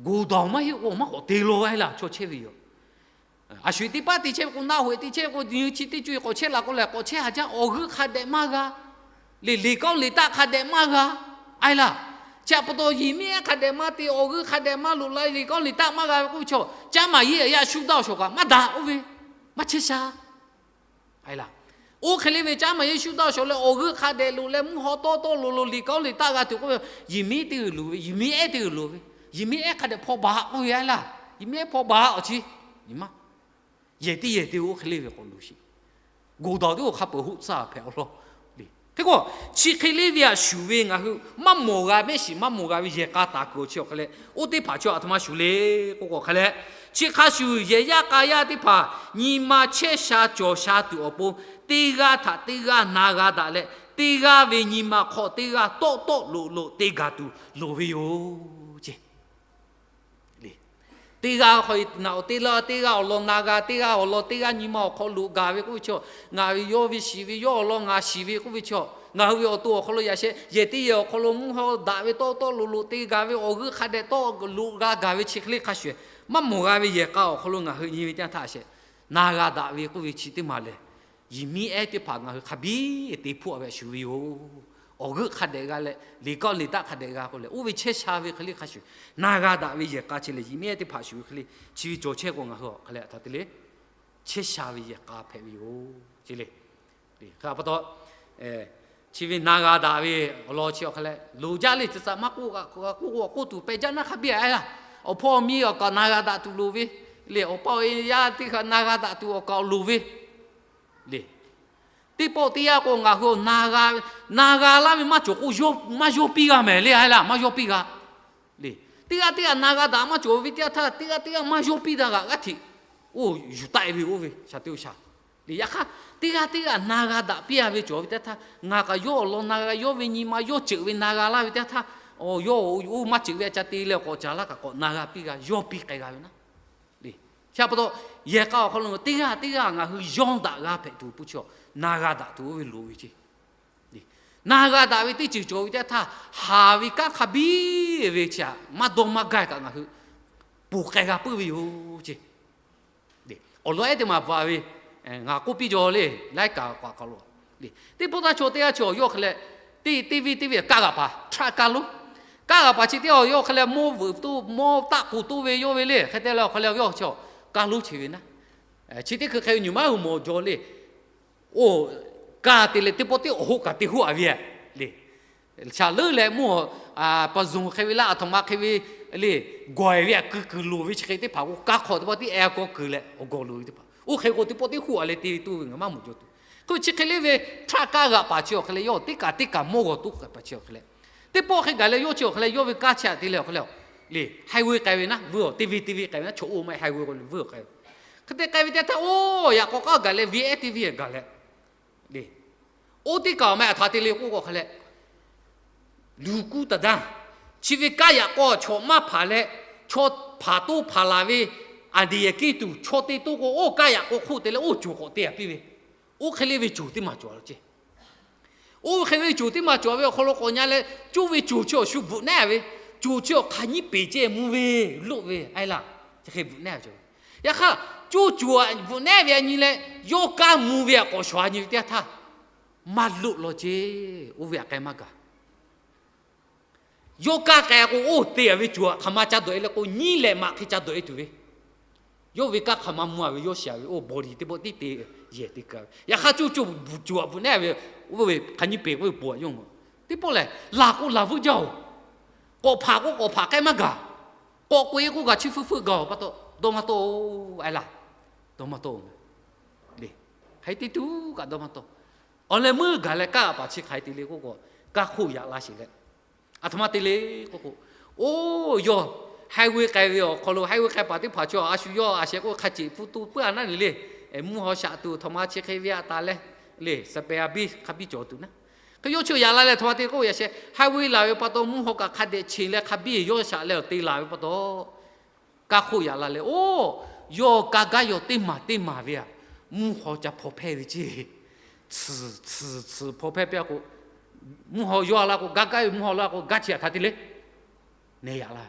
Goˬ dawˬ maˇ heˆ k'o maˇ k'awꞈ te law a e laˇ, chaw chehˇ ve yoˬ. A shuˍ teˇ paˉ te chehˇ ve k'o, naˆ hoꞈ te chehˇ ve k'o, nyi chi teˇ co e k'awꞈ chehˇ la k'o lehˬ, k'awꞈ chehˇ haˍ jaˇ. Awˬ g'euˆ hk'a dehꞈ maˇ g'a le, liꞈ k'aoˉ liꞈ taˆ hk'a dehꞈ maˇ g'a a e laˇ. Chi pa taw yehˬ miˉ ehˉ hk'a dehꞈ maˇ te, awˬ g'euˆ hk'a dehꞈ maˇ loꞈ la, liꞈ k'aoˉ liꞈ taˆ maˇ g'a ve k'oˆ ve chaw, caˉ maˍ yeˇ a yaˇ shuˉ daˇ awˬ shawˍ kaꞈ maˇ daꞈ oˇ ve, maˇ chehˇ sha a e laˇ. Oˇ hk'e le ve caˉ maˍ yeˇ shuˉ daˇ awˬ shawˍ leh awˬ g'euˆ hk'a dehꞈ loꞈ leh mvuhˇ hawˇ tawˆ tawˆ loꞈ loꞈ liꞈ k'aoˉ liꞈ taˆ g'a tuˬ k'oˆ ve, yehˬ miˉ teˇ g'uiˬ loˍ ve, yehˬ miˉ ehˉ teˇ g'uiˬ loˍ ve, yehˬ miˉ ehˉ hk'a dehꞈ hpaw baˬ k'oˆ ve a e laˇ. Yehˬ miˉ ehˉ hpaw baˬ awˬ chi, yehˬ teˇ yehˬ te oˇ hk'e le ve k'awꞈ loˍ sheˍ. Goˬ dawˬ teˇ o hk'a peuˬ hoˆ tcaˇ hpehꞈ awˬ lawn le. Hk'e k'o, chi hk'e le ve a shuˍ ve ngaˬ hui maˇ mawˬ g'a mehˆ shiˍ maˇ mawˬ g'a ve yehˬ k'a taˍ kuiˬ awˬ chi awˬ hk'a leh, oˇ teˇ hpaˍ chaw a htoꞈ ma shuˍ le k'oˆ k'o hk'a leh, chi hk'a shuˍ yehˬ yaˇ k'a yaˇ teˇ hpaˍ nyi ma chehˇ sha cawˬ sha tuˬ awˬ pon, teˇ g'aˇ htaꞈ teˇ g'aˇ na g'a daꞈ leh, teˇ g'aˇ ve nyi ma hk'aw teˇ g'aˇ tawˆ tawˆ loꞈ loꞈ te gaˬ tuˬ loˍ ve yoˬ ce. Teˇ g'aˇ hk'aw na awˬ te laˇ, teˇ g'aˇ awˬ lawn na g'a, teˇ g'aˇ awˬ lawn teˇ g'aˇ nyi ma awˬ hk'aw loꞈ gaˬ ve k'oˆ ve chaw, ngaˬ ve yawˇ ve shiˍ ve yawˇ awˬ lawn ngaˬ shiˍ ve k'oˆ ve chaw, ngaˬ hui ve awˬ to awˬ hk'aw lo yaꞈ sheh yehˬ teˇ yehˬ awˬ hk'aw lo mvuhˇ hawˇ daꞈ ve tawˆ tawˆ loꞈ loꞈ te gaˬ ve awˬ g'euˆ hk'a dehꞈ tawˆ loꞈ g'a gaˬ ve chi hk'e le hk'a shuˍ, maˇ mawˬ g'a ve yehˬ k'a awˬ hk'aw lo ngaˬ hui nyi ve teˇ yanˇ htaˇ a sheh, na g'a daꞈ ve k'oˆ ve chi teˇ maˬ lehˬ, yehˬ miˉ ehˉ teˇ hpaˍ ngaˬ hui hk'a biˇ te hpuˇ a ve a shuˍ ve yoˬ. Awˬ g'euˆ hk'a dehꞈ g'a leh, liꞈ k'aoˉ liꞈ taˆ hk'a dehꞈ g'a k'o leh, oˇ ve chehˇ sha ve hk'e le hk'a shuˍ, na g'a daꞈ ve yehˬ k'a chi lehˬ, yehˬ miˉ ehˉ teˇ hpaˍ shuˍ ve hk'e le, chi ve cawˬ chehˇ k'o ngaˬ hui a hk'a leh a htaꞈ te le, chehˇ sha ve yehˬ k'a hpehꞈ ve yoˬ ce le. Hk'a pa taw, chi ve na g'a daꞈ ve awˬ lawn chi awˬ hk'a leh loˍ jaˇ le, tcuh tcuh maˇ k'oˆ k'oˆ k'oˆ tuˬ peh jaˇ naˉ hk'a biˇ a e laˇ. Awˬ hpawˇ awˬ miˇ awˬ kaꞈ na g'a daꞈ tuˬ loˍ ve le, awˬ pa awˬ e yaˇ teˇ hk'a na g'a daꞈ tuˬ awˬ kaꞈ loˍ ve le. Teˇ pawˆ teˇ yanˇ k'o ngaˬ hui na g'a laˇ ve maˇ cawˬ k'o, maˇ yawˇ piˇ g'a mehˍ le a e laˇ, maˇ yawˇ piˇ g'a le. Teˇ g'aˇ teˇ g'aˇ na g'a daꞈ maˇ cawˬ ve teˇ yanˇ htaˇ, teˇ g'aˇ teˇ g'aˇ maˇ yawˇ piˇ daꞈ g'aꞈ g'aˇ hteꞈ oˇ yuˬ taˆ e ve oˇ ve shaˍ teˇ oˇ shaˍ Yaꞈ hk'aˇ, teˇ g'aˇ teˇ g'aˇ na g'a daꞈ piˇ a ve cawˬ ve teˇ htaˇ, ngaˬ kaꞈ yawˇ awˬ lawn na g'a, yawˇ ve nyi ma yawˇ ceuˬ ve na g'a laˇ ve teˇ htaˇ, yawˇ oˇ maˇ ceuˬ ve a ca te leh k'awꞈ caˍ laˇ kaꞈ k'awꞈ na g'a piˇ g'a, yawˇ piˇ k'ai g'a ve naˉ. Chi pa taw, yehˬ k'a awˬ hk'aw lo teˇ g'aˇ teˇ g'aˇ ngaˬ hui yawˇ daꞈ g'a hpehꞈ tuˬ pui chi, na g'a daꞈ tuˬ oˇ ve loˍ ve ce. Na g'a daꞈ ve teˇ ceuˬ cawˬ ve teˇ htaˇ, haˍ ve kanˉ hk'a biˇ ve chi htaꞈ maˇ dawˇ maˇ gaˇ kaꞈ ngaˬ hui ponˬ k'ai g'a puiˉ ve yoˬ ce. Awˬ lawn ehˉ teˇ maˬ bvuhꞈ ve, ngaˬ k'oˆ piˇ jaw le, laiˉ kaꞈ k'awꞈ hk'aw lo, teˇ pawˆ taˇ chaw teˇ g'aˇ chi awˬ yawˇ hk'e leh, teˇ teˇ viˇ teˇ viˇ kaˆ g'aꞈ paˍ htaˆ kaˇ lonˉ, kaˆ g'aꞈ paˍ chi teˇ awˬ yawˇ hk'e leh mawˇ veuꞈ toˇ mawˇ taˆ k'oˍ toˇ ve yawˇ ve le hk'e te leh awˬ hk'e leh yawˇ chi kaˇ lonˉ chi ve naˉ. Chi teˇ hkui hk'e ve nyi ma uˬ mawˬ jaw le. Oˇ, kaˇ te leh teˇ pawˆ teˇ awˬ hoˆ kaꞈ te hoˆ a ve le. Shaˍ leuˉ leh mvuhˇ, pa zuhˬ hk'e ve laˇ, aˬ htoꞈ ma hk'e ve le, gawˬ e ve aꞈ kuiˬ kuiˬ loˍ ve chi hk'e teˇ hpaˍ k'o, kaˇ hk'awꞈ teˇ pawˆ teˇ e kawˇ kuiˬ leh awˬ gawˬ loˍ ve teˇ hpaˍ, oˇ hk'e k'o teˇ pawˆ teˇ hoˆ a leh te ve toˇ ve ngaˬ maˇ mawˬ jaw tuˬ. Hk'e chi hk'e le ve, htaˆ kaˇ g'aꞈ paˍ chi awˬ hk'e leh yawˇ teˇ kaꞈ teˇ kaꞈ mawˇ g'awˬ toˇ kaꞈ paˍ chi awˬ hk'e leh, teˇ pawˆ hk'e gaˬ leh yawˇ chi awˬ hk'e leh yawˇ ve kaˇ chi htaꞈ te leh awˬ hk'e leh, le, highway k'ai ve naˉ, vuiˇ awˬ teˇ viˇ teˇ viˇ k'ai ve naˉ, chaw oˇ maˇ highway k'o vuiˇ awˬ k'ai ve. Hk'e te k'ai ve teˇ htaˇ, oˇ, yaꞈ k'aw k'aˉ gaˬ leh V S T V gaˬ leh, le, oˇ teˇ kaꞈ awˬ meh aˬ htoꞈ ma te le k'oˆ k'o hk'e leh, luˬ kuˇ taˍ daˇ, chi ve kaˇ yaꞈ k'aw chaw maˇ hpanˍ leh, chaw hpanˍ toˇ hpanˍ laˬ ve, aˬ diˍ yehˬ kiˇ tuˬ chaw te toˇ k'o, oˇ kaˇ yaꞈ k'aw hk'oˆ te leh oˇ coˬ k'awꞈ te a piˇ ve, oˇ hk'e le ve coˬ teˇ maˬ cawˬ a lo ce. Oˇ hk'e ve coˬ teˇ maˬ cawˬ ve awˬ hk'aw lo k'awꞈ nyi leh, coˇ ve coˬ chi awˬ shu bvuhꞈ neˉ ve, coˬ chi awˬ hk'aˬ nyiˇ peˍ ceh mvuh ve, loˆ ve a laˇ, chi hk'e bvuhꞈ neˉ ve cawˬ ve. Yaꞈ hk'aˇ, coˇ coˬ bvuhꞈ neˉ ve a nyi leh, yawˇ kaˇ mvuh ve aꞈ k'awꞈ shawˍ a nyi ve teˇ htaˇ, maˇ loˆ law ce, oˇ ve aꞈ k'ai maˇ gaˬ. Yawˇ kaˇ k'ai k'o, oˇ te a ve coˬ aꞈ hk'aˬ ma ca dawꞈ e le k'o, nyiˇ lehˬ maꞈ hk'e ca dawꞈ e tuˬ ve, yawˇ ve kanˉ hk'aˬ ma mvuh a ve yawˇ shiˍ ve, oˇ body teˇ pawˆ tiˉ te yehˬ te kaꞈ ve. Yaꞈ hk'aˇ, coˇ coˬ bvuhꞈ coˬ aꞈ bvuhꞈ neˉ ve, oˇ ve hk'aˬ nyiˇ peˍ k'oˆ ve po aꞈ yawˇ mvuh. Teˇ pawˆ lehˬ, laˬ k'o laˬ vuiˇ jaˇ oˬ. K'awꞈ hpanˍ k'o k'awꞈ hpanˍ k'ai maˇ gaˬ. K'awꞈ k'oꞈ e k'oˆ kaꞈ chi fuiˉ fuiˉ gaˬ oˬ pa taw, dawˇ maˇ tawˆ oˬ a laˇ. Dawˇ maˇ tawˆ oˬ. Hk'aˬ hk'e te tuˬ kaꞈ dawˇ maˇ tawˆ. Awˬ leh meuˇ gaˬ leh kaˇ paˍ chi hk'aˬ hk'e te le k'oˆ k'o, kaˇ hk'oˆ yaꞈ la sheˍ leh, aˬ htoꞈ ma te le k'oˆ k'o, oˇ, yawˇ highway k'ai ve awˬ hk'aw lo, highway k'ai paˍ teˇ hpaˍ chi a shu yawˇ a sheh k'oˆ hk'a ceꞈ pfuhˇ tu puiˉ a naˉ nyi le. Mvuhˇ haw shaꞈ tuˬ aˬ htoꞈ ma chi hk'e ve a taˍ leh, le, spare a biˇ hk'a biˇ cawˬ tuˬ naˉ. Hk'e yawˇ chi yaꞈ la leh aˬ htoꞈ ma te k'oˆ yaꞈ sheh, highway laˬ ve pa taw mvuhˇ haw kaꞈ hk'a dehꞈ cheˬ leh hk'a biˇ yawˇ shaꞈ leh awˬ te laˬ ve pa taw, kaˇ hk'oˆ yaꞈ la leh, oˇ, yawˇ kaˇ gaˇ yaw teˇ maˬ teˇ maˬ ve aꞈ, mvuhˇ haw ca hpaw hpehˇ ve ce. Tsuhˍ tsuhˍ tsuhˍ hpaw hpehˇ piˇ a k'o, mvuhˇ haw yawˇ a la k'o, gaˇ gaˇ ve mvuhˇ haw la k'o, gaˇ chi aˬ htoꞈ ma te le, neh yaꞈ la.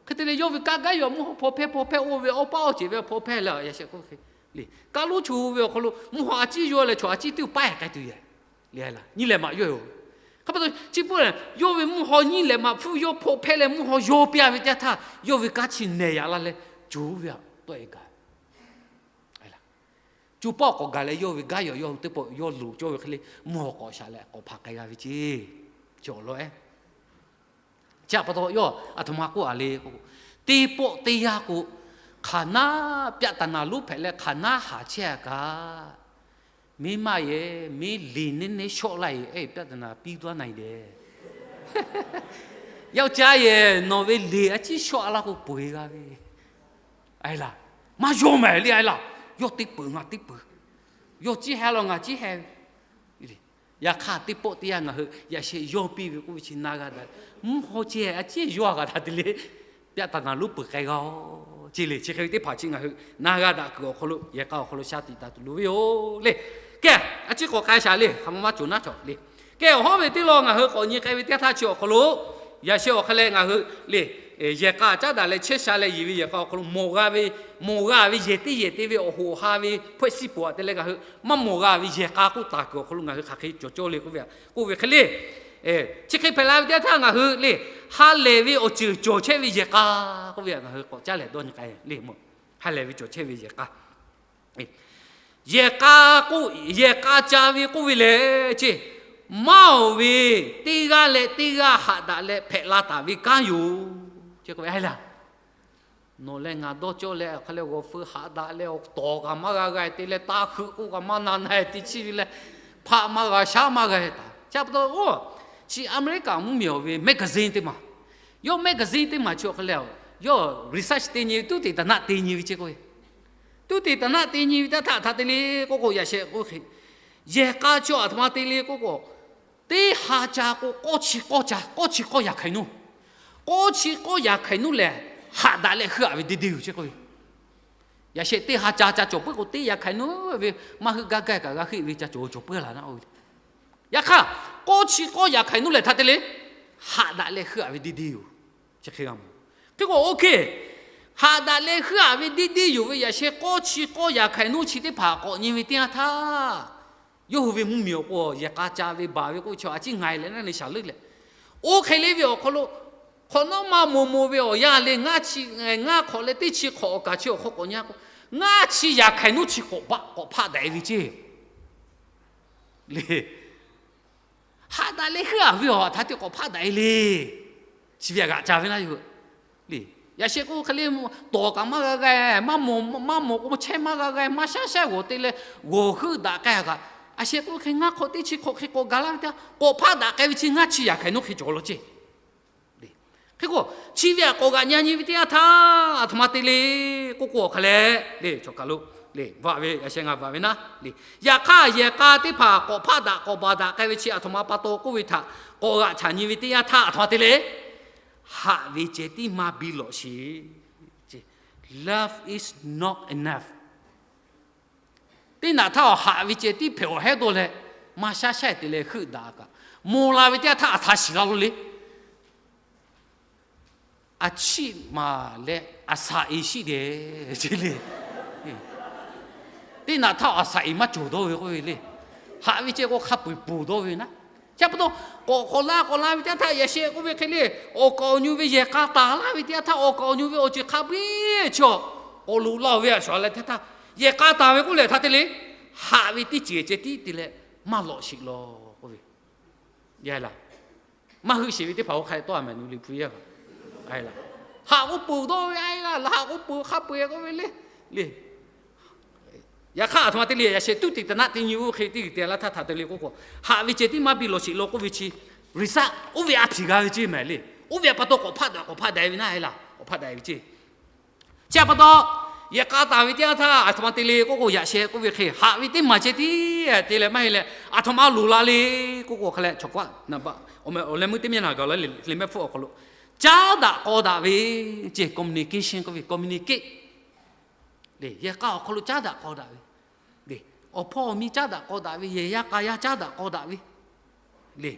Hk'e te leh yawˇ ve kaˇ gaˇ yaw mvuhˇ haw hpaw hpehˇ hpaw hpehˇ, oˇ ve awˇ paˇ awˇ ceˬ ve hpaw hpehˇ leh yaꞈ sheh k'oˆ hk'e, kaˇ lonˉ chi ve awˬ hk'aw lo mvuhˇ haw a ciˉ yaw leh chaw a ciˉ teˇ paˉ k'ai tuˬ yehˬ le a laˇ. Nyiˇ lehˬ maꞈ yawˇ yoˬ. Hk'e pa taw chi pawˆ lehˬ, yawˇ ve mvuhˇ haw nyiˇ lehˬ maꞈ hpfuhˇ yawˇ hpaw hpehˇ leh mvuhˇ haw yaw piˇ a ve teˇ htaˇ, yawˇ ve kaˇ chi neh yaꞈ la leh, coˬ ve aꞈ tawˆ e gaˬ. Coˬ pawˆ k'awꞈ gaˬ leh yawˇ ve gaˇ yaw yawˇ hui teˇ pawˆ yawˇ loˍ cawˇ ve hk'e le mvuhˇ haw k'awꞈ shaꞈ leh k'awꞈ hpanˍ k'ai g'a ve ce. Chi awˬ lawn ehˉ, chi pa taw yawˇ aˬ htoꞈ ma k'oˆ a le k'o, teˇ pawˆ teˇ yanˇ k'o, hk'aˬ naˉ pyaˆ taˍ naˍ lonˉ hpehꞈ leh hk'aˬ naˉ haˍ chehˇ a kaꞈ, miˇ maˇ yehˬ, miˇ liꞈ neˉ neˉ shawˆ laˇ e, pyaˆ taˍ naˍ piˇ tuˬ a na e dehꞈ. Yawˇ ca yehˬ nawˬ ve liꞈ a ciˉ shawˆ laˇ k'o peu eˬ g'a ve. A laˇ, maˇ yawˇ mehˍ le a laˇ. Yawˇ teˇ peuˬ ngaˬ teˇ peuˬ. Yawˇ ciˉ heh law ngaˬ ciˉ heh ve. Yaꞈ hk'aˇ teˇ pawˆ teˇ yanˇ ngaˬ hui yaꞈ sheh yawˇ piˇ ve k'oˆ ve chi na g'a daꞈ. Mvuhˇ haw ceh a ciˉ yawˇ g'a htaꞈ te le, pyaˆ taˍ naˍ lonˉ peuˬ k'ai g'a-o. Chi le chi hk'e ve teˇ hpaˍ chi ngaˬ hui na g'a daꞈ kuiˬ awˬ hk'aw lo yehˬ k'a awˬ hk'aw lo shaˉ tiꞈ taˍ tuˬ loˍ ve yoˬ le. Kehˬ, a ciˉ k'awꞈ k'ai shaˍ le, hk'aˬ ma maˇ cawˬ naˉ cawˬ le. Kehˬ, awˬ hawˉ ve teˇ lawn ngaˬ hui k'awꞈ nyi k'ai ve teˇ htaˇ chi awˬ hk'aw lo, yaꞈ sheh awˬ hk'e leh ngaˬ hui le, yehˬ k'a caˉ daꞈ leh chehˇ sha leh yeˬ ve yehˬ k'a awˬ hk'aw lo mawˬ g'a ve, mawˬ g'a ve yehˬ teˇ yehˬ te ve awˬ hoꞈ awˬ ha ve hpawehˇ siˉ poꞈ aꞈ te leh ngaˬ hui maˇ mawˬ g'a ve yehˬ k'a k'oˆ taˍ kuiˬ awˬ hk'aw lo ngaˬ hui hk'aˬ hk'e cawˬ cawˇ le k'oˆ ve, k'oˆ ve hk'e le. Chi hk'e hpehꞈ la ve teˇ htaˇ ngaˬ hui le, ha lehˬ ve awˬ ceuˬ cawˬ chehˇ ve yehˬ k'a k'oˆ ve ngaˬ hui k'awꞈ caˉ lehˬ dawˇ nyi k'ai le. Ha lehˬ ve cawˬ chehˇ ve yehˬ k'a, yehˬ k'a k'oˆ, yehˬ k'a ca ve k'oˆ ve lehˬ ce, maˇ oˬ ve teˇ g'aˇ leh teˇ g'aˇ haꞈ daꞈ leh hpehꞈ la taˍ ve kanˉ yoˬ. Chi k'o a laˇ, nawˬ leh ngaˬ dawˇ cawˇ leh awˬ hk'aˇ leh g'awˬ feu haꞈ daꞈ leh awˬ tawˍ kaꞈ maˇ g'a g'a te leh taˇ heuˆ k'oˆ kaꞈ maˇ na na te chiˇ ve leh, hpaˆ maˇ g'a shaˉ maˇ g'a taˍ. Chi pa taw, chi America mvuhˇmiˬ awˬ ve magazine teˇ maˬ, yawˇ magazine teˇ maˬ chi awˬ hk'e leh, yawˇ research te nyi ve, tuˉ teꞈ taˍ naˆ te nyi ve ce k'oˆ ve, Tuˇ tiꞈ taˍ naˆ te nyi ve teˇ htaˇ htaꞈ te le k'oˆ k'o, yaꞈ sheh k'oˆ hk'e, yehˬ k'a chi aˬ htoꞈ ma te le k'oˆ k'o, teˇ ha ca k'o, k'awˇ chi k'awˇ ca, k'awˇ chi k'awˇ yaꞈ hk'aiˍ nuˇ, k'awˇ chi k'awˇ yaꞈ hk'aiˍ nuˇ lehˬ, haꞈ daꞈ leh heuˆ-a ve deˇ deˇ yoˬ ceˇ k'oˆ ve. Yaꞈ sheh teˇ ha ca ca cawˬ puiˉ k'o, teˇ yaꞈ hk'aiˍ nuˇ ve maˇ heuˆ gaˇ gaˇ kaꞈ g'a heuˆ ve ca cawˬ cawˬ puiˉ la naˆ-o ve. Yaꞈ hk'aˇ, k'awˇ chi k'awˇ yaꞈ hk'aiˍ nuˇ lehˬ htaꞈ te le, haꞈ daꞈ leh heuˆ-a ve deˇ deˇ yoˬ. Chi hk'e g'a mawˬ. Hk'e k'o, OK, haꞈ daꞈ leh heuˆ-a ve deˇ deˇ yoˬ ve yaꞈ sheh k'awˇ chi k'awˇ yaꞈ hk'aiˍ nuˇ chi teˇ hpaˍ k'awꞈ nyi ve teˇ yanˇ htaˇ, yawˇ hui ve mvuhˇmiˬ awˬ k'o yehˬ k'a ca ve baˬ ve k'oˆ ve chi a ciˉ ngaˬ leh naˆ le shaˍ leuˉ leh, oˇ hk'e le ve awˬ hk'aw lo, hk'awꞈ nawˉ maˇ maw maw ve awˬ yanˇ le ngaˇ chi, ngaˇ hk'awꞈ leh teˇ chi hk'awꞈ awˬ kaˍ chi awˬ hk'aw k'awꞈ nyi k'o, ngaˇ chi yaꞈ hk'aiˍ nuˇ chi k'awꞈ baˆ k'awꞈ hpaˆ daꞈ-e ve ceˇ le. Haꞈ daꞈ leh heuˆ-a ve awˬ htaꞈ te k'awꞈ hpaˆ daꞈ-e le. Chi ve g'aꞈ ca ve naˆ yoˬ le. Yaꞈ sheh k'oˆ hk'e le, tawˍ kaꞈ maˇ g'a g'a, maˇ mawˬ k'o chehˇ maˇ g'a g'a, maˇ shaˉ shaˉ g'awˬ te leh g'awˬ heuˆ daꞈ k'ai-a kaꞈ, a sheh k'oˆ hk'e ngaˇ hk'awꞈ teˇ chi hk'awꞈ hk'e k'awꞈ gaˬ laˇ ve teˇ yanˇ, k'awꞈ hpaˆ daꞈ k'ai ve chi ngaˇ chi yaꞈ hk'aiˍ nuˇ hk'e cawˬ law ceˇ. Hk'e k'o, chi ve aꞈ k'awꞈ g'aꞈ nyi nyi ve teˇ yanˇ htaˇ, aˬ htoꞈ ma te le k'oˆ k'o, awˬ hk'a leh le, chaw kaˬ lo le, vaꞈ ve yaꞈ sheh ngaˬ vaꞈ ve naˆ le, yaꞈ hk'aˇ yehˬ k'a teˇ hpaˍ k'awꞈ hpaˆ daꞈ k'awꞈ baˬ daꞈ k'ai ve chi aˬ htoꞈ ma pa taw k'oˆ ve htaꞈ k'awꞈ g'aꞈ chaꞈ nyi ve teˇ yanˇ htaˇ, aˬ htoꞈ ma te le, haꞈ ve ceh tiˉ maˇ biˇ lawꞈ sheˍ. Love is not enough. Teˇ naꞈ htaˇ awˬ haꞈ ve ceh tiˉ hpehꞈ awˬ hehˉ dawˇ leh, maˇ shaˉ shaˉ-e te leh heuˆ daꞈ kaꞈ, maw la ve teˇ yanˇ htaˇ aˬ htoꞈ ma shiˍ la lo le. A chiˆ maˬ leh aˬ saˍ e shiˆ dehꞈ ce le. Teˇ naꞈ htaˇ aˬ saˍ e maˇ cawˬ dawˇ ve k'oˆ ve le. Haꞈ ve ceh k'o hk'a peu-eˬ ponˬ dawˇ ve naˆ. Chi pa taw, k'awꞈ k'awꞈ la k'awꞈ la ve teˇ yanˇ htaˇ yaꞈ sheh k'oˆ ve hk'e le, awˬ kaˍ awˬ nu ve yehˬ k'a taˍ laˇ ve teˇ yanˇ htaˇ, awˬ kaˍ awˬ nu ve awˬ ceuˬ hk'a biˇ chi awˬ k'awꞈ loꞈ la-oˬ ve aˬ shuˍ leh teˇ htaˇ, yehˬ k'a taˍ ve k'oˆ lehˬ htaꞈ te le, haꞈ ve teˇ ceuˬ ceh tiˉ te leh maˇ lawꞈ sheˍ law k'oˆ ve. Yaˇ laˬ, maˇ heuˆ sheˍ ve teˇ hpaˍ oˇ hk'a tawˇ a mehˍ nu le hpu yaˇ a laˬ. Haꞈ k'oˆ peuˬ dawˇ ve a laˬ, haꞈ k'oˆ peuˬ hk'a peu-eˬ k'oˆ ve le. Le, yaꞈ hk'aˇ aˬ htoꞈ ma te le, yaꞈ sheh tuˇ tiꞈ taˍ naˆ te nyi oˇ hk'e teˇ g'uiˬ te laˇ htaˇ htaꞈ te le k'oˆ k'o, haꞈ ve ceh tiˉ maˇ biˇ lawꞈ sheˍ law k'oˆ ve chi, result oˇ ve a hpiˍ g'a ve ceˇ mehˍ le. Oˇ ve pa taw k'awꞈ hpaˆ daꞈ k'awꞈ hpaˆ daꞈ ve naˆ a laˬ, k'awꞈ hpaˆ daꞈ ve ceˇ. Chi pa taw, yehˬ k'a taˍ ve teˇ yanˇ htaˇ aˬ htoꞈ ma te le k'oˆ k'o, yaꞈ sheh k'oˆ ve hk'e haꞈ ve teˇ maˬ ceh tiˉ te leh maˇ heˆ leh, aˬ htoꞈ ma loˍ la le k'oˆ k'o, hk'a leh chaw kaꞈ naˍ baˆ awˬ meh awˬ leh meuˇ teˇ mehˆ naˬ gaˬ la le, leh mehˆ hpfuhˆ awˬ hk'aw lo caˉ daꞈ k'aw daꞈ ve ceˇ, communication k'oˆ ve, communicate le. Yehˬ k'a awˬ hk'aw lo caˉ daꞈ k'aw daꞈ ve le. Awˬ hpawˇ awˬ miˇ caˉ daꞈ k'aw daꞈ ve, yehˬ yaˇ k'a yaˇ caˉ daꞈ k'aw daꞈ ve le.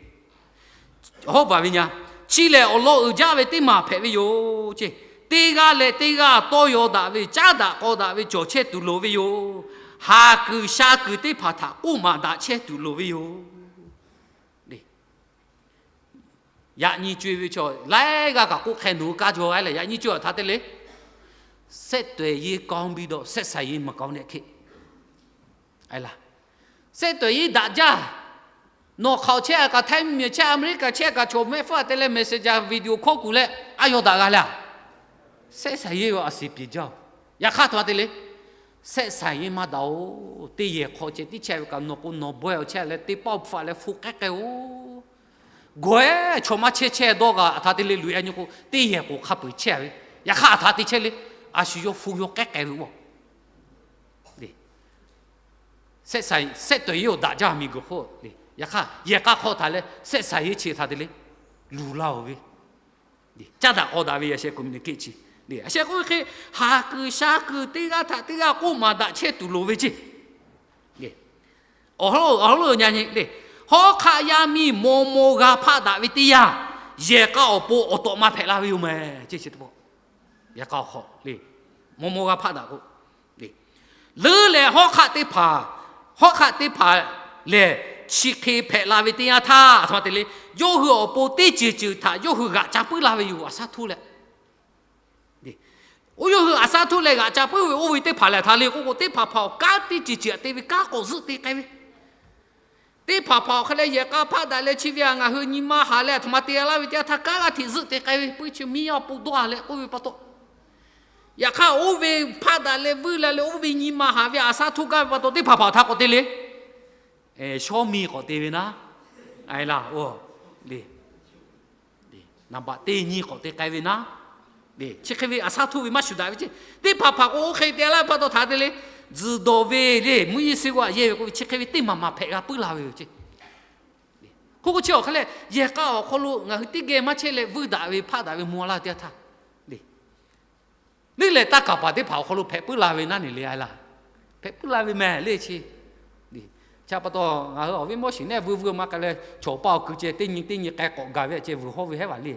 Hawˉ baˬ ve nyi, chi lehˬ awˬ lawn uiˍ jaˇ ve teˇ maˬ hpehꞈ ve yoˬ ceˇ. Teˇ g'aˇ leh teˇ g'aˇ tawˇ yaw daꞈ ve, caˉ daꞈ k'aw daꞈ ve cawˬ chehˇ tuˬ loˍ ve yoˬ. Haˍ kuiˬ sha kuiˬ teˇ hpaˍ htaꞈ k'oˆ maˍ daꞈ chehˇ tuˬ loˍ ve yoˬ. Yaꞈ nyi co-e ve chaw laiˉ g'aˇ kaꞈ k'oˆ hk'e nawˬ hui kaˇ jaw a leh, yaꞈ nyi co-e aˬ htoꞈ ma te le, ဆက်သွယ်ရေးကောင်းပြီးတော့ ဆက်ဆံရေးမကောင်းတဲ့ခေတ် Laˇ, ဆက်သွယ်ရေး daꞈ jaˇ. Nawˬ hk'aoˍ chehˇ kaꞈ, Htaiˇ miˬ chehˇ, Aˍmeˍriˆkaˍ chehˇ kaꞈ, chaw mehˆ hpfuhˇ te leh messenger video call kuˬ leh a yaw daꞈ g'a le. ဆက်ဆံရေး aˬ a siˍ piˍ jaˇ-oˬ. Yaꞈ hk'aˇ htoꞈ ma te le, ဆက်ဆံရေး maˇ daꞈ-oˬ. Teˇ yehˬ hk'aw ceh tiˉ chehˇ ve kaꞈ, nawˬ k'o nawˬ bawehˇ awˬ chehˇ leh teˇ pawˆ hpfuhˆ leh hpu k'ehˉ k'ehˉ-oˬ. Gawˬ-ehˉ chaw maˇ chehˇ chehˇ dawˇ g'a, aˬ htoꞈ ma te le loꞈ-e nyi k'o, teˇ yehˬ k'o hk'a peu-eˬ chehˇ ve. Yaꞈ hk'aˇ aˬ htoꞈ ma te chehˇ le, a shu yawˇ hpu yawˇ k'ehˉ k'ehˉ ve-oˬ. ဆက်သွယ်ရေး daꞈ jaˇ miˬguiˬ hk'oˆ le. Yaꞈ hk'aˇ yehˬ k'a hk'aw htaꞈ leh ဆက်ဆံရေး chi htaꞈ te le, luˬ laˇ-oˬ ve, caˉ daꞈ k'aw daꞈ ve yaꞈ sheh communicate chi. Yaꞈ sheh k'oˆ ve hk'e, haˍ kuiˬ sha kuiˬ teˇ g'aˇ htaꞈ teˇ g'aˇ k'oˆ maˍ daꞈ chehˇ tuˬ loˍ ve ceˇ. Awˬ hawˉ lo nyi le, hawˉ hk'aˆ yaˇ miˇ maw maw g'a hpaˆ daꞈ ve teˇ yanˇ, yehˬ k'a awˬ pon awˬ tawꞈ ma hpehꞈ la ve yoˬ mehˍ. Yehˬ k'a awˬ hk'aw le, maw maw g'a hpaˆ daꞈ k'o, leuˉ leh hawˉ hk'aˆ teˇ hpaˍ, hawˉ hk'aˆ teˇ hpaˍ lehˬ, chi hk'e hpehꞈ la ve teˇ yanˇ htaˇ, aˬ htoꞈ ma te le, yawˇ hui awˬ pon teˇ ceuˬ ceuˬ htaꞈ yawˇ hui g'aꞈ ca puiˉ laˇ ve yoˬ. Aˬ shaˉ htuˇ leh, oˇ yawˇ hui aˬ shaˉ htuˇ leh g'aꞈ ca puiˉ ve oˇ ve teˇ hpaˍ lehˬ htaꞈ le k'oˆ k'o, teˇ hpaˍ hpaˍ awˬ kanˉ teˇ ceuˬ ceuˬ htaꞈ te ve kanˉ k'awꞈ zuhˆ te k'ai ve. Teˇ hpaˍ hpaˍ awˬ hk'e leh yehˬ k'a hpaˆ daꞈ leh chi ve a ngaˬ hui nyi ma haˍ leh aˬ htoꞈ ma te laˇ ve teˇ yanˇ htaˇ kanˉ g'aˇ hteꞈ zuhˆ te k'ai ve, puiˇ chi miˇ awˬ pon dawˇ a leh k'oˆ ve pa taw, yaꞈ hk'aˇ oˇ ve hpaˆ daꞈ leh vuiˇ la leh oˇ ve nyi ma haˍ ve aˬ shaˉ htuˇ gaˇ ve pa taw, teˇ hpaˍ hpaˍ htaꞈ k'awꞈ te le, shawˉ miˇ k'awꞈ te ve naˉ, a laˇ, le, naˍ baꞈ teˇ nyi k'awꞈ te k'ai ve naˉ, Chi hk'e ve a shaˉ htuˇ ve maˇ shuˍ daꞈ ve ceˇ. Teˇ hpaˍ hpaˍ k'o oˇ hk'e te laˇ ve pa taw htaꞈ te le, tzuhˬ dawˬ ve le, mvuhˇ yeˇ suh g'aꞈ yehˇ ve k'oˆ ve chi hk'e ve teˇ maˬ maˬ hpehꞈ g'a puiˉ la ve yoˬ ceˇ. Hk'oˆ k'o chi awˬ hk'aˇ lehˬ, yehˬ k'a awˬ hk'aw lo ngaˬ hui teˇ geh maˇ chehˇ leh vuiˇ daꞈ ve hpaˆ daꞈ ve mvuh laˇ ve teˇ g'aˇ htaˇ le, leuˉ leh taˇ kaˍ paˍ teˇ hpaˍ awˬ hk'aw lo hpehꞈ puiˉ la ve naˉ neˬ le a laˇ. Hpehꞈ puiˉ la ve mehˍ le chi. Chi pa taw ngaˬ hui awˬ viˉ mawˇ shiˍ neˉ vuiˇ vuiˇ ma k'ai leh, chaw paˇ awˬ kui ceh teˇ nyi teˇ nyi k'ai k'awꞈ gaˬ ve ceh vuiˬ hawˇ ve hehˉ vaˬ le.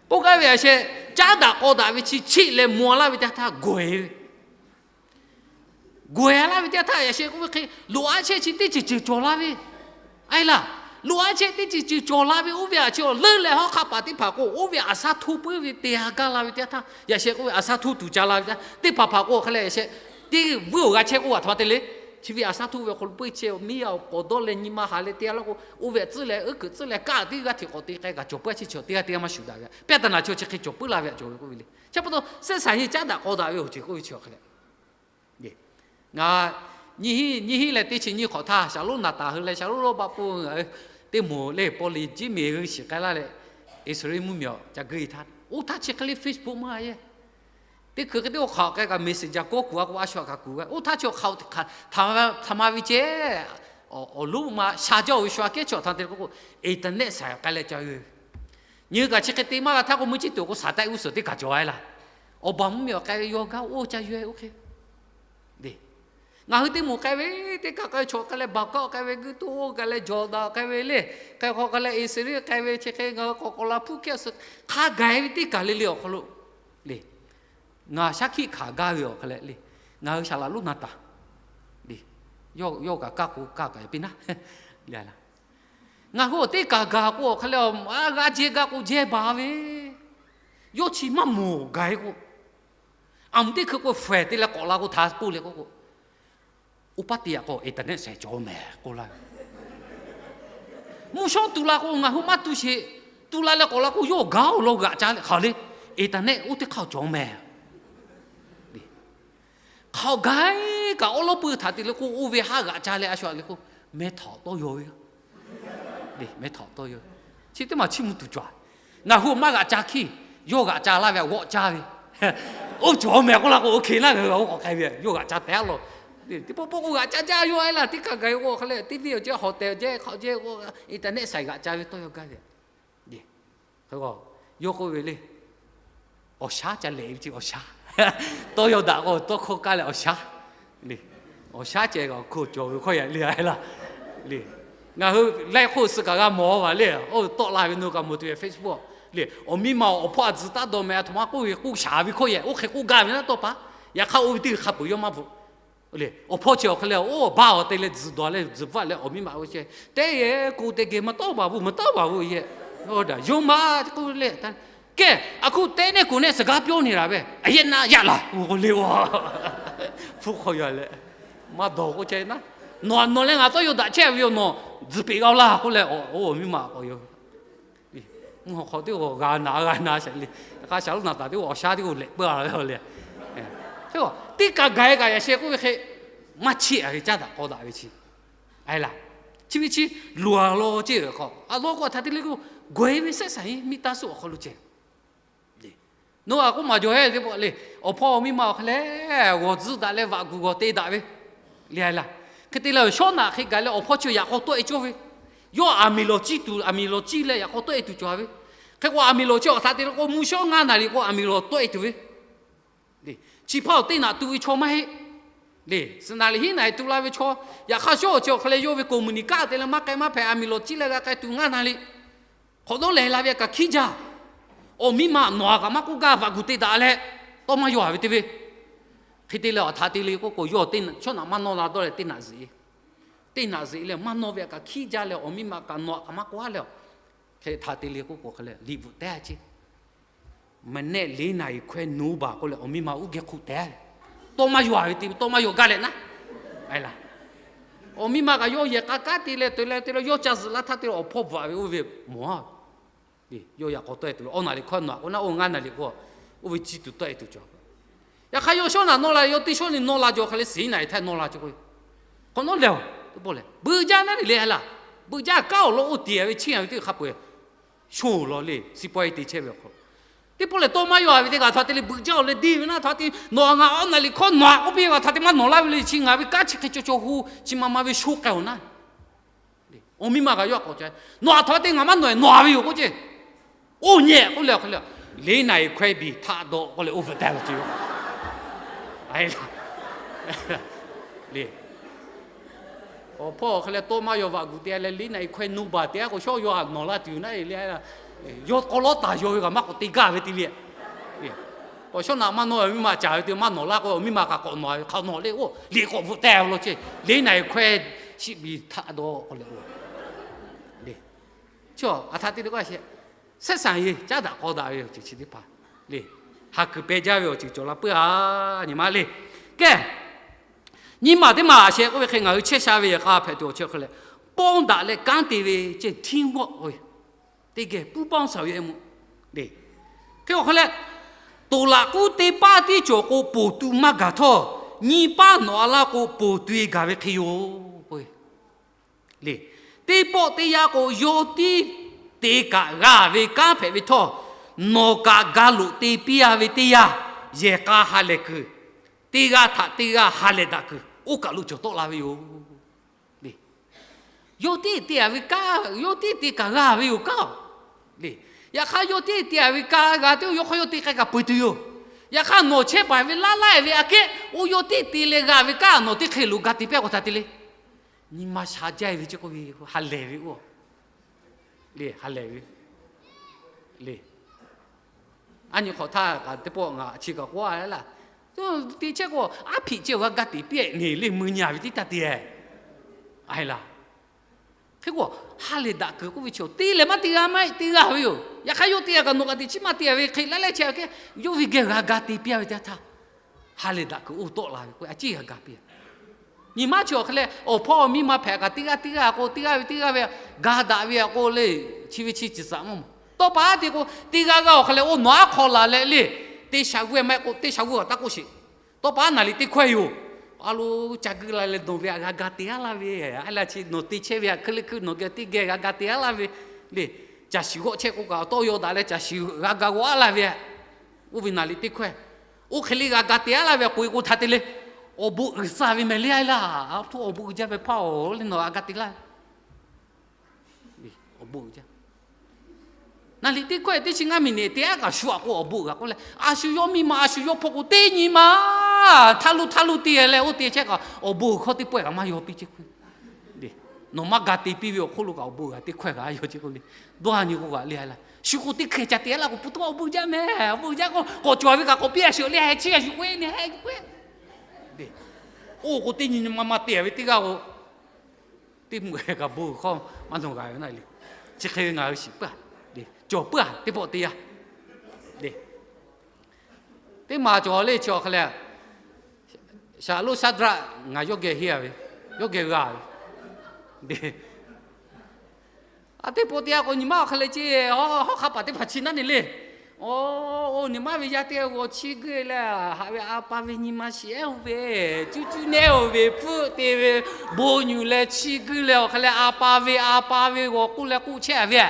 K'oˆ gaˇ ve a sheh, caˉ daꞈ k'aw daꞈ ve chi chiˆ leh mvuh laˇ ve teˇ htaˇ gawˬ e ve gawˬ e laˇ ve teˇ htaˇ yaꞈ sheh k'oˆ ve hk'e, loꞈ aˉ chehˇ chi teˇ ceuˬ ceuˬ cawˬ la ve, a e laˇ, loꞈ aˉ chehˇ teˇ ceuˬ ceuˬ cawˬ la ve oˇ ve a chi awˬ leuˉ leh hawˉ hk'aˆ paˍ teˇ hpaˍ k'o, oˇ ve a shaˉ htuˇ puiˉ ve te a gaˇ la ve teˇ htaˇ, yaꞈ sheh k'oˆ ve a shaˉ htuˇ tuˬ ca la ve teˇ htaˇ, teˇ hpaˍ hpaˍ k'o hk'e leh yaꞈ sheh, teˇ vuiˇ awˬ g'a chehˇ k'oˆ a htaꞈ ma te le. Chi ve a shaˉ htuˇ ve awˬ hk'aw lo puiˉ chehˇ miˇ a awˬ k'awꞈ dawˇ leh nyi ma haˍ leh te a laˇ k'o, oˇ ve tcuhˉ leh uˉ hkuiꞈ tcuhˉ leh kaˇ teˇ g'aˇ hteꞈ k'awꞈ te k'ai kaꞈ cawˬ puiˉ a chi chi teˇ g'aˇ teˇ g'aˇ maˇ shuˍ daꞈ ve. Pehˇ taˍ naˍ chi chi hk'e cawˬ puiˉ la ve a cawˬ ve k'oˆ ve le. Chi pa taw, sehˉ saˍ heˆ caˉ daꞈ k'aw daꞈ ve awˬ ceuˬ k'oˆ ve chi awˬ hk'e leh, ngaˬ nyiˇ hinˉ leh teˇ chi nyiˇ hk'awꞈ htaˇ, Shaˍlonˍ Naˍtaˍ hui leh Shaˍlonˍ Lawˇbaˆ pon ngaˬ hui teˇ moˍ le paw le jiˇ meˍ hui shiˍ k'ai laˇ leh, Iˉsaˍreˍlaˆ mvuhˇmiˬ awˬ ca guˇ e htaˇ, oˇ htaˇ chi hk'e le Facebook maˇ a yehˇ. Teˇ hkui hk'e teˇ oˇ hk'aˬ k'ai kaꞈ Messenger kawˆ kuˬ a k'o, a shu a kaꞈ kuˬ ve. Oˇ htaˇ chi hk'aˬ htaꞈ ma ve ceˇ, awˬ lonˉ ma sha jaˇ ve shu a kehˉ chi awˬ htaˇ te k'oˆ k'o, internet saiˍ k'ai leh ca yoˬ. Nyi kaꞈ chi hk'e te maˇ g'a htaˇ k'o, meuˇ chi tuˬ k'o, saˍ taˆ uˉ suhˍ teˇ kaꞈ cawˬ a e laˇ. Awˬ baˬ mvuhˇmiˬ awˬ k'ai ve yawˇ gaˇ oˇ ca yoˬ oˇ hk'e. Ngaˬ hui teˇ moˍ k'ai ve, teˇ kaꞈ k'ai chaw k'ai leh, Baˍkaˆ k'ai ve, guˇ toˇ oˇ k'ai leh, Jawˬdanˍ k'ai ve le, k'ai hk'aw k'ai leh, Iˉsaˍreˍlaˆ k'ai ve, chi hk'e ngaˬ hui k'awꞈ k'awꞈ la hpuˇ hkehˇ suh hk'a gaˬ e ve teˇ kaˬ le le awˬ hk'aw lo le, ngaˬ shaˉ hkiˆ hkanˍ gaˇ ve awˬ hk'aw leh le, ngaˬ hui Shaˍlaˍ lonˉ Naˍtaˍ le, yawˇ kaꞈ kaˇ k'o kaˇ kaꞈ piˇ naˉ le a laˇ. Ngaˬ hui awˬ teˇ kaˬ gaˬ k'o awˬ hk'aw leh, a g'a jehˇ gaˇ k'o jehˇ baˬ ve, yawˇ chi maˇ mawˬ gaˬ e k'o, aˬ mvuhˬ teˇ hkui k'o faiˍ te leh k'awꞈ la k'o htaꞈ k'oˆ le k'oˆ k'o, oˇ paˉ te yaꞈ k'o internet saiˍ cawˬ mehˍ k'oˆ laˇ ve. Mvuhˇ shawˉ tu la k'o ngaˬ hui maˇ tu sheˍ. Tu la leh k'awꞈ la k'o yawˇ gaˬ oˬ law g'aꞈ ca leh hk'aˬ le, internet oˇ teˇ hk'aˇ cawˬ mehˍ. Hk'aˬ gaˬ kaꞈ awˉ lawˉ pui htaꞈ te le k'o, oˇ ve haˉ g'aꞈ ca leh a shu a le k'o, meh htaꞈ tawˇ yaw ve, meh htaꞈ tawˇ yaw. Chi teˇ maˬ chiˇ mvuh tuˬ cawˬ. Ngaˬ hui maˇ g'aꞈ ca hkiˇ, yawˇ g'aꞈ ca laˇ ve a g'awˆ caˇ ve. Oˇ cawˬ mehˍ k'oˆ la k'o, oˇ hk'e naˉ g'a g'a k'awꞈ k'ai ve, yawˇ g'aꞈ ca tehꞈ a law. Teˇ pawˆ pawˆ k'o g'aꞈ ca jaˇ yawˇ a e laˇ, teˇ kaˬ gaˬ e k'o hk'a leh TV awˬ jehˇ, hotel awˬ jehˇ, hk'aw jehˇ k'o, internet saiˍ g'aꞈ ca ve tawˇ yaw gaˇ ve. Yawˇ k'oˆ ve le, awˬ shaˉ ca lehꞈ ve ce awˬ shaˉ. Tawˇ yaw daꞈ k'o tawˇ hkawˇ kaˇ leh awˬ shaˉ le. Awˬ shaˉ ceh kaꞈ awˬ hk'oˆ cawˬ ve hkawˇ yaꞈ le a e laˇ. Le, ngaˬ hui laiˉ hk'oˆ suh kaꞈ g'a mawˬ a vaˬ le. Oˇ tawˆ la ve nu kaꞈ mawˬ tuˬ ve Facebook le. Awˬ miˇ ma awˬ hpawˇ a tzuhˬ taˇ dawˬ mehˍ, a htoꞈ ma k'oˆ ve k'oˆ shaˍ ve hkawˇ yehˬ oˇ hk'e k'oˆ gaˇ ve naˉ tawˇ pa. Yaꞈ hk'aˇ oˇ ve teˇ hk'a peuˬ yawˇ maˇ bvuhꞈ le. Awˬ hpawˇ chi awˬ hk'e leh oˇ baˆ awˬ te leh tzuhˬ dawˬ leh tzuhˬ bvuhꞈ leh awˬ miˇ ma oˇ ve ce, teˇ yehˬ k'oˆ teˇ geh maˇ tawˆ baˬ bvuhꞈ maˇ tawˆ baˬ bvuhꞈ yehˬ. Oˇ daꞈ yawˇ maˇ k'oˆ le, kehˬ a hk'oˆ tehˉ neˉ kuˬ neˉ suhˍ gaˇ pyawˇ neˬ laˬ ve, a yehˬ naˆ yaꞈ laˬ k'oˆ le. Hpu hk'aw yaw leh, maˇ dawˬ k'oˆ ce naˉ, nawˬ a nawˬ leh ngaˬ tawˇ yaw daꞈ chehˇ ve yoˬ, nawˬ tzuhˬ peꞈ g'a laˇ k'oˆ leh, oˇ awˬ miˇ ma k'awꞈ yaw mvuhˇ hawˬ hk'aw teˇ g'aˇ g'a na g'a na sheˍ le. Yaꞈ hk'aˇ Shaˍlonˍ Naˍtaˍ teˇ g'aˇ awˬ shaˉ teˇ g'aˇ lehꞈ peuˬ a ve le. Teˇ g'aˇ teˇ kaˬ gaˬ e kaꞈ yaꞈ sheh k'oˆ ve hk'e, maˇ cheˆ a ve caˉ daꞈ k'aw daꞈ ve chi a e laˇ. Chi ve chi loˬ a law ceˇ ve hk'aw a law k'o htaꞈ te le k'o, gawˬ e ve sehˉ saˍ heˆ miˇ taˇ suhˉ awˬ hk'aw lo ceh Noˉaꞈ k'oˆ maˍ jawˬ hehˉ teˇ pawˆ le, awˬ hpawˇ awˬ miˇ ma awˬ hk'e leh g'awˬ tzuhˆ daꞈ leh vaꞈ guˬ g'awˬ te daꞈ ve le a e laˇ. Hk'e te leh shawˉ naꞈ hk'e gaˬ leh awˬ hpawˇ chi yaꞈ k'aw tawˆ e cawˇ ve, yawˇ aˬ miˍ lawˬ ciˇ tuˬ, aˬ miˍ lawˬ ciˇ leh yaꞈ k'aw tawˆ e tuˬ cawˬ ve. Hk'e k'o aˬ miˍ lawˬ chi awˬ htaꞈ te le k'o mvuhˇ shawˉ ngaˇ naˍ riˍ k'o aˬ miˍ lawˬ tawˆ e tuˬ ve le. Chi hpaˇ awˬ teˇ naꞈ tu ve chaw maˇ heˆ le. Suhˍ naˍ riˍ hiˉ naˍ riˍ tu la ve chaw, yaꞈ hk'aˇ shawˉ awˬ chi awˬ hk'e leh yawˇ ve koˍ muiˬ niˍ kaˆ te leh maˇ k'ai maˇ hpehꞈ, aˬ miˍ lawˬ ciˇ leh g'a k'ai tuˬ ngaˇ naˍ riˍ hk'awꞈ dawˇ lehˬ la ve a kaꞈ hkiˉ jaˇ. Awˬ miˇ ma nawˬ a kaꞈ maˇ k'oˆ gaˇ, vaꞈ guˬ te daꞈ leh tawˇ maˇ yaw a ve te ve. Hk'e te leh awˬ htaꞈ te le k'oˆ k'o, yawˇ teˇ shawˉ naꞈ maˇ nawˇ la dawˇ leh teˇ naꞈ zeꞈ, teˇ naꞈ zeꞈ leh maˇ nawˇ ve a kaꞈ hkiˉ jaˇ leh awˬ miˇ ma kaꞈ nawˬ a kaꞈ maˇ k'oˆ a leh, hk'e htaꞈ te le k'oˆ k'o hk'e leh liꞈ bvuhꞈ tehˉ a ceˇ. Mvuhˇ naˆ liˉ naˍ riˍ hkawehˇ nuˇ baˬ k'oˆ leh awˬ miˇ ma uˉ geh hk'oˆ tehˉ, tawˇ maˇ yaw a ve te ve, tawˇ maˇ yaw gaˇ leh naˉ, a e laˇ. Awˬ miˇ ma kaꞈ yawˇ yehˬ k'a kanˉ te leh te leh te leh yawˇ ca zuhꞈ laˇ htaˇ te leh awˬ hpawˇ bvuhꞈ a ve oˇ ve mawˬ a. Yawˇ yaꞈ k'aw tawˆ e tuˬ ve awˬ naˍ riˍ hkawehˇ nawˬ a k'o naˉ oˇ ngaˇ naˍ riˍ k'o, oˇ ve ciˇ tuˬ tawˆ e tuˬ cawˬ. Yaꞈ hk'aˇ yawˇ shawˉ naꞈ nawˇ la, yawˇ teˇ shawˉ ni nawˇ la jaw hk'a leh suhˍ hiˉ naˍ riˍ htaˇ nawˇ la cawˬ k'o, hk'awꞈ nawˉ lehˬ, teˇ pawˆ lehˬ beuꞈ jaˇ naˉ riˍ le a e laˇ. Beuꞈ jaˇ kanˉ awˬ lawn oˇ tiˍ a ve chiˇ a ve teˇ hk'a peu eˬ shonˇ law le, စီးပွားရေး te chehˇ ve awˬ hk'aw. Teˇ pawˆ lehˬ, tawˇ maˇ yaw-a ve teˇ g'aˇ htaꞈ te leh beuꞈ jaˇ-oˬ leh deˇ ve naˇ htaꞈ te, nawˬ ngaˬ awˉ naˍ liꞈ hkawˇ nawˬ aꞈ k'oˆ piˇ ve htaꞈ te maˇ nawˬ laˇ ve le. Chi ngaˬ ve kanˉ chi hk'e caw caw hu, chi ma ma ve sho k'ai-oˬ naˇ. Awˬ miˇ ma kaꞈ yawˇ k'awꞈ ca, nawˬ aꞈ htaꞈ te ngaˬ maˇ nawˬ-e, nawˬ-a ve yoˬ k'oˆ ce. Oˇ nyi-e k'oˆ leh awˬ hk'e le, လေးနာရီခွဲ beuꞈ htaꞈ dawˬ k'oˆ leh oˇ ve tehꞈ law ce yoˬ. Le, awˬ hpawˇ awˬ hk'e leh tawˇ maˇ yaw vaꞈ gu te leh လေးနာရီခွဲ nuˇ baˬ te-a k'o, shawˉ yaw aꞈ nawˬ laˇ tuˬ naˇ e le. Yawˇ k'aw lawˉ taˍ yaw ve kaꞈ maˇ k'awꞈ te gaˇ ve te ve. K'awꞈ shawˉ naꞈ maˇ nawˇ, miˇ ma caˍ ve te maˇ nawˬ laˇ k'o, awˬ miˇ ma kaꞈ k'awꞈ nawˬ ve hk'a nawˬ le. Oˇ liꞈ k'awꞈ bvuhꞈ tehꞈ law ce, လေးနာရီခွဲ shiˆ bi htaꞈ dawˬ k'oˆ leh oˇ le. Chi aꞈ htaꞈ te le k'o, ဆက်ဆံရေး caˉ daꞈ k'aw daꞈ ve awˬ ceuˬ chi teˇ hpaˍ le, ha kuiˬ peh jaˇ ve awˬ ceuˬ cawˬ la puiˉ-a, nyi ma le. Kehˬ, nyi ma teˇ ma a sheh k'oˆ ve hk'e ngaˬ hui chehˇ sha ve yaꞈ k'a hpehꞈ tuˬ awˬ chi hk'e leh, ပေါင်းတာ leh kanˉ te ve ce ထီးဝှက် k'oˆ ve, teˇ geh ပူပေါင်းဆောင်ရွက်မှု le. Hk'e awˬ hk'e leh, toˍ laꞈ k'uˉ teˇ paˉ tiˉ cawˬ k'o, ponˬ tu maˇ gaˬ htawˇ, nyi paˉ nawꞈ-a laˇ k'o, ponˬ tu-e gaˬ ve hk'e yoˬ k'o le. Teˇ pawˆ teˇ yanˇ k'o, yawˇ tiˉ te kaꞈ g'a ve kanˉ hpehꞈ ve htawˇ, nawˬ kaꞈ ga loꞈ te piˇ-a ve teˇ yanˇ, yehˬ k'a ha lehˬ kuiˬ, teˇ g'aˇ htaꞈ teˇ g'aˇ ha lehˬ daꞈ kuiˬ, oˇ kaˬ lo cawˬ tawˆ la ve yoˬ le. Yawˇ tiˉ te-a ve kanˉ, yawˇ tiˉ te kaꞈ g'a ve yoˬ kanˉ le. Yaꞈ hk'aˇ, yawˇ tiˉ te-a ve kanˉ g'a teˇ oˇ yawˇ hk'aw yawˇ te k'ai kaꞈ peu tuˬ yoˬ. Yaꞈ hk'aˇ, nawˬ chehˇ paˍ ve laˇ laˇ-e ve aꞈ kehˉ, oˇ yawˇ tiˉ te leh g'a ve kanˉ nawˬ teˇ hk'e loꞈ ga te piˇ k'o htaꞈ te le. Nyi ma sha jaˇ-e ve ce k'oˆ ve, ha lehˬ ve oˇ le, ha lehˬ ve le. Aˉ nyi hk'awꞈ htaˇ kaꞈ teˇ pawˆ ngaˬ chi kaꞈ k'oˆ-a laˇ. Te chehˇ k'o, aˉ hpiꞈ ceh g'a ga teꞈ piˇ-e ne le, mui nyi-a ve tiˉ taˇ te-e. A e laˇ. Hk'e k'o, ha lehˬ daꞈ kuiˬ k'oˆ ve chi te lehˬ maˇ te g'a, maˇ te g'a ve yoˬ. Yaꞈ hk'aˇ, yawˇ te-a kaꞈ nawˬ kaꞈ teꞈ chiˉ maˇ te-a ve hk'e laiˉ laiˉ chehˇ-a kehˉ, yawˇ ve geh g'a ga te piˇ-a ve teˇ htaˇ, ha lehˬ daꞈ kuiˬ oˇ tawˆ la ve k'o, a ciˉ g'a ga piˇ-a. Nyi ma chi awˬ hk'e leh, awˬ hpawˇ awˬ miˇ ma hpehꞈ kaꞈ teˇ g'aˇ teˇ g'aˇ k'o, teˇ g'aˇ ve teˇ g'aˇ ve ga daꞈ ve-a k'o le, chi ve chi ciˬ tzaꞈ maˇ mawˬ. Tawˇ pa aˉ te k'o, teˇ g'aˇ g'aˇ awˬ hk'e leh oˇ nawˬ aˉ hk'aw laˬ leh le, te sha g'uˇ-e maˇ heˆ k'o, teˇ sha g'uˇ kaꞈ taˇ k'oˆ sheˍ. Tawˇ pa aˉ naˍ liꞈ teˇ hkawehˇ yoˬ. A lo, ca gui la leh nawˬ ve htaꞈ g'a ga te-a laˇ ve, a laˇ chi nawˬ te chehˇ ve htaꞈ hkui le hkui nawˬ geh teˇ geh g'a ga te-a laˇ ve le. Caˬ shiˍ g'awˆ chehˇ k'o kaꞈ, tawˇ yaw daꞈ leh caˬ shiˍ g'a ga g'awˆ-a laˇ ve, oˇ ve naˍ liꞈ teˇ hkawehˇ. Oˇ hk'e le g'a ga te-a laˇ ve k'oꞈ-e k'o htaꞈ te le, awˬ bon uiˍ tcuh ve mehˍ le a laˇ. Aˉ htoꞈ awˬ bon uiˍ jaˇ ve hpaˇ-oˬ le, nawˬ g'a ga te laˇ ve awˬ bon uiˍ jaˇ. Naˍ liꞈ teˇ hkawehˇ teˇ chi ngaˇ miˬ neꞈ te aˉ kaꞈ shu-a k'o, awˬ bon uiˍ g'a k'oˆ leh, a shu yawˇ miˇ ma, a shu yawˇ hpawˇ k'o, teˇ nyi ma htaˇ lo htaˇ lo te leh oˇ te chehˇ kaꞈ, awˬ bon uiˍ hkawˇ teˇ pawehˇ kaꞈ maˇ yaw piˇ ce k'o, nawˬ maˇ ga te piˇ ve awˬ hk'oˆ lo kaꞈ awˬ bon uiˍ g'a teˇ hkawehˇ g'a yaw ce k'o le. Dawˇ ha nyi k'o g'a le a laˇ. Shu k'o teˇ hkeh ca te-a laˇ k'o, pu tawˇ awˬ bon jaˇ mehˍ, awˬ bon jaˇ k'o, k'awꞈ cawˬ ve kaꞈ k'awꞈ piˇ-a sheˍ le, chi g'a shu k'oˆ-e ne, k'oˆ-e. Oˇ k'o, teˇ nyi ma ma te-a ve teˇ g'aˇ k'o, teˇ mvuhˇ kaꞈ bon hkawˇ maˇ dawˇ g'a ve naˇ le. Chi hk'e ve ngaˬ hui shiˍ puiˉ-a, cawˬ puiˉ-a, teˇ pawˆ teˇ yanˇ le. Teˇ ma cawˬ le chi awˬ hk'e leh, Shaˍlonˍ Shaˍdraˆ ngaˬ yawˇ geh henˇ-a ve, yawˇ geh g'a ve. A teˇ pawˆ teˇ yanˇ k'o, nyi ma awˬ hk'e leh ce, hawˉ hk'a paˍ teˇ hpaˍ chi naˉ ne le. Oˇ, oˇ nyi ma ve yaˇ teˇ g'aˇ g'aw chiˇ guiˇ leh, haꞈ ve a pa ve nyi ma shiˍ-ehˉ-oˬ ve, cuˇ cuˇ nehˉ-oˬ ve, hpfuhˆ te ve, bon nyuˬ leh chiˇ guiˇ leh awˬ hk'e leh a pa ve, a pa ve g'aw k'oˆ leh k'oˆ chehˇ-a ve,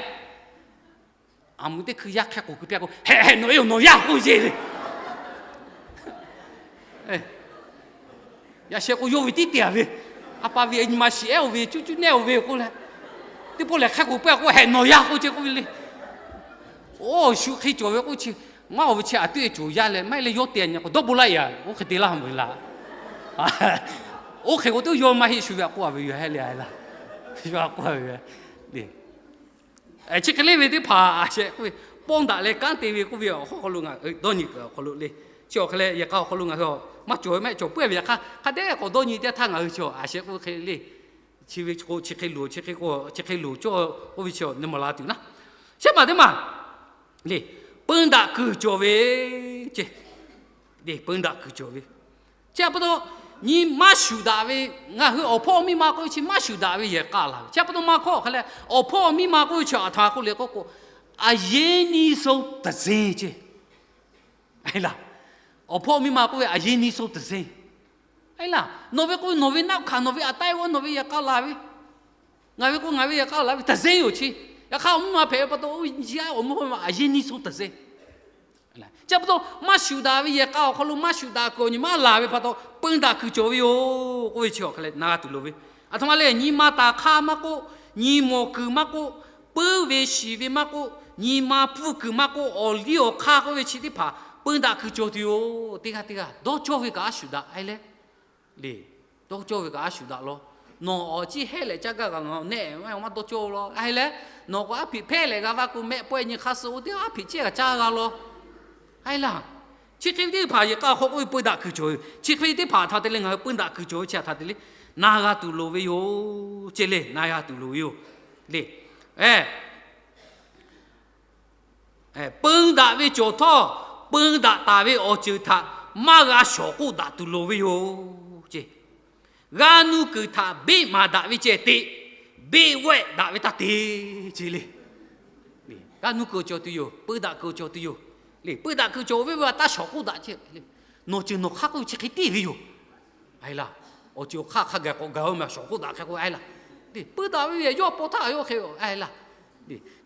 aˬ mui teˇ hkui yaˇ hk'e k'oˍ keu piˇ k'o, Hehꞈ, nawˬ e-oˬ, nawˬ yaˇ k'oˆ ce le. Yaꞈ sheh k'o, yawˇ ve tiˉ te-a ve, a pa ve nyi ma shiˍ-ehˉ-oˬ ve, cuˇ cuˇ nehˉ-oˬ ve k'oˆ leh, teˇ pawˆ lehˬ hk'e k'oˍ peuˬ k'o, Hehꞈ, nawˬ yaˇ k'oˆ ce k'oˆ ve le. Oˇ shu hk'e cawˬ ve k'oˆ chi, maˇ-oˬ ve chi a tuˉ e cawˬ yaˇ leh maˇ heˆ leh yawˇ te-a nyi k'o, dawˇ bon laˇ-e-a, oˇ hk'e te laˇ ve laˇ. Oˇ hk'e k'o, teˇ yawˇ maˇ heˆ shu ve a k'oˆ-a ve yoˬ, heˆ le-a laˇ. Shu a k'oˆ-a ve le. Chi hk'e le ve teˇ hpaˍ a sheh k'oˆ ve, ပေါင်းတာ leh kanˉ te ve k'oˆ ve awˬ hk'aw lo ngaˬ dawˇ nyi kuiˬ awˬ hk'aw lo le. Chi awˬ hk'e leh yehˬ k'a awˬ hk'aw lo ngaˬ hui maˇ cawˬ ve maˇ heˆ, cawˬ puiˉ ve yaꞈ hk'aˇ, hk'a dehꞈ k'awꞈ dawˇ nyi teˇ htaˇ ngaˬ hui chi a sheh k'oˆ ve hk'e le. Chi ve k'o chi hk'e loˍ, chi hk'e k'o chi hk'e loˍ cawˇ k'oˆ ve chi nyi ma la tuˬ naˉ, shehˉ maˬ teˇ maˬ le, peun daꞈ kuiˬ cawˬ ve ce. Peun daꞈ kuiˬ cawˬ ve. Chi pa taw, nyi maˇ shuˍ daꞈ ve, ngaˬ hui awˬ hpawˇ miˇ ma k'oˆ ve chi maˇ shuˍ daꞈ ve yehˬ k'a laˬ ve. Chi pa taw maˇ hkawˇ hk'a leh, awˬ hpawˇ miˇ ma k'oˆ ve chi a htaꞈ k'oˆ le k'oˆ k'o, အရင်းနှီးဆုံး တံဆိပ် ce. Awˬ hpawˇ miˇ ma k'oˆ ve အရင်းနှီးဆုံး တံဆိပ် laˇ. Nawˬ ve k'o nawˬ ve naˆ hkanˍ, nawˬ ve a taiˇ g'awˇ, nawˬ ve yehˬ k'a laˬ ve, ngaˬ ve k'o ngaˬ ve yehˬ k'a laˬ ve တံဆိပ် yoˬ chi. Yaꞈ hk'aˇ awˬ mvuhˇ ma hpehꞈ ve pa taw, oˇ yaˇ awˬ mvuhˇ ma a yeˇ niˇ soˉ taˍ zeˇ. Chi pa taw maˇ shuˍ daꞈ ve yehˬ k'a awˬ hk'aw lo maˇ shuˍ daꞈ kuiˬ awˬ nyi maˇ laˬ ve pa taw, peun daꞈ kuiˬ cawˬ ve yoˬ k'oˆ ve chi awˬ hk'aw leh na g'a tuˬ loˍ ve. Aˬ htoꞈ ma le, nyi ma taˍ hk'aˇ maˇ k'oˆ, nyi mawˬ kuiˬ maˇ k'oˆ, puiˉ ve shiˍ ve maˇ k'oˆ, nyi ma pfuhˇ kuiˬ maˇ k'oˆ, awˬ liˇ awˬ hk'aˇ k'oˆ ve chi teˇ hpaˍ peun daꞈ kuiˬ cawˬ tuˬ yoˬ. Teˇ g'aˇ teˇ g'aˇ dawˇ cawˇ ve kaꞈ a shuˍ daꞈ a leh, le, dawˇ cawˇ ve kaꞈ a shuˍ daꞈ law. Nawˬ awˬ ciˉ hehˉ leh caˇ gaˇ kaꞈ ngaˬ nehˆ maˇ dawˇ cawˇ law a leh, nawˬ k'o aˉ hpiꞈ hpehˇ leh g'a va k'o, mehˆ pawehˇ nyi hk'aˇ suh oˇ teˇ aˉ hpiꞈ chehˇ kaꞈ caˇ g'a law. A leh, chi hk'e ve teˇ hpaˍ yehˬ k'a awˬ hk'aw k'oˆ ve peun daꞈ kuiˬ cawˬ ve. Chi hk'e ve teˇ hpaˍ htaꞈ te leh ngaˬ hui peun daꞈ kuiˬ cawˬ ve chi htaꞈ htaꞈ te leh na g'a tuˬ loˍ ve yoˬ. Ceh le, na g'a tuˬ loˍ ve yoˬ. Le, peun daꞈ ve cawˬ htawˇ, peun daꞈ taˍ ve awˬ ceuˬ htaꞈ maˇ g'a shawˍ k'oˆ daꞈ tuˬ loˍ ve yoˬ. G'a nuˇ kuiˬ htaꞈ beˆ maˍ daꞈ ve ceh teꞈ, beˆ wehˆ daꞈ ve taˇ te. Ceh le, g'a nuˇ kuiˬ cawˬ tuˬ yoˬ, peun daꞈ kuiˬ cawˬ tuˬ yoˬ. Le, peun daꞈ kuiˬ cawˬ ve ve a taˇ shawˍ k'oˆ daꞈ ceh le. Nawˬ ceuˬ nawˬ hk'aˇ k'oˆ ve chi hk'e tiˇ ve yoˬ. A leh, awˬ ceuˬ awˬ hk'aˇ hk'a gaˬ k'awꞈ gaˬ-o meh shawˍ k'oˆ daꞈ hk'e k'o a leh, peun daꞈ ve ve yawˇ paw htaˇ yawˇ hk'e a leh,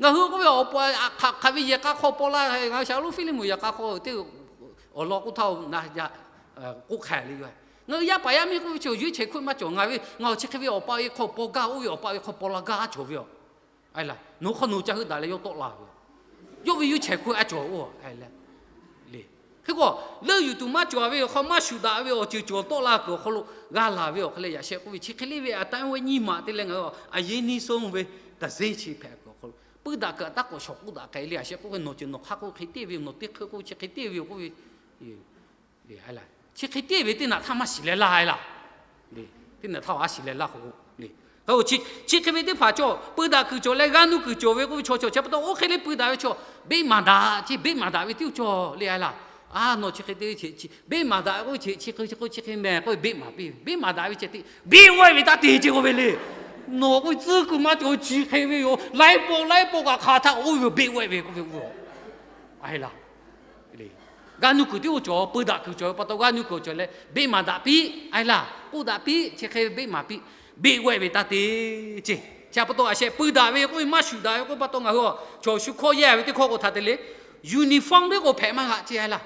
ngaˬ hui k'oˆ ve awˬ pa hk'aˬ hk'aˬ ve yehˬ k'a hk'aw paw la, ngaˬ hui shaˍ lonˉ Hpiˇliˇmonˍ yehˬ k'a hk'aw teˇ awˬ lawn k'oˆ htaˇ na k'oˆ hk'a le yoˬ. Ngaˬ hui yaˇ paˍ yaˇ miˇ k'oˆ ve chi yuˇ chehˬ hkuˆ maˇ cawˬ. Ngaˬ ve ngaˬ chi hk'e ve awˬ pa ve hk'aw paw gaˇ, oˇ ve awˬ pa ve hk'aw paw la gaˇ cawˬ ve yoˬ. A leh, nawˬ hk'aw nawˬ ca heuˆ daꞈ leh yawˇ tawˆ la ve, yawˇ ve yuˇ chehˬ hkuˆ a cawˬ oˇ a leh, le, hk'e k'o, leuˆ yuˬ tuˬ maˇ cawˬ ve awˬ hk'aw maˇ shuˍ daꞈ ve awˬ ceuˬ cawˬ tawˆ la kuiˬ awˬ hk'aw lo g'a laˬ ve awˬ hk'aw leh yaꞈ sheh k'oˆ ve chi hk'e le ve a taˇ ve nyi ma te leh ngaˬ hui a yeˇ niˇ soˉ ve taˍ zeˇ chi hpehꞈ kuiˬ awˬ hk'aw lo, peun daꞈ kuiˬ a taˇ k'awꞈ shawˍ k'oˆ daꞈ k'ai le. A sheh k'oˆ ve nawˬ ceuˬ nawˬ hk'aˇ k'oˆ hk'e tiˇ ve, nawˬ teˇ hk'e k'oˆ chi hk'e tiˇ ve k'oˆ ve, chi hk'e tiˇ ve teˇ naꞈ htaˇ maˇ shiˍ leh laˇ a laˇ. Teˇ naꞈ htaˇ a shiˍ leh laˇ k'o, chi hk'e ve teˇ hpaˍ cawˬ, peun daꞈ kuiˬ cawˬ leh g'a nuˇ kuiˬ cawˬ ve k'oˆ ve chaw cawˬ. Chi pa taw oˇ hk'e le peun daꞈ ve chaw, beˆ maˍ daꞈ, chi beˆ maˍ daꞈ ve tiˉ cawˬ le a laˇ. A, nawˬ chi hk'e te ve, beˆ maˍ daꞈ k'oˆ ve chi hk'e chi hk'e chi hk'e meh k'oˆ ve beˆ maˍ piˇ ve, beˆ maˍ daꞈ ve ceh tiˉ beˆ wehˆ ve taˇ te ceh k'oˆ ve le. Nawˬ k'oˆ ve tcuhˉ kuiˬ maˇ cawˬ chi hk'e ve yoˬ. Laiˉ pawˆ laiˉ pawˆ kaꞈ hk'aˬ htaˇ oˇ ve beˆ wehˆ ve k'oˆ ve oˇ a laˇ. G'a nuˇ kuiˬ tiˉ oˇ cawˬ, peun daꞈ kuiˬ cawˬ ve pa taw g'a nuˇ kuiˬ cawˬ leh beˆ maˍ daꞈ piˇ a laˇ, k'oˆ daꞈ piˇ, chi hk'e beˆ maˍ piˇ, beˆ wehˆ ve taˇ te ceh. Chi pa taw a sheh peun daꞈ ve k'oˆ ve maˇ shuˍ daꞈ ve k'oˆ ve pa taw ngaˬ hui a chaw shu hkawˇ yehˇ ve teˇ hkawˇ k'o htaꞈ te le, uniform teˇ k'o hpehꞈ maˇ g'a ceh a laˇ.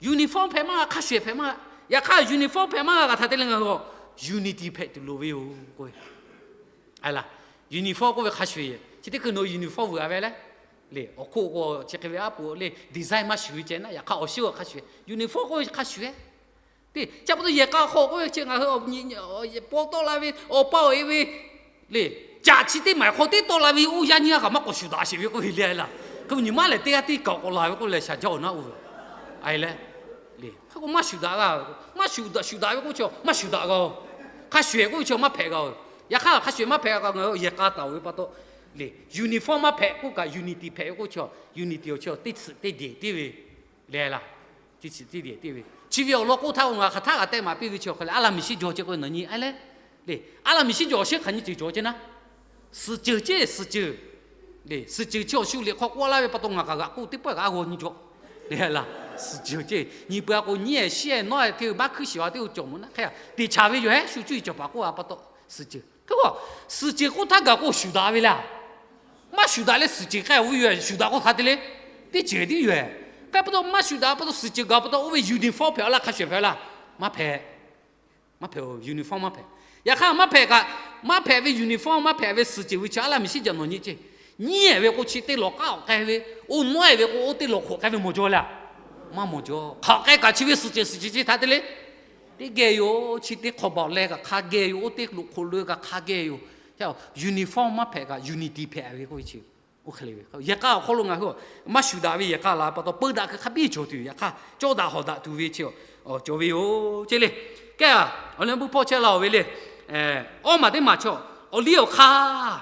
Uniform hpehꞈ maˇ g'a, hk'a shuˍ hpehꞈ maˇ g'a. Yaꞈ hk'aˇ uniform hpehꞈ maˇ g'a kaꞈ htaꞈ te leh ngaˬ hui a unity hpehꞈ tuˬ loˍ ve yoˬ k'oˆ ve a laˇ. Uniform k'oˆ ve hk'a shuˍ, chi teˇ hkui nawˬ uniform vuiˬ a ve le. Le, awˬ hk'oˆ k'o chi hk'e ve aˉ poꞈ le design maˇ shuˍ ve ceh naˉ, yaꞈ hk'aˇ awˬ shinˉ awˬ hk'a shuˍ, uniform k'oˆ ve hk'a shuˍ e. Te, chi pa taw yehˬ k'a hk'aw k'oˆ ve chi ngaˬ hui paw tawˆ la ve awˬ pa awˬ e ve le, caꞈ chi teˇ maˬ hk'aw teˇ tawˆ la ve oˇ yaˇ nyiˇ g'aˇ kaꞈ maˇ k'awꞈ shuˍ daꞈ sheˍ ve k'oˆ ve le a laˇ. Hk'e nyi maˇ lehˬ teˇ g'aˇ tiˉ kaꞈ k'awꞈ la ve k'oˆ leh shaˍ jaˇ awˬ naˉ oˇ ve a leh, le, hk'e k'o maˇ shuˍ daꞈ g'a, maˇ shuˍ daꞈ shuˍ daꞈ ve k'oˆ chi maˇ shuˍ daꞈ g'a-o. Hk'a shuˍ k'oˆ ve chi maˇ hpehꞈ g'a-o. Yaꞈ hk'aˇ hk'a shuˍ maˇ hpehꞈ g'a ngaˬ hui yehˬ k'a taˍ ve pa taw le, uniform maˇ hpehꞈ k'oˆ kaꞈ unity hpehꞈ ve k'oˆ chi, unity awˬ chi teˇ tsuhꞈ teˇ dehˬ tiˉ ve le a laˇ. Teˇ tsuhꞈ teˇ dehˬ tiˉ ve chi ve awˬ lawn k'oˆ htaˇ k'o ngaˬ hk'aˬ htaˇ g'a tehˆ maˍ piˇ ve chi awˬ hk'aw leh a laˇ miˬ shiˉ jaw ceh k'o nawˬ nyi a leh, le, a laˇ miˬ shiˉ jaw awˬ shinˉ hk'aˬ nyi ceuˬ cawˬ ceh naˉ, suhˍ ceuˬ ceh suhˍ ceuˬ. Le, suhˍ ceuˬ chi awˬ shu liꞈ hk'aw k'oˆ laˇ ve pa taw ngaˬ kaꞈ g'aꞈ k'oˆ teˇ pawˆ kaꞈ a g'aw nyi jaw le a laˇ. Suhˍ ceuˬ ceh nyi peuˬ a k'o nyiˉ e shiˉ e nawˉ e hteˇ maˇ hkuiˉ shiˍ a teˇ o cawˬ mawˬ naˉ hk'e a teꞈ chaˍ ve yoˬ hehˉ shu cuˇ yiˍ cawˬ paˍ k'oˆ a pa taw, suhˍ ceuˬ hk'e k'o, suhˍ ceuˬ k'oˆ htaˇ gaˬ k'o shuˍ daꞈ ve le. Maˇ shuˍ daꞈ leh suhˍ ceuˬ k'ai ve yoˬ, shuˍ daꞈ k'o hk'a te le, teˇ ceuˬ tiˉ yoˬ. K'ai pa taw maˇ shuˍ daꞈ pa taw suhˍ ceuˬ gaˬ pa taw oˇ ve uniform hpehꞈ a laˇ, hk'a shuˍ hpehꞈ a laˇ. Maˇ hpehꞈ. Maˇ hpehꞈ-o, uniform maˇ hpehꞈ. Yaꞈ hk'aˇ maˇ hpehꞈ kaꞈ, maˇ hpehꞈ ve uniform maˇ hpehꞈ ve suhˍ ceuˬ ve chi a laˇ miˬ shiˉ jaw nawˬ nyi ceh, nyiˉ e ve k'o chi teˇ lawˬ k'aˉ awˬ k'ai ve, oˇ nawˉ e ve k'o oˇ teˇ lawˬ hk'oꞈ k'ai ve mawˬ jaw le a. Maˇ mawˬ jaw. Hk'aˬ k'ai kaꞈ chi ve suhˍ ceuˬ suhˍ ceuˬ chi htaꞈ te le, teˇ geh yoˬ. Chi teˇ hk'awꞈ baˬ leh kaꞈ hk'a geh yoˬ, oˇ teˇ lawˬ hk'oꞈ lo kaꞈ hk'a geh yoˬ. Uniform maˇ hpehꞈ kaꞈ unity hpehꞈ ve k'oˆ ve chi, oˇ hk'e le ve yehˬ k'a awˬ hk'aw lo ngaˬ hui maˇ shuˍ daꞈ ve yehˬ k'a la pa taw peu daꞈ kuiˬ hk'a biˇ cawˬ tuˬ yoˬ. Yaꞈ hk'aˇ cawˇ daꞈ hawˍ daꞈ tuˬ ve chi cawˬ ve yoˬ ceh le. Kehˉ a, awˬ leh buˇ hpawˇ chehˇ la-oˬ ve le. Awˇ maˬ teˇ maˬ chaw, awˬ liˇ awˬ hk'aˇ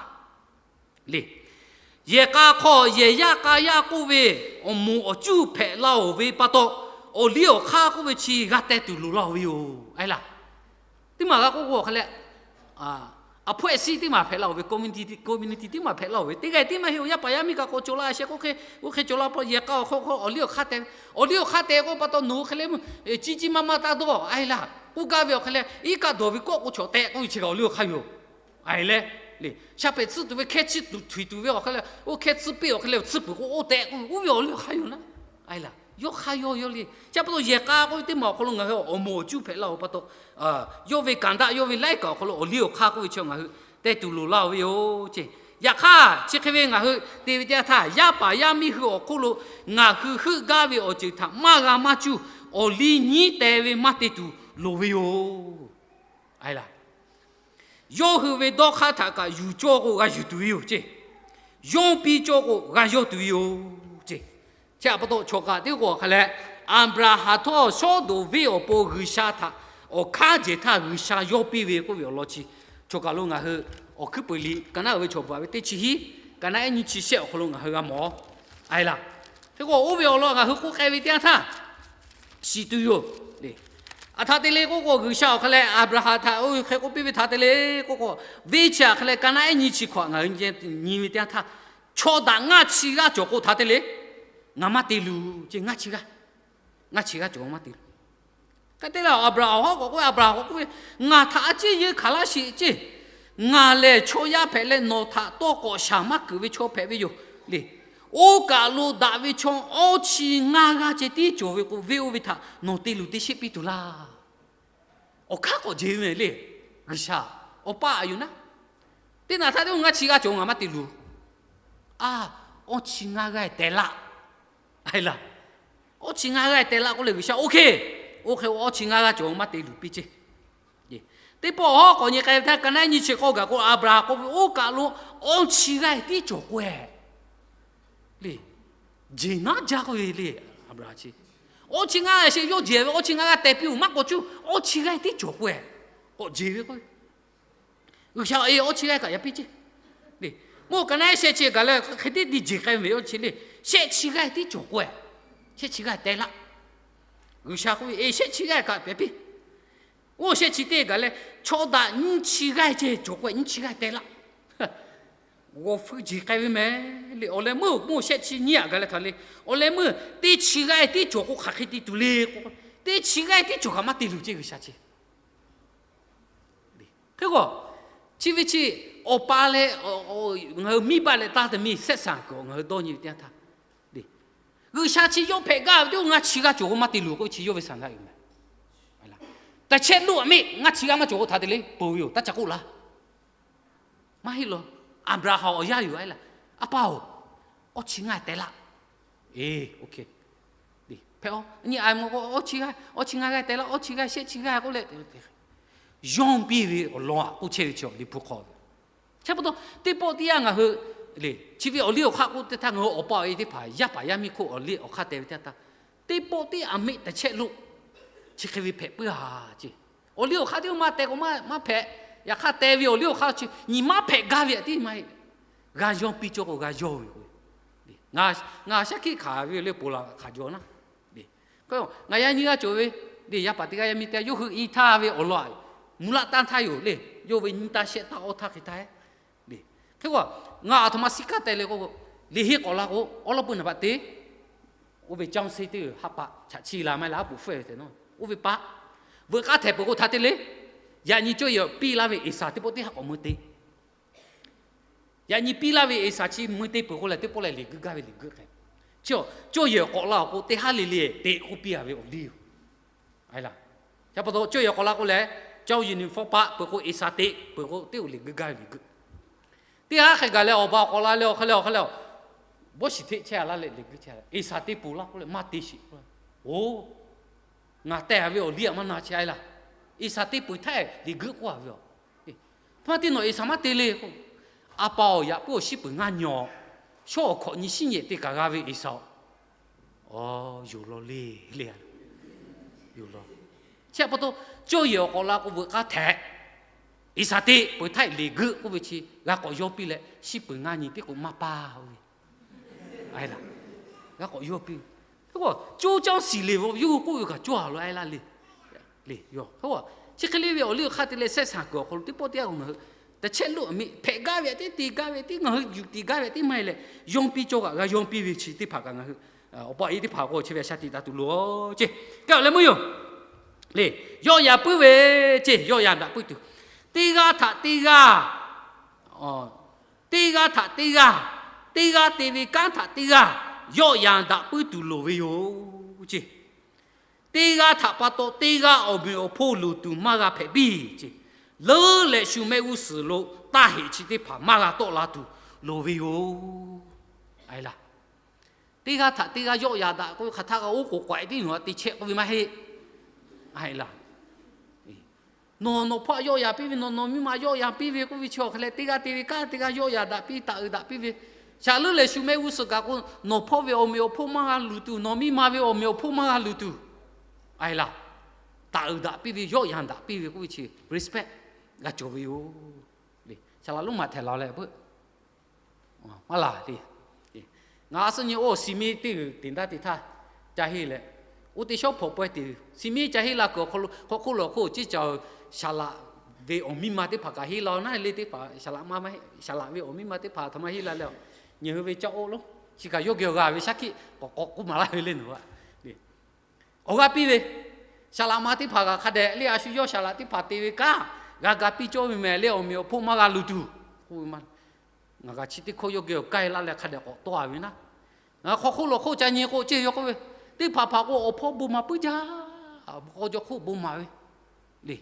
le, yehˬ k'a hk'aw yehˬ yaˇ k'a yaˇ k'oˆ ve awˬ moˍ awˬ cuˇ hpehꞈ la-oˬ ve pa taw, awˬ liˇ awˬ hk'aˇ k'oˆ ve chi g'a teh tuˬ loˍ la-oˬ ve yoˬ a laˇ. Teˇ maˬ g'a k'oˆ k'o awˬ hk'e leh, a hpawehˇ siˉ teˇ maˬ hpehꞈ la-oˬ ve, community teˇ maˬ hpehꞈ la-oˬ ve, teˇ g'aˇ tiˉ maˇ heˆ-oˬ. Yaˇ paˍ yaˇ miˇ kaꞈ k'awꞈ cawˬ la a sheh k'oˆ hk'e, oˇ hk'e cawˬ la pa yehˬ k'a awˬ hk'aw k'o awˬ liˇ awˬ hk'aˇ teh, awˬ liˇ awˬ hk'aˇ teh k'o pa taw nawˬ hui hk'e le, ciˇ ciˇ maˇ maˇ taˇ dawˇ a laˇ k'oˆ gaˇ ve awˬ hk'e leh iˉ kaˆ dawˬ ve kawˆ k'o chaw tehꞈ k'oˆ ve chi kaꞈ awˬ liˇ awˬ hk'aˇ yoˬ. A leh Le, sha pehꞈ tsuhˇ tuˬ ve hkehˇ tsuhˇ tuˬ htuiˍ tuˬ ve awˬ hk'a leh, oˇ hkehˇ tsuhˇ piˇ awˬ hk'a leh tsuhˇ peuˬ k'o oˇ tehꞈ k'oˆ ve, oˇ ve awˬ liˇ awˬ hk'aˇ yoˬ naˉ. Aˬ laˬ, yawˇ hk'aˇ yawˇ yawˇ le. Chi pa taw yehˬ k'a k'oˆ ve teˇ maˬ awˬ hk'aw lo ngaˬ hui awˬ moˍ awˬ cuˇ hpehꞈ laˇ-oˬ pa taw, yawˇ ve kanˍ daˆ yawˇ ve laiˉ kaꞈ awˬ hk'aw lo awˬ liˇ awˬ hk'aˇ k'oˆ ve chi ngaˬ hui te tuˬ loˍ laˇ-oˬ ve yoˬ ceˇ. Yaꞈ hk'aˇ chi hk'e ve ngaˬ hui te ve teˇ yanˇ htaˇ, yaˇ paˍ yaˇ miˇ hui awˬ hk'oˆ lo ngaˬ hui heuˆ gaˇ ve awˬ ceuˬ htaꞈ maˇ g'a maˇ cuˇ, awˬ liˇ nyiˉ teh ve maˇ te tuˬ loˍ ve yoˬ. Aˬ laˬ, yawˇ hui ve dawˇ hk'aˇ htaꞈ kaꞈ yuˬ cawˇ k'o g'a yuˬ tuˬ ve yoˬ ceˇ. Yawˇ piˇ cawˇ k'o g'a yawˇ tuˬ ve yoˬ ceˇ. Chi pa taw chaw kaꞈ teˇ k'o awˬ hk'a leh, Aˍbraˍhanˍ htawˇ Sawˉdonˍ venˇ awˬ pon G'uiˬsha htaꞈ awˬ hkanˉ jehˬ htaˇ G'uiˬsha yawˇ piˇ ve k'oˆ ve awˬ lawn chi, chaw kaˬ lo ngaˬ hui awˬ hkuiˉ peuˬ liꞈ ka naˉ uiˍ ve chaw baˬ ve teˇ chi hiˉ, ka naˉ ehˉ nyiˇ chi shehˆ awˬ hk'aw lo ngaˬ hui g'a mawˬ. Aˬ laˬ, hk'e k'o oˇ ve awˬ lawn ngaˬ hui k'oˆ k'ai ve teˇ yanˇ htaˇ, shiˍ tuˬ yoˬ le. Aˬ htaꞈ te le k'oˆ k'o, G'uiˬsha awˬ hk'a leh Aˍbraˍhanˍ htaꞈ oˇ hk'e k'oˆ piˇ ve htaꞈ te le k'oˆ k'o, venˇ chi awˬ hk'a leh ka naˉ ehˉ nyiˇ chi hkawꞈ ngaˬ hui nyi ve teˇ yanˇ htaˇ, chaw daꞈ ngaˇ chi g'aˇ cawˬ k'o htaꞈ te le, ngaˬ maˇ te luˬ ceˇ. Ngaˇ chi g'aˇ, ngaˇ chi g'aˇ cawˬ maˇ te luˬ. Hk'e te leh Aˍbraˍhanˍ hawˉ k'awꞈ k'oˆ ve, Aˍbraˍhanˍ k'awꞈ k'oˆ ve, Ngaˬ htaꞈ a ciˉ yeunˇ hkanˍ laˇ sheˍ ceˇ. Ngaˬ lehˬ chaw yaˇ hpehꞈ leh nawˬ htaꞈ tawˇ k'awꞈ shaˍ maˇ keunˍ ve chaw hpehꞈ ve yoˬ le. Oˇ kaˬ lo daꞈ ve chaw awˇ chi ngaˇ g'aˇ ceh tiˉ cawˬ ve k'o, venˇ oˇ ve htaꞈ nawˬ te luˬ te sheˆ piˇ tuˬ laˇ. Awˬ hkanˉ k'awꞈ jeˬ ve mehˍ le. G'uiˬsha awˬ pa aꞈ yuˬ naˉ, teˇ naˬ htaˇ teˇ oˇ ngaˇ chi g'aˇ cawˬ ngaˬ maˇ te luˬ. A, awˇ chi ngaˇ g'aˇ teh laˇ. Aˬ laˬ, awˇ chi ngaˇ g'aˇ teh laˇ k'oˆ leh G'uiˬsha OK, oˇ hk'e awˇ chi ngaˇ g'aˇ cawˬ maˇ te luˬ piˇ ceˇ. Teˇ pawˆ awˬ hawˉ k'awꞈ nyi k'ai ve htaˇ, ka naˉ ehˉ nyiˇ chi k'awˇ gaˬ k'o, Aˍbraˍhanˍ k'oˆ ve, Oˇ kaˬ lo awˇ chi g'aˇ tiˉ cawˬ k'o-e le. Jeˬ naˉ jaˇ k'oˆ ve le. Aˍbraˍhanˍ chi awˇ chi ngaˇ g'aˇ sheˍ, yawˇ jeˬ ve awˇ chi ngaˇ g'aˇ teh piˇ-oˬ, maˇ k'awꞈ cuˇ, awˇ chi g'aˇ tiˉ cawˬ k'o-e. K'awꞈ jeˬ ve k'o, G'uiˬsha awˬ e awˇ chi g'aˇ kaꞈ yaꞈ piˇ ceˇ. Mvuhˇ ka naˉ ehˉ shehˆ chi gaˬ leh hk'e tiˉ te jeˬ k'ai ve awˇ chi le. Shehˆ chi g'aˇ tiˉ cawˬ k'o-e. Shehˆ chi g'aˇ teh laˇ. G'uiˬsha k'oˆ ve, E, shehˆ chi g'aˇ kaꞈ yaꞈ piˇ. Oˇ shehˆ chi teˇ gaˬ leh, chaw daꞈ nyiˇ chi g'aˇ ceh cawˬ k'o-e, nyiˇ chi g'aˇ teh laˇ. G'awˬ feu jeˬ k'ai ve mehˍ le. Awˬ leh meuˇ mvuhˇ shehˆ chi nyiˇ aꞈ gaˬ leh htaꞈ le. Awˬ leh meuˇ teˇ chi g'aˇ tiˉ cawˬ k'o hk'aˬ hk'e te tuˬ le k'o, teˇ chi g'aˇ tiˉ cawˬ kaꞈ maˇ te luˬ ceˇ G'uiˬsha chi. Hk'e k'o, chi ve chi awˬ pa leh ngaˬ hui miˇ baˆ leh taˇ te miˇ ဆက်ဆံ kuiˬ ngaˬ hui dawˇ nyi ve teˇ yanˇ htaˇ, G'uiˬsha chi yawˇ hpehꞈ gaˇ ve teˇ oˇ ngaˇ chi g'aˇ cawˬ k'o maˇ te luˬ k'o, chi yawˇ ve ဆန္ဒ yoˬ mehˍ. Taꞈ chehˇ loˆ aꞈ meˆ ngaˇ chi g'aˇ maˇ cawˬ k'o htaꞈ te le peuˬ ve yoˬ. Taˇ ca k'oˆ laˇ. Maˇ heˆ law. Aˍbraˍhanˍ awˬ yaˇ yoˬ. Aˬ laˬ, A pa-oˬ, awˇ chi ngaˇ teh laˇ. E, OK. Hpehꞈ-oˬ, nyi a mvuh k'o, awˇ chi g'aˇ, awˇ chi ngaˇ g'aˇ teh laˇ, awˇ chi g'aˇ shehˆ chi g'aˇ k'oˆ leh, yawˇ piˇ ve awˬ lawn aꞈ k'oˆ chehˇ ve chi awˬ liˇ hpu hk'aw ve. Chi pa taw, teˇ pawˆ teˇ yanˇ ngaˬ hui le, chi ve awˬ liˇ awˬ hk'aˇ k'oˆ teˇ htaˇ ngaˬ hui awˬ pa awˬ e teˇ hpaˍ yaˇ paˍ yaˇ miˇ hk'oˆ awˬ liˇ awˬ hk'aˇ teh ve teˇ htaˇ, teˇ pawˆ teˇ aꞈ meˆ taꞈ chehˇ lo, chi hk'e ve hpehꞈ puiˉ-a ceˇ. Awˬ liˇ awˬ hk'aˇ teˇ maˇ teh k'o maˇ hpehꞈ. Yaꞈ hk'aˇ teh ve awˬ liˇ awˬ hk'aˇ chi nyi maˇ hpehꞈ gaˇ ve aꞈ tiˉ maˇ heˆ. G'a yawˇ piˇ cawˇ k'o g'a yawˇ ve k'o, ngaˬ shaˉ hkiˆ hkanˍ ve le ponˬ laˬ hkanˍ jaw naˉ. Ngaˬ yaˇ nyiˇ g'aˇ cawˬ ve le, yaˇ paˍ teˇ g'aˇ yaˇ miˇ teˇ g'aˇ yawˇ hui i htaˇ ve awˬ lawn aꞈ, muˇ laˆ tanˇ htaˇ yoˬ le. Yawˇ ve nyiˇ taˇ shehˆ taˇ awˇ htaˇ hk'e htaˇ le. Hk'e k'o, ngaˬ aˬ htoꞈ ma siˉ kaˉ teh le k'o, liꞈ henˇ k'awꞈ la k'o, awˉ lawˉ pui naˍ baꞈ te. Oˇ ve caˇ seˇ teˇ haˉ paˆ chaꞈ chiˇ la maˇ heˆ laˇ, a poꞈ hpfuhˆ ve tehꞈ nawˉ. Oˇ ve paˆ veuꞈ k'aˇ htehꞈ peuˬ k'o htaꞈ te le. Yaꞈ nyi cawˇ yehˬ piˇ laˇ ve Eˍsaˍ teˇ pawˆ teˇ haˉ k'awꞈ mui te. Yaꞈ nyi piˇ laˇ ve Eˍsaˍ chi mui te peuˬ k'o lehˬ, teˇ pawˆ lehˬ liꞈ guiˇ gaˇ ve liꞈ guiˇ k'ai. Chi cawˇ yehˬ k'awꞈ la awˬ k'o teˇ haˉ le le teꞈ k'oˆ piˇ-a ve awˬ liˇ yoˬ. Aˬ laˬ, chi pa taw cawˇ yehˬ k'awꞈ la k'o lehˬ, caˇ uniform paˆ peuˬ k'o Eˍsaˍ teꞈ peuˬ k'o teˇ oˬ liꞈ guiˇ gaˇ ve liꞈ guiˇ. Teˇ haˉ hk'e gaˬ leh awˬ ba awˬ k'awꞈ la leh awˬ hk'e leh awˬ hk'e leh, bawˇ shiˍ hteˆ chehˇ-a laˇ leh liꞈ guiˇ chehˇ-a. Eˍsaˍ teꞈ peuˬ laˇ k'oˆ leh maˇ te sheˍ k'o, oˬ, ngaˬ teh-a ve awˬ liˇ aꞈ maˇ na chehˇ-a laˇ. Eˍsaˍ teꞈ peuˬ htaˇ liꞈ guiˇ k'oˆ-a ve yoˬ. Htoꞈ ma teˇ nawˬ Eˍsaˍ maˇ te le k'o, a pa-oˬ, yaꞈ puiˉ awˬ shiˉ peuˬ ngaˇ nyi-oˬ, shawˉ awˬ hkawꞈ nyi shiˉ nyi teˇ kaꞈ g'a ve Eˍsaˍ-oˬ, yoˬ law le, le, yoˬ law. Chi pa taw, cawˇ yehˬ awˬ k'awꞈ la k'o veuꞈ k'aˇ htehꞈ, Eˍsaˍ teꞈ peuˬ htaˇ liꞈ guiˇ k'oˆ ve chi g'a k'awꞈ yawˇ piˇ leh, shiˉ peuˬ ngaˇ nyi teˇ k'oꞈ maˇ paˇ-oˬ ve. Aˬ laˬ, g'a k'awꞈ yawˇ piˇ. Hk'e k'o, coˇ caˇ shiˍ le, yawˇ hui k'oˆ ve kaꞈ cawˇ-a law, aˬ laˇ le. Le, yawˇ hk'e k'o, chi hk'e le ve awˬ liˇ awˬ hk'aˇ te leh ဆက်ဆံ kuiˬ awˬ hk'aw lo teˇ pawˆ teˇ yanˇ k'o ngaˬ hui taꞈ chehˇ loˆ aꞈ meˆ hpehꞈ gaˇ ve aꞈ tiˉ te gaˇ ve tiˉ ngaˬ hui yuˬ tiˍ gaˇ ve aꞈ tiˉ maˇ heˆ leh, yawˇ piˇ cawˇ kaꞈ g'a yawˇ piˇ ve chi teˇ hpaˍ kaꞈ ngaˬ hui awˬ pa awˬ e teˇ hpaˍ k'o chi ve aꞈ shaˍ tiꞈ taˍ tuˬ loˬ ceˇ. Kaꞈ awˬ leh meuˇ yoˬ. Le, yawˇ yaꞈ puiˉ ve ceˇ, yawˇ yaꞈ daꞈ puiˉ tuˬ, teˇ g'aˇ htaꞈ teˇ g'aˇ teˇ g'aˇ htaꞈ teˇ g'aˇ, teˇ g'aˇ te ve kanˉ htaꞈ teˇ g'aˇ yawˆ yan daꞈ puiˉ tuˬ loˍ ve yoˬ ce. Teˇ g'aˇ htaꞈ pa taw teˇ g'aˇ awˬ meꞈ awˬ hponˇ luˬ tuˬ maˇ g'a hpehꞈ piˇ ce. Leuˉ leh shu mehˆ g'uˇ suhˍ lo taˇ heꞈ chi teˇ hpaˍ maˇ g'a tawˆ la tuˬ loˍ ve yoˬ. Teˇ g'aˇ htaꞈ teˇ g'aˇ yawˆ yan daꞈ k'oˆ ve hk'aˬ htaˇ k'a oˉ k'oˍ k'awehꞈ tiˉ nawˬ htaꞈ te chehˇ k'oˆ ve maˇ heˆ. Nawˬ nawˬ hpawˇ yawˆ yan piˇ ve, nawˬ nawˬ miˇ ma yawˆ yan piˇ ve k'oˆ ve chi awˬ hk'aˬ lehˬ, teˇ g'aˇ te ve kanˉ teˇ g'aˇ yawˆ yan daꞈ piˇ, taˍ uiˍ daꞈ piˇ ve. Shaˍ leuˉ leh shu mehˆ g'uˇ suhˍ kaꞈ k'o, nawˬ hpawˇ ve awˬ meꞈ awˬ hponˇ maˇ g'a luˬ tuˬ, nawˬ miˇ ma ve awˬ meꞈ awˬ hponˇ maˇ g'a luˬ tuˬ, a e laˇ, taˍ uiˍ daꞈ piˇ ve, yawˆ yan daꞈ piˇ ve k'oˆ ve chi respect g'a cawˬ ve yoˬ. Shaˍ laꞈ lonˉ maꞈ htehˍ la leh a peuˬ maˇ laˬ le. Ngaˬ a suhˉ nyi oˇ si miˇ teˇ g'uiˬ teꞈ daˇ teˇ htaˇ ca henˇ leh, oˇ teˇ shawˉ hpawnˬ pawehˇ te, si miˇ ca henˇ la kuiˬ awˬ hk'aw lo hk'aw hk'oˆ lo awˬ hk'oˆ ciˉ ca, shaˍ laꞈ ve awˬ miˇ ma teˇ hpaˍ kaꞈ henˇ la naˉ le teˇ hpaˍ, shaˍ laꞈ ve awˬ miˇ ma teˇ hpaˍ aˬ htoꞈ ma henˇ la leh, ngaˬ hui ve caˇ oˆ lonˉ chi kaꞈ yawˇ geh awˬ g'a ve shaˉ hkiˆ k'awꞈ k'awꞈ k'oˆ maˍ laˇ ve le nawˬ a. Awˬ g'aˇ piˇ ve, shaˍ laꞈ ma teˇ hpaˍ kaꞈ hk'a dehꞈ le a shu yawˇ shaˍ laꞈ teˇ hpaˍ te ve kanˉ g'a ga piˇ cawˇ ve mehˍ le, awˬ meꞈ awˬ hponˇ maˇ g'a luˬ tuˬ k'oˆ ve maˇ. Ngaˬ kaꞈ chi teˇ hkawˇ yawˇ geh awˬ k'ai laˇ leh hk'a dehꞈ k'awꞈ tawˆ a ve naˉ. Ngaˬ hk'aw hk'oˆ lo hk'oˆ ca nyi k'o, ceˇ yawˇ k'oˆ ve, teˇ hpaˍ hpaˍ k'o awˬ hpawˇ bon maˍ puiˉ jaˇ, k'aw jaw hk'oˆ bon maˍ ve le.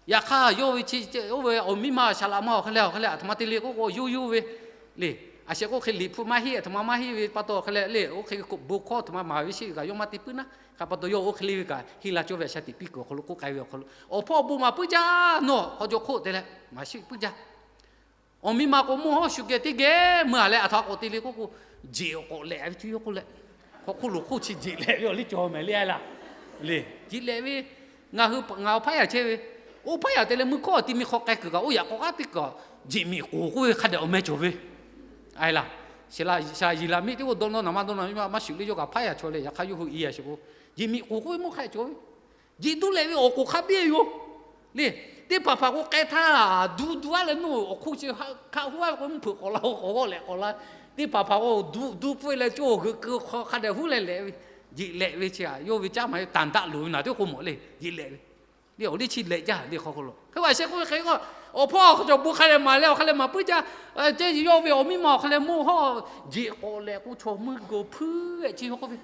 Yaꞈ hk'aˇ yawˇ ve chi oˇ ve awˬ miˇ ma shaˍ laꞈ ma awˬ hk'e leh awˬ hk'e leh aˬ htoꞈ ma te le k'oˆ k'o, yawˇ yawˇ ve le. A sheh k'oˆ hk'e liꞈ hpu maˇ heˆ, aˬ htoꞈ ma maˇ heˆ ve pa taw awˬ hk'e leh le, oˇ hk'e bon hkawˇ aˬ htoꞈ ma maˍ ve sheˆ ve kaꞈ yawˇ maˇ te puiˉ naˉ. Hk'a pa taw yawˇ oˇ hk'e le ve kaꞈ henˇ la cawˇ ve a shaꞈ teꞈ piˇ kuiˬ awˬ hk'aw lo k'oˆ k'ai ve awˬ hk'aw lo, awˬ hpawˇ bon maˍ puiˉ jaˇ nawˬ k'aw jaw hk'oˆ te leh maˍ sheˆ puiˉ jaˇ. Awˬ miˇ ma k'o mvuhˇ hawˉ shu geh teˇ geh meuˇ a leh aˬ htoꞈ ma k'awꞈ te le k'oˆ k'o, jeꞈ awˬ k'awꞈ lehꞈ ve cuˇ yawˇ k'oˆ leh, hk'aw hk'oˆ lo hk'oˆ chi jeꞈ lehꞈ ve awˬ liˇ cawˬ mehˍ le a laˇ. Le, jeꞈ lehꞈ ve, ngaˬ hui ngaˬ awˬ hpaˉ yaˇ chehˇ ve, oˇ hpaˉ yaˇ te leh meuˇ hkawˇ awˬ ti mi hk'aw k'ai kuiˬ kaꞈ oˇ yaꞈ k'aw k'aˉ teˇ kaꞈ, jeꞈ miꞈ k'oˍ k'oˆ ve hk'a dehꞈ awˬ meh cawˬ ve. A e laˇ, shaˍ laꞈ yiˍ laꞈ miˇ teˇ g'aˇ dawˇ nawˇ naˍ maˇ dawˇ nawˇ maˇ shuˍ le, yawˇ kaꞈ hpaˉ yaˇ chaw leh yaꞈ hk'aˇ yawˇ hui i a sheˍ k'o, jeꞈ miꞈ k'oˍ k'oˆ ve meuˇ hk'a dehꞈ cawˬ ve. Jeꞈ duˇ lehꞈ ve awˬ k'oˍ hk'a biˇ yoˬ. Le, teˇ hpaˍ hpaˍ k'o k'ai htaˇ, duˇ duˇ a leh nawˬ awˬ hk'oˆ chi hk'a huˉ a ve k'o mvuhˇ hpeuꞈ k'awꞈ la k'awꞈ g'awˆ lehꞈ k'awꞈ la. Teˇ hpaˍ hpaˍ k'o duˇ duˇ peuˬ leh cawˇ g'euꞈ keu hk'aw hk'a dehꞈ huˉ leh lehꞈ ve, jeꞈ lehꞈ ve chi a yawˇ ve caˉ maˍ ve tanˬ daˆ loˍ ve naˬ teˇ k'o mawˬ le, jeꞈ lehꞈ ve. Le awˬ liˇ chi lehꞈ jaˇ le hk'aw hk'oˆ lo. Hk'e a sheh k'oˆ ve hk'e k'o, awˬ hpawˇ cawˬ bon hk'a leh maˍ leh awˬ hk'a leh maˍ puiˉ jaˇ. Ceˇ yawˇ ve awˬ miˇ ma awˬ hk'a leh meuˇ hawˉ jeꞈ k'awꞈ lehꞈ k'o chaw meuˇ geuˬ hpuiˉ ehˍ chi yawˇ k'oˆ ve,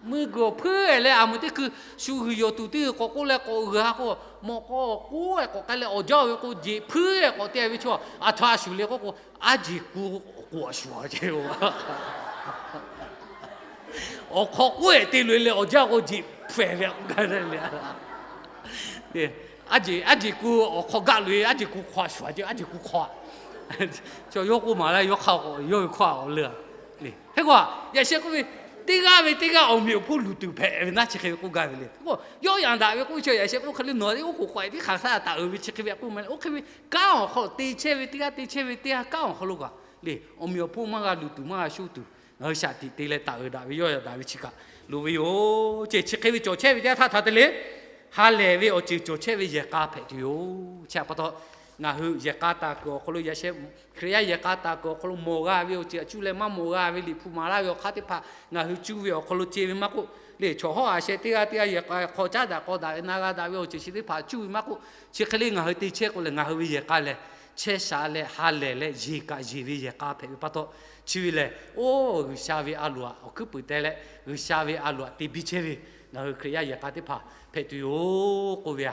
meuˇ geuˬ hpuiˉ ehˍ leh a meuˇ teˇ hkui shu g'uiˬ yawˬ tuˬ teˇ g'uiˬ k'awꞈ k'oˆ leh k'awꞈ g'uiˬ a k'o, mawꞈ k'aw k'oˆ ehˍ k'awꞈ k'ai leh awˬ jaˇ ve k'o jeꞈ hpuiˉ ehˍ k'awꞈ te ve chaw aˬ htoꞈ a shuˍ le k'oˆ k'o, aˉ jeˬ ku k'awꞈ shuˍ a ce. Awˬ hk'aw k'oˆ ehˍ te loꞈ e leh awˬ jaˇ k'o jeꞈ hpfuhˇ ve k'oˆ gaˇ le. Aˉ jeˬ, aˉ jeˬ ku awˬ hk'aw gaˆ loꞈ e, aˉ jeˬ ku hk'aw shuˍ a ce, aˉ jeˬ ku hk'aw. Chaw yawˇ k'oˆ maˍ laˇ yawˇ hk'a k'o yawˇ ve hkawˇ a k'awꞈ leuˬ a. Hk'e k'o, yaꞈ sheh k'oˆ ve, teˇ g'aˇ ve teˇ g'aˇ awˬ meꞈ awˬ hponˇ luˬ tuˬ hpehꞈ ve naˉ chi hk'e ve k'oˆ gaˇ ve le. K'o yawˆ yan daꞈ ve k'oˆ ve chi yaꞈ sheh k'oˆ hk'e le nawˬ oˉ k'oˍ k'awehꞈ tiˉ hk'aˬ htaˇ taˍ uiˍ ve chi hk'e ve k'oˆ ma le. Oˇ hk'e ve kanˉ awˬ hk'aw lo te chehˇ ve teˇ g'aˇ te chehˇ ve teˇ g'aˇ kanˉ awˬ hk'aw lo kaꞈ le, awˬ meꞈ awˬ hponˇ maˇ g'a luˬ tuˬ maˇ g'a shoˇ tuˬ, ngaˬ hui shaꞈ tiꞈ te leh taˍ uiˍ daꞈ ve yawˆ yan daꞈ ve chi kaꞈ loˍ ve yoˬ ce. Chi hk'e ve cawˬ chehˇ ve teˇ g'aˇ htaˇ htaꞈ te le, ha lehˬ ve awˬ ceuˬ cawˬ chehˇ ve yehˬ k'a hpehꞈ tuˬ yoˬ. Chi htaꞈ pa taw, ngaˬ hui yehˬ k'a taˍ kuiˬ awˬ hk'aw lo yaꞈ sheh Hkriꞈ yaˇ yehˬ k'a taˍ kuiˬ awˬ hk'aw lo mawˬ g'a ve awˬ ceuˬ aꞈ cuˇ leh maˇ mawˬ g'a ve liꞈ hpu maˍ laˇ ve awˬ hk'aˇ teˇ hpaˍ ngaˬ hui cuˇ ve awˬ hk'aw lo ce ve maˇ k'oˆ, le chaw hawˉ a sheh teˇ g'aˇ teˇ g'aˇ yehˬ k'a hk'aw caˉ daꞈ k'aw daꞈ ve na g'a daꞈ ve awˬ ceuˬ chi teˇ hpaˍ cuˇ ve maˇ k'oˆ, chi hk'e le ngaˬ hui te chehˇ k'o lehˬ ngaˬ hui ve yehˬ k'a lehˬ chehˇ sha leh ha lehˬ leh yeˬ kaꞈ yeˬ ve yehˬ k'a hpehꞈ ve pa taw, chi ve lehˬ oˇ G'uiˬsha ve a loꞈ aꞈ awˬ hkuiˉ puiˍ teh leh G'uiˬsha ve a loꞈ aꞈ te biˇ chehˇ ve ngaˬ hui Hkriꞈ yaˇ yehˬ k'a teˇ hpaˍ hpehꞈ tuˬ yoˬ k'oˆ ve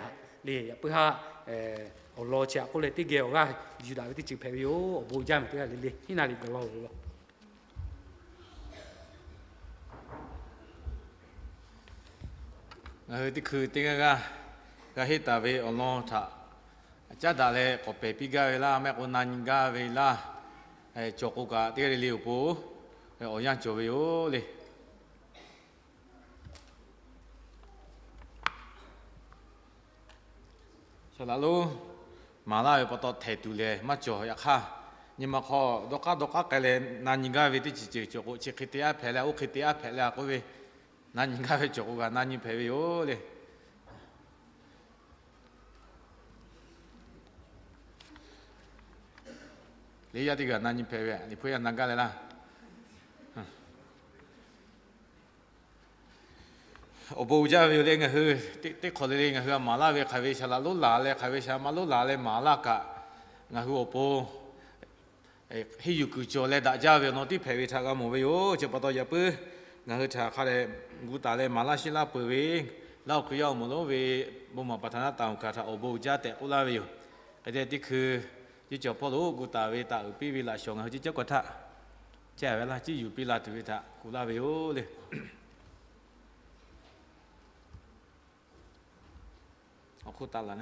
le. Yaꞈ puiˉ haˉ awˬ lawn chi aꞈ k'oˆ leh teˇ geh awˬ g'aˇ yuˬ daꞈ ve teˇ ceuˬ hpehꞈ ve yoˬ. Awˬ bon jaˇ mehˍ teˇ g'aˇ le le hiˉ naˍ riˍ gaˬ la-oˬ. Ngaˬ hui teˇ hkui teˇ g'aˇ g'aˇ g'a henˇ taˍ ve awˬ lawn htaꞈ caˉ daꞈ leh k'awꞈ pehˬ piˇ gaˇ ve laˇ, maˇ heˆ k'o na nyi gaˇ ve laˇ. Cawˬ k'o kaꞈ teˇ g'aˇ le le awˬ pon awˬ yanˇ cawˬ ve yoˬ le. Saˍ laꞈ lonˉ maˍ laˇ ve pa taw htehˍ tuˬ lehˬ maˇ cawˬ. Yaꞈ hk'aˇ, nyi ma hk'aw dawˇ k'aˉ dawˇ k'aˉ k'ai leh na nyi gaˇ ve teˇ ceuˬ ceuˬ cawˬ k'o, chi hk'e te aˉ hpehꞈ leh oˇ hk'e te aˉ hpehꞈ leh a k'oˆ ve, na nyi gaˇ ve cawˬ k'o kaꞈ na nyi hpehꞈ ve yoˬ le. Liꞈ yaˇ teˇ g'aˇ na nyi hpehꞈ ve, Liꞈ hpu yaˇ na gaˇ leh laˇ. Awˬ bon uiˍ jaˇ ve yoˬ le. Ngaˬ hui teˇ hk'awꞈ le le ngaˬ hui a maˍ laˇ ve hk'aˬ ve saˍ laꞈ lonˉ laˬ leh hk'aˬ ve saˍ laꞈ ma lonˉ laˬ leh maˍ laˇ kaꞈ, ngaˬ hui awˬ pon henˇ yuˬ kuiˬ cawˬ leh daꞈ jaˇ ve awˬ lawn tiˉ hpehꞈ ve htaꞈ g'a mawˬ ve yoˬ. Chi pa taw yaꞈ puiˉ ngaˬ hui htaꞈ hk'a dehꞈ gu taˍ leh maˍ laˇ sheˆ laˇ peuˬ ve, Laˇ huˍ Hkriꞈ yaˇ awˬ moˍ lonˉ ve bon maˍ paˍ htaꞈ naˉ taˍ uˬ kaꞈ htaꞈ awˬ bon uiˍ jaˇ tehꞈ k'oˆ laˇ ve yoˬ. Hk'e te teˇ hkui, Yeˍsuˆ Hkriꞈ hpawˇ lo gu taˍ ve taˍ uiˍ piˇ ve laꞈ shawˍ ngaˬ hui ciˉ cawˇ kaꞈ htaˇ, chehˇ ve laˇ ciˉ yuˬ piˇ la tuˬ ve htaꞈ kuˬ laˇ ve yoˬ le. Awˬ hk'oˆ taˍ laˬ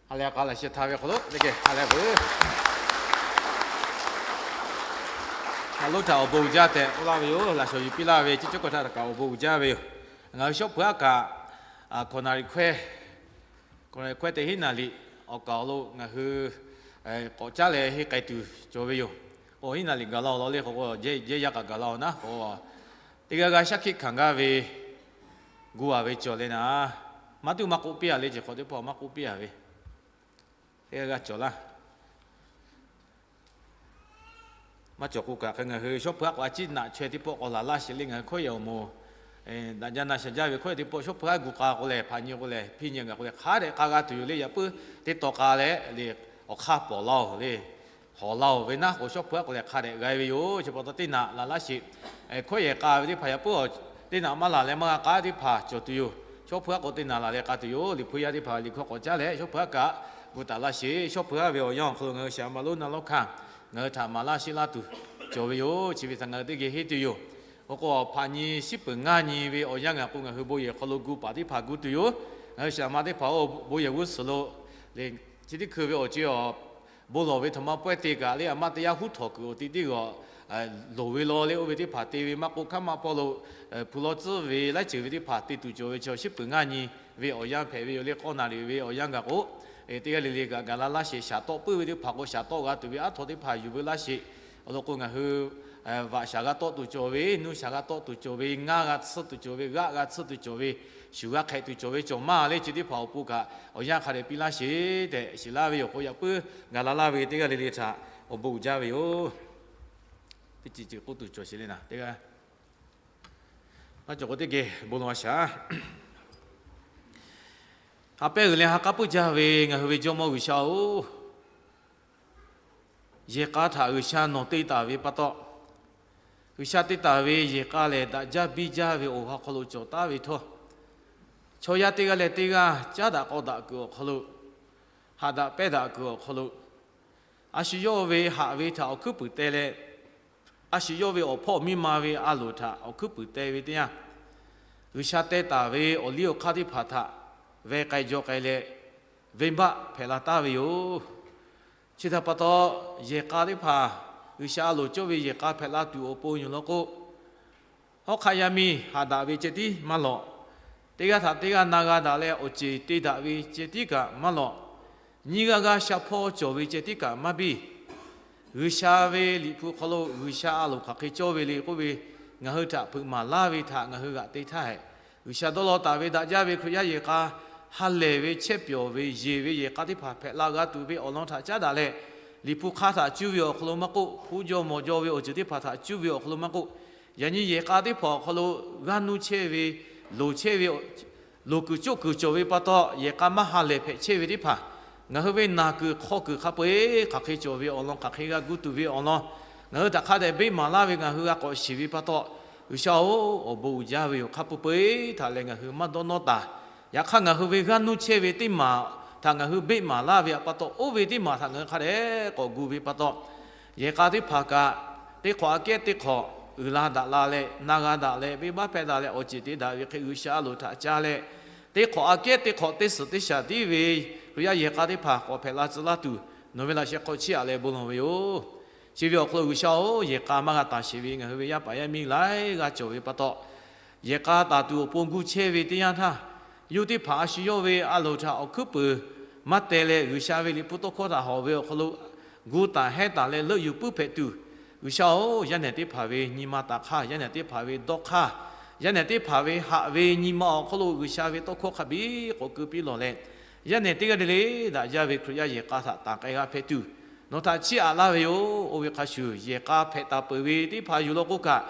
ha lehˬ k'a laꞈ sheh htaˇ ve hk'aw lo teˇ geh ha lehˬ peuˬ. Ngaˬ lonˉ htaꞈ awˬ bon uiˍ jaˇ tehꞈ k'oˆ laˇ ve yoˬ. Laꞈ shawˍ yuˬ piˇ laˇ ve ciˉ cawˇ kaꞈ htaˇ kaꞈ awˬ bon uiˍ jaˇ ve yoˬ. Ngaˬ hui shawˉ hpu aˉ kaꞈ, hkawꞈ naˍ riˍ hkawehˇ, hkawꞈ naˍ riˍ hkawehˇ teˇ hinˉ naˍ liꞈ awˬ kaˍ awˬ lo ngaˬ hui k'awꞈ caˉ leh henˇ k'ai tuˬ cawˬ ve yoˬ. K'o hinˉ naˍ liꞈ gaˬ la-oˬ law le k'o, jehˇ yaˇ kaꞈ gaˬ la-oˬ naˉ k'o, teˇ g'aˇ g'aˇ shaˉ hkiˆ hkanˍ gaˇ ve gu a ve cawˬ leh naˍ, maˇ tuˉ maˇ k'oˆ piˇ a le, ceh hk'awꞈ teˇ hpawˇ maˇ k'oˆ piˇ a ve, teˇ g'aˇ g'aˇ cawˬ laˇ. Maˇ cawˬ k'o kaꞈ hk'e ngaˬ hui shawˉ hpu aˉ k'o a ciˉ naꞈ chaweh teˇ pawˆ k'awꞈ laˬ laˇ sheˍ le. Ngaˬ hui hkawˇ yehˬ awˬ moˍ daꞈ jaˇ na shaˍ jaˇ ve hkawˇ yehˬ teˇ pawˆ shawˉ hpu aˉ gu k'a k'o lehˬ, hpaꞈ nyi k'o lehˬ, hpiˇ nyi gaˬ k'o lehˬ, hk'a dehꞈ k'a g'a tuˬ yoˬ le. Yaꞈ puiˉ teˇ taw k'a leh le, awˬ hk'aˇ pawˍ laˇ-oˬ le, hawˍ laˇ-oˬ ve naˉ k'o, shawˉ hpu aˉ k'o lehˬ hk'a dehꞈ g'a ve yoˬ. Chi pa taw teˇ naꞈ laˬ laˇ sheˍ. Hkawˇ yehˬ k'a ve teˇ hpaˍ yaꞈ puiˉ teˇ naꞈ maˇ laˬ leh maˇ g'a k'a teˇ hpaˍ cawˬ tuˬ yoˬ. Shawˉ hpu aˉ k'o teˇ naꞈ laˬ leh k'a tuˬ yoˬ. Liꞈ hpu yaˇ teˇ hpaˍ liꞈ hkawˇ k'awꞈ caˉ leh shawˉ hpu aˉ kaꞈ gu taˍ laˇ sheˍ. Shawˉ hpu aˉ ve awˬ yanˇ awˬ hk'aw lo ngaˬ hui shaˍ ma lonˉ na lawˉ hkanˇ ngaˬ hui htaꞈ maˍ laˇ sheˆ laˇ tuˬ cawˬ ve yoˬ. Chi ve htaꞈ ngaˬ hui teˇ geh henˇ tuˬ yoˬ. Awˬ k'o hpaꞈ nyi shiˉ peuˍ ngaˇ nyi ve awˬ yanˇ ngaˬ k'o ngaˬ hui bon yehˬ hk'aw lo gu paˍ teˇ hpaˍ gu tuˬ yoˬ. Ngaˬ hui shaˍ ma teˇ hpaˍ-oˬ, bon yehˬ g'uˇ suhˍ lo le, chi teˇ hkui ve awˬ ceuˬ awˬ bon lawˬ ve htaꞈ ma pawehˇ te kaꞈ le, a maˇ teˇ yanˇ huˉ htawˍ kuiˬ awˬ ti teˇ g'aw loˍ ve law le, oˇ ve teˇ hpaˍ te ve maˇ k'oˆ, hkaˉ maˇ pawˇ lo hpu law tcuhˉ ve laiˉ ceuˬ ve teˇ hpaˍ te tuˬ cawˬ ve chaw shiˉ peuˍ ngaˇ nyi ve awˬ yanˇ hpehꞈ ve yoˬ le. K'awˇ naˍ riˍ ve awˬ yanˇ gaˬ k'o, teˇ g'aˇ le le kaꞈ gaˬ la laˇ sheˍ. Shaˍ tawˆ puiˉ ve teˇ hpaˍ k'o shaˍ tawˆ g'a tuˬ ve aˉ htaw teˇ hpaˍ yuˬ ve laˇ sheˍ. Awˬ lawn k'o ngaˬ hui vaꞈ shaˍ g'a tawˆ tuˬ cawˬ ve, nuˇ shaˍ g'a tawˆ tuˬ cawˬ ve, ngaˇ g'a tsuhˇ tuˬ cawˬ ve, g'aˆ g'a tsuhˇ tuˬ cawˬ ve, shuˍ g'a hk'ehꞈ tuˬ cawˬ ve cawˬ maˇ le. Chi teˇ hpaˍ awˬ pon kaꞈ awˬ yanˇ hk'a dehꞈ piˇ laˇ sheˍ tehꞈ shiˍ laˇ ve yoˬ. K'o yaꞈ puiˉ ngaˬ la laˇ ve teˇ g'aˇ le le htaꞈ awˬ bon uiˍ jaˇ ve yoˬ. Teˇ ceuˬ ceuˬ k'oˆ tuˬ cawˬ sheˍ le naˍ, teˇ g'aˇ maˇ cawˬ k'o teˇ geh bon lawˬ shaˍ. Ha pehˇ uiˍ leh ha k'aˉ puiˉ jaˇ ve ngaˬ hui ve Jawˇmawˇ G'uiˬsha-oˬ, yehˬ k'a htaꞈ G'uiˬsha nawˬ te taˍ ve pa taw, G'uiˬsha te taˍ ve yehˬ k'a lehˬ daꞈ jaˇ biˇ jaˇ ve awˬ ha hk'aw lo cawˬ taˉ ve htawˇ, chaw yaˇ teˇ g'aˇ leh teˇ g'aˇ caˉ daꞈ k'aw daꞈ kuiˬ awˬ hk'aw lo, haꞈ daꞈ pehnˇ daꞈ kuiˬ awˬ hk'aw lo, a shu yawˇ ve haꞈ ve htaꞈ awˬ hkuiˉ puiˍ teh leh, a shu yawˇ ve awˬ hpawˇ miˇ ma ve a loˍ htaꞈ awˬ hkuiˉ puiˍ teh ve teˇ yanˇ, G'uiˬsha teh taˍ ve awˬ liˇ awˬ hk'aˇ teˇ hpaˍ htaꞈ veh k'ai jaw k'ai leh, venˇbaˆ hpehꞈ la taˍ ve yoˬ. Chi htaꞈ pa taw, yehˬ k'a teˇ hpaˍ, G'uiˬsha a loˍ cawˇ ve yehˬ k'a hpehꞈ la tuˬ awˬ pon yoˬ law k'o, hawˉ hk'aˆ yaˇ miˇ haꞈ daꞈ ve ceh tiˉ maˇ lawꞈ. Teˇ g'aˇ htaꞈ teˇ g'aˇ na g'a daꞈ leh awˬ ceˬ te daꞈ ve ceh tiˉ kaꞈ maˇ lawꞈ. Nyiˇ g'aˇ g'aˇ sha hpawˇ cawˬ ve ceh tiˉ kaꞈ maˇ biˇ. G'uiˬsha ve Liꞈ hpu hk'aw lo G'uiˬsha a loˍ hk'aˬ hk'e cawˇ ve le k'oˆ ve, ngaˬ hui htaꞈ hpeuꞈ maˍ laˇ ve htaꞈ ngaˬ hui g'aꞈ te htaˇ hehꞈ, G'uiˬsha dawˇ law taˍ ve daꞈ jaˇ ve Hkriꞈ yaˇ yehˬ k'a, ha lehˬ ve chehˇ pyawˬ ve yeˬ ve yehˬ k'a teˇ hpaˍ hpehꞈ la g'a tuˬ ve awˬ lawn htaꞈ caˉ daꞈ leh, Liꞈ hpu hk'aˇ htaꞈ cuˇ ve awˬ hk'aw lo maˇ k'oˆ, hpu jaw mawˬ jaw ve awˬ ceuˬ teˇ hpaˍ htaꞈ cuˇ ve awˬ hk'aw lo maˇ k'oˆ, yaꞈ nyi yehˬ k'a teˇ hpaˍ awˬ hk'aw lo g'aˇ nuˇ chehˇ ve, loˍ chehˇ ve, loˍ kuiˬ coˆ kuiˬ cawˬ ve pa taw, yehˬ k'a maˇ ha lehˬ hpehꞈ chehˇ ve teˇ hpaˍ, ngaˬ hui ve naˬ kuiˬ hk'aw kuiˬ hk'a peu-eˬ hk'aˬ hk'e cawˬ ve awˬ lawn, hk'aˬ hk'e g'a gu tuˬ ve awˬ lawn, ngaˬ hui htaꞈ hk'a dehꞈ beˆ maˍ laˇ ve ngaˬ hui g'a k'awꞈ shiˍ ve pa taw, G'uiˬsha-oˬ, awˬ bon uiˍ jaˇ ve yoˬ. Hk'a peu-eˬ htaꞈ lehˬ ngaˬ hui maˇ dawˇ nawˇ taˍ. Yaꞈ hk'aˇ, ngaˬ hui ve g'aˇ nuˇ chehˇ ve teˇ maˬ htaꞈ ngaˬ hui beˆ maˍ laˇ ve pa taw, oˇ ve teˇ maˬ htaꞈ ngaˬ hui hk'a dehꞈ k'awꞈ gu ve pa taw, yehˬ k'a teˇ hpaˍ kaꞈ teˇ hk'awꞈ aꞈ kehˉ teˇ hk'awꞈ uiˍ la daꞈ la leh, na g'a daꞈ leh, venˇbaˆ hpehˇ daꞈ leh, awˬ ceˬ te daꞈ ve hk'e G'uiˬsha a loˍ htaꞈ ca leh, teˇ hk'awꞈ aꞈ kehˉ teˇ hk'awꞈ teˇ suhˍ teˇ shaˍ tiˉ ve Hkriꞈ yaˇ yehˬ k'a teˇ hpaˍ k'awꞈ hpehꞈ la tcuh laˇ tuˬ, nawˬ ve laꞈ sheh hk'aw chiˇ aꞈ leh bon lawˬ ve yoˬ. Chi ve awˬ hk'aw lo G'uiˬsha-oˬ, yehˬ k'a maˇ g'a taˍ sheˍ ve ngaˬ hui ve yaˇ paˍ yaˇ miˇ laiˉ g'aˇ cawˬ ve pa taw, yehˬ k'a taˍ tuˬ awˬ pon gu chehˇ ve teˇ yanˇ htaˇ, yawˇ teˇ hpaˍ a shu yawˇ ve a loˍ htaꞈ awˬ hkuiˉ puiˍ maˇ teh leh, G'uiˬsha ve Liꞈ hpu tawˇ hkawˇ htaꞈ hawˬ ve awˬ hk'aw lo gu taˍ hehnˇ taˍ leh leuˆ yuˬ puiˉ hpehꞈ tuˬ, G'uiˬsha-oˬ, yaˇ nehˬ teˇ hpaˍ ve nyi ma taˍ hk'aˇ, yaˇ nehˬ teˇ hpaˍ ve dawˇ hk'aˇ, yaˇ nehˬ teˇ hpaˍ ve haꞈ ve nyi ma awˬ hk'aw lo G'uiˬsha ve tawˇ hkawˇ hk'a biˇ k'awꞈ keu piˇ lawˬ leh, yaˇ nehˬ teˇ g'aˇ le le daꞈ jaˇ ve Hkriꞈ yaˇ yehˬ k'a htaꞈ tanˬ k'ai g'a hpehꞈ tuˬ, nawˬ htaꞈ chiˇ aꞈ laˇ ve yoˬ. Oˇ ve hk'a shuˍ, yehˬ k'a hpehꞈ taˍ peuˬ ve teˇ hpaˍ yuˬ law k'o kaꞈ,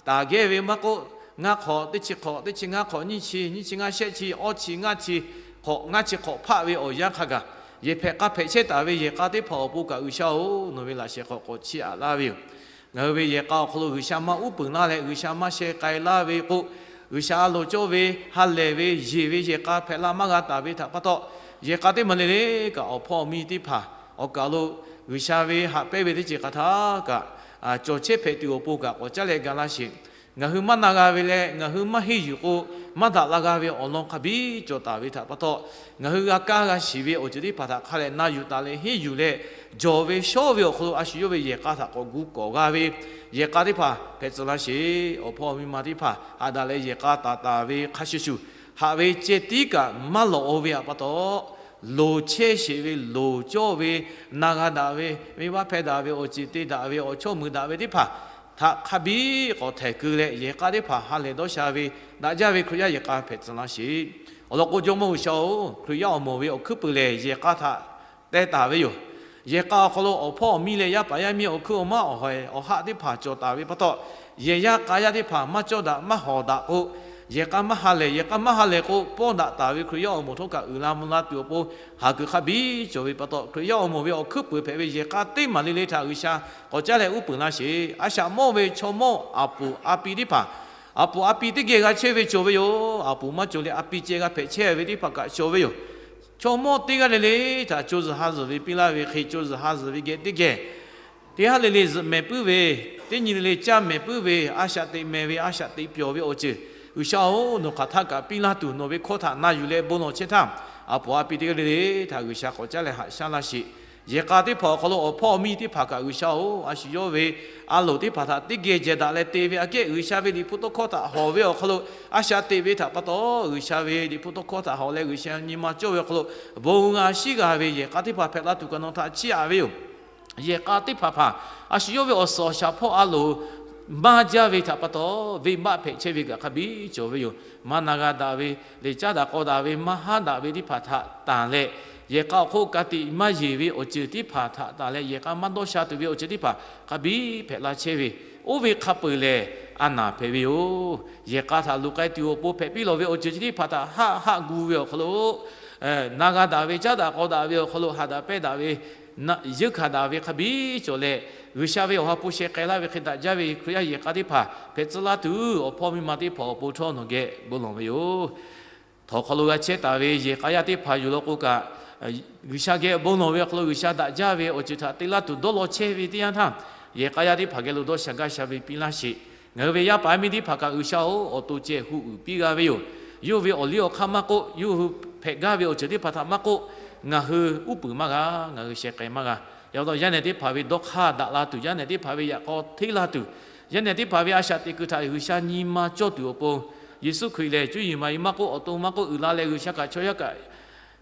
taˍ gehˇ ve maˇ k'oˆ, ngaˇ hk'awꞈ teˇ chi hk'awꞈ, teˇ chi ngaˇ hk'awꞈ, nyiˇ chi, nyiˇ chi ngaˇ shehˆ chi, awˇ chi ngaˇ chi hk'awꞈ, ngaˇ chi hk'awꞈ hpaˆ ve awˬ yanˇ hk'a gaˬ, yehˬ hpehꞈ k'a hpehꞈ chehˇ taˍ ve yehˬ k'a teˇ hpaˍ awˬ pon kaꞈ G'uiˬsha-oˬ, nawˬ ve laꞈ shehˍ hk'awꞈ k'awꞈ chiˇ aꞈ laˇ ve yoˬ. Ngaˬ hui ve yehˬ k'a awˬ hk'aw lo G'uiˬsha maˇ uˉ peunˍ laˇ leh G'uiˬsha maˇ sheh k'ai laˇ ve k'o, G'uiˬsha a loˍ cawˇ ve ha lehˬ ve yeˬ ve yehˬ k'a hpehꞈ la maˇ g'a taˍ ve htaꞈ pa taw, yehˬ k'a teˇ maˬ le le kaꞈ awˬ hpawˇ awˬ miˇ teˇ hpaˍ awˬ kaˬ lo G'uiˬsha ve haꞈ pehnˇ ve teˇ ceuˬ hk'aˬ htaˇ kaꞈ cawˬ chehˇ hpehꞈ tuˬ awˬ pon kaꞈ k'awꞈ caˉ leh ga laˇ sheˍ. Ngaˬ hui maˇ na g'a ve leh ngaˬ hui maˇ henˇ yuˬ k'o, maˇ daꞈ la g'a ve awˬ lawn hk'a biˇ cawˬ taˍ ve htaꞈ pa taw, ngaˬ hui g'a kaˇ g'a shiˍ ve awˬ ceuˬ teˇ hpaˍ htaꞈ hk'a lehˬ na yuˬ taˍ leh henˇ yuˬ leh, jawˬ ve shawˉ ve awˬ hk'aw lo a shu yawˇ ve yehˬ k'a htaꞈ k'awꞈ gu kawˍ g'a ve yehˬ k'a teˇ hpaˍ hpehꞈ tcuh laˇ sheˍ. Awˬ hpawˇ miˇ ma teˇ hpaˍ haꞈ daꞈ leh yehˬ k'a taˍ taˍ ve hk'a shuˍ shuˍ, haꞈ ve ceh tiˉ kaꞈ maˇ lawꞈ-o ve htaꞈ pa taw, loˍ chehˇ sheˍ ve loˍ cawˇ ve, na g'a daꞈ ve, venˇbaˆ hpehˇ daꞈ ve, awˬ ceˬ te daꞈ ve, awˬ chawˇ meuˍ daꞈ ve teˇ hpaˍ htaꞈ hk'a biˇ k'awꞈ htehˍ keu leh, yehˬ k'a teˇ hpaˍ ha lehˬ dawˇ sha ve daꞈ jaˇ ve Hkriꞈ yaˇ yehˬ k'a hpehꞈ tcuh laˇ sheˍ. Awˬ lawn k'o, Jawˇmawˇ G'uiˬsha-oˬ, Hkriꞈ yaˇ awˬ moˍ ve awˬ hkuiˉ puiˍ lehˬ yehˬ k'a htaꞈ teh taˍ ve yoˬ. Yehˬ k'a awˬ hk'aw lo awˬ hpawˇ awˬ miˇ leh yaˇ paˍ yaˇ miˇ awˬ hkuiˉ awˬ maˉ awˬ hawehˬ awˬ haˆ teˇ hpaˍ cawˬ taˍ ve pa taw, yehˬ yaˇ k'a yaˇ teˇ hpaˍ maˇ cawˇ daꞈ maˇ hawˍ daꞈ k'o, yehˬ k'a maˇ ha lehˬ, yehˬ k'a maˇ ha lehˬ k'o, pawˇ daꞈ taˍ ve Hkriꞈ yaˇ awˬ moˍ htawˇ kaꞈ uiˍ la mvuh la tuˬ awˬ pon haˍ kuiˬ hk'a biˇ cawˬ ve pa taw, Hkriꞈ yaˇ awˬ moˍ ve awˬ hkuiˉ puiˍ hpehꞈ ve yehˬ k'a teˇ maˬ le le htaꞈ G'uiˬsha k'awꞈ caˉ leh uˉ peunˍ laˇ sheˍ. A shaꞈ mawˇ ve chaw mawˇ a puˍ a pi teˇ hpaˍ, a puˍ a pi teˇ geh g'a chehˇ ve cawˬ ve yoˬ. A puˍ maˇ cawˬ leh a pi ceh g'a hpehꞈ chehˇ ve teˇ hpaˍ kaꞈ cawˬ ve yoˬ. Chaw mawˇ teˇ g'aˇ le le htaꞈ co zuhˬ ha zuhˬ ve piˇ laˇ ve hk'e, co zuhˬ ha zuhˬ ve geh teˇ geh teˇ haˉ le le zuhꞈ mehˍ puiˉ ve, teˇ nyi le le caˇ mehˍ puiˉ ve, a shaꞈ teꞈ mehˍ ve, a shaꞈ teꞈ pyawˬ ve awˬ ceuˬ, G'uiˬsha-oˬ, nawˬ hk'aˬ htaˇ kaꞈ piˇ laˇ tuˬ nawˬ ve hkawˇ htaꞈ na yuˬ leh bon lawˬ chehˇ htaˇ, a puˍ a pi teˇ g'aˇ le le htaꞈ G'uiˬsha k'awꞈ caˉ leh haꞈ shaˉ laˇ sheˍ. Yehˬ k'a teˇ hpaˍ awˬ hk'aw lo awˬ hpawˇ awˬ miˇ teˇ hpaˍ kaꞈ G'uiˬsha-oˬ, a shu yawˇ ve a loˍ teˇ hpaˍ htaꞈ teˇ geh jehˬ daꞈ leh te ve aꞈ kehˉ G'uiˬsha ve liꞈ hpu tawˇ hkawˇ htaꞈ hawˍ ve awˬ hk'aw lo a shaꞈ teꞈ ve htaꞈ pa taw, G'uiˬsha ve liꞈ hpu tawˇ hkawˇ htaꞈ hawˍ leh G'uiˬsha nyi ma cawˇ ve awˬ hk'aw lo bon g'a shiˉ g'a ve yehˬ k'a teˇ hpaˍ hpehꞈ la tuˬ kaꞈ nawˬ htaꞈ chiˇ aꞈ ve yoˬ. Yehˬ k'a teˇ hpaˍ hpaˍ a shu yawˇ ve awˬ suhˍ awˬ shaˍ hpawˇ a loˍ maˇ jaˇ ve htaꞈ pa taw, venˇbaˆ hpehꞈ chehˇ ve kaꞈ hk'a biˇ cawˬ ve yoˬ. Maˇ na g'a daꞈ ve, lehˬ caˉ daꞈ k'aw daꞈ ve, maˇ haˉ daꞈ ve teˇ hpaˍ htaꞈ tanˬ leh, yehˬ k'a awˬ hk'oˆ ka tiꞈ maˇ yeˬ ve awˬ ceuˬ teˇ hpaˍ htaꞈ tanˬ leh, yehˬ k'a maˇ dawˇ sha tuˬ ve awˬ ceuˬ teˇ hpaˍ hk'a biˇ hpehꞈ la chehˇ ve, oˇ ve hk'a peuˬ lehˬ a naˍ hpehꞈ ve yoˬ. Yehˬ k'a htaꞈ luˬ k'ai tuˬ awˬ pon hpehꞈ piˇ lawˬ ve awˬ ceuˬ chi teˇ hpaˍ htaꞈ haˆ haˆ gu ve awˬ hk'aw lo, na g'a daꞈ ve, caˉ daꞈ k'aw daꞈ ve awˬ hk'aw lo, haꞈ daꞈ pehnˇ daꞈ ve, yeunˇ hkanˍ daꞈ ve hk'a biˇ cawˬ leh, G'uiˬsha ve awˬ ha hpu sheh k'ai laˇ ve hk'e daꞈ jaˇ ve Hkriꞈ yaˇ yehˬ k'a teˇ hpaˍ hpehꞈ tcuh laˇ tuˬ, awˬ hpawˇ miˇ ma teˇ hpaˍ awˬ pon htawˇ nawˬ geh bon lawˬ ve yoˬ. Htawnˍ hk'aw lo g'a chehˇ taˍ ve yehˬ k'a yaˇ teˇ hpaˍ yuˬ law k'o kaꞈ, G'uiˬsha geh bon lawˬ ve awˬ hk'aw lo G'uiˬsha daꞈ jaˇ ve awˬ ceuˬ htaꞈ te laˇ tuˬ dawˇ law chehˇ ve teˇ yanˇ htaˇ, yehˬ k'a yaˇ teˇ hpaˍ geh lo dawˇ sha gaˇ sha ve piˇ laˇ sheˍ. Ngaˬ hui ve yaˇ paˍ yaˇ miˇ teˇ hpaˍ kaꞈ G'uiˬsha-oˬ, awˬ to ceh hu uiˍ piˇ g'a ve yoˬ. Yawˇ hui ve awˬ liˇ awˬ hk'aˇ maˇ k'oˆ, yawˇ hui hpehꞈ gaˇ ve awˬ ceuˬ teˇ hpaˍ htaꞈ maˇ k'oˆ, ngaˬ hui uˉ peunˍ maˇ g'a, ngaˬ hui sheh k'ai maˇ g'a. Yaꞈ hk'aˇ yaˇ nehˬ teˇ hpaˍ ve dawˇ hk'aˇ daꞈ la tuˬ, yaˇ nehˬ teˇ hpaˍ ve yaꞈ k'aw hteˇ la tuˬ, yaˇ nehˬ teˇ hpaˍ ve a shaꞈ teꞈ kuiˬ htaꞈ G'uiˬsha nyi ma cawˇ tuˬ awˬ pon, Yeˍsuˆ Hkriꞈ lehˬ cuˇ yiˍ maˍ yiˍ maˇ k'oˆ, awˬ to maˇ k'oˆ, uiˍ la leh G'uiˬsha kaꞈ chaw yaˇ kaꞈ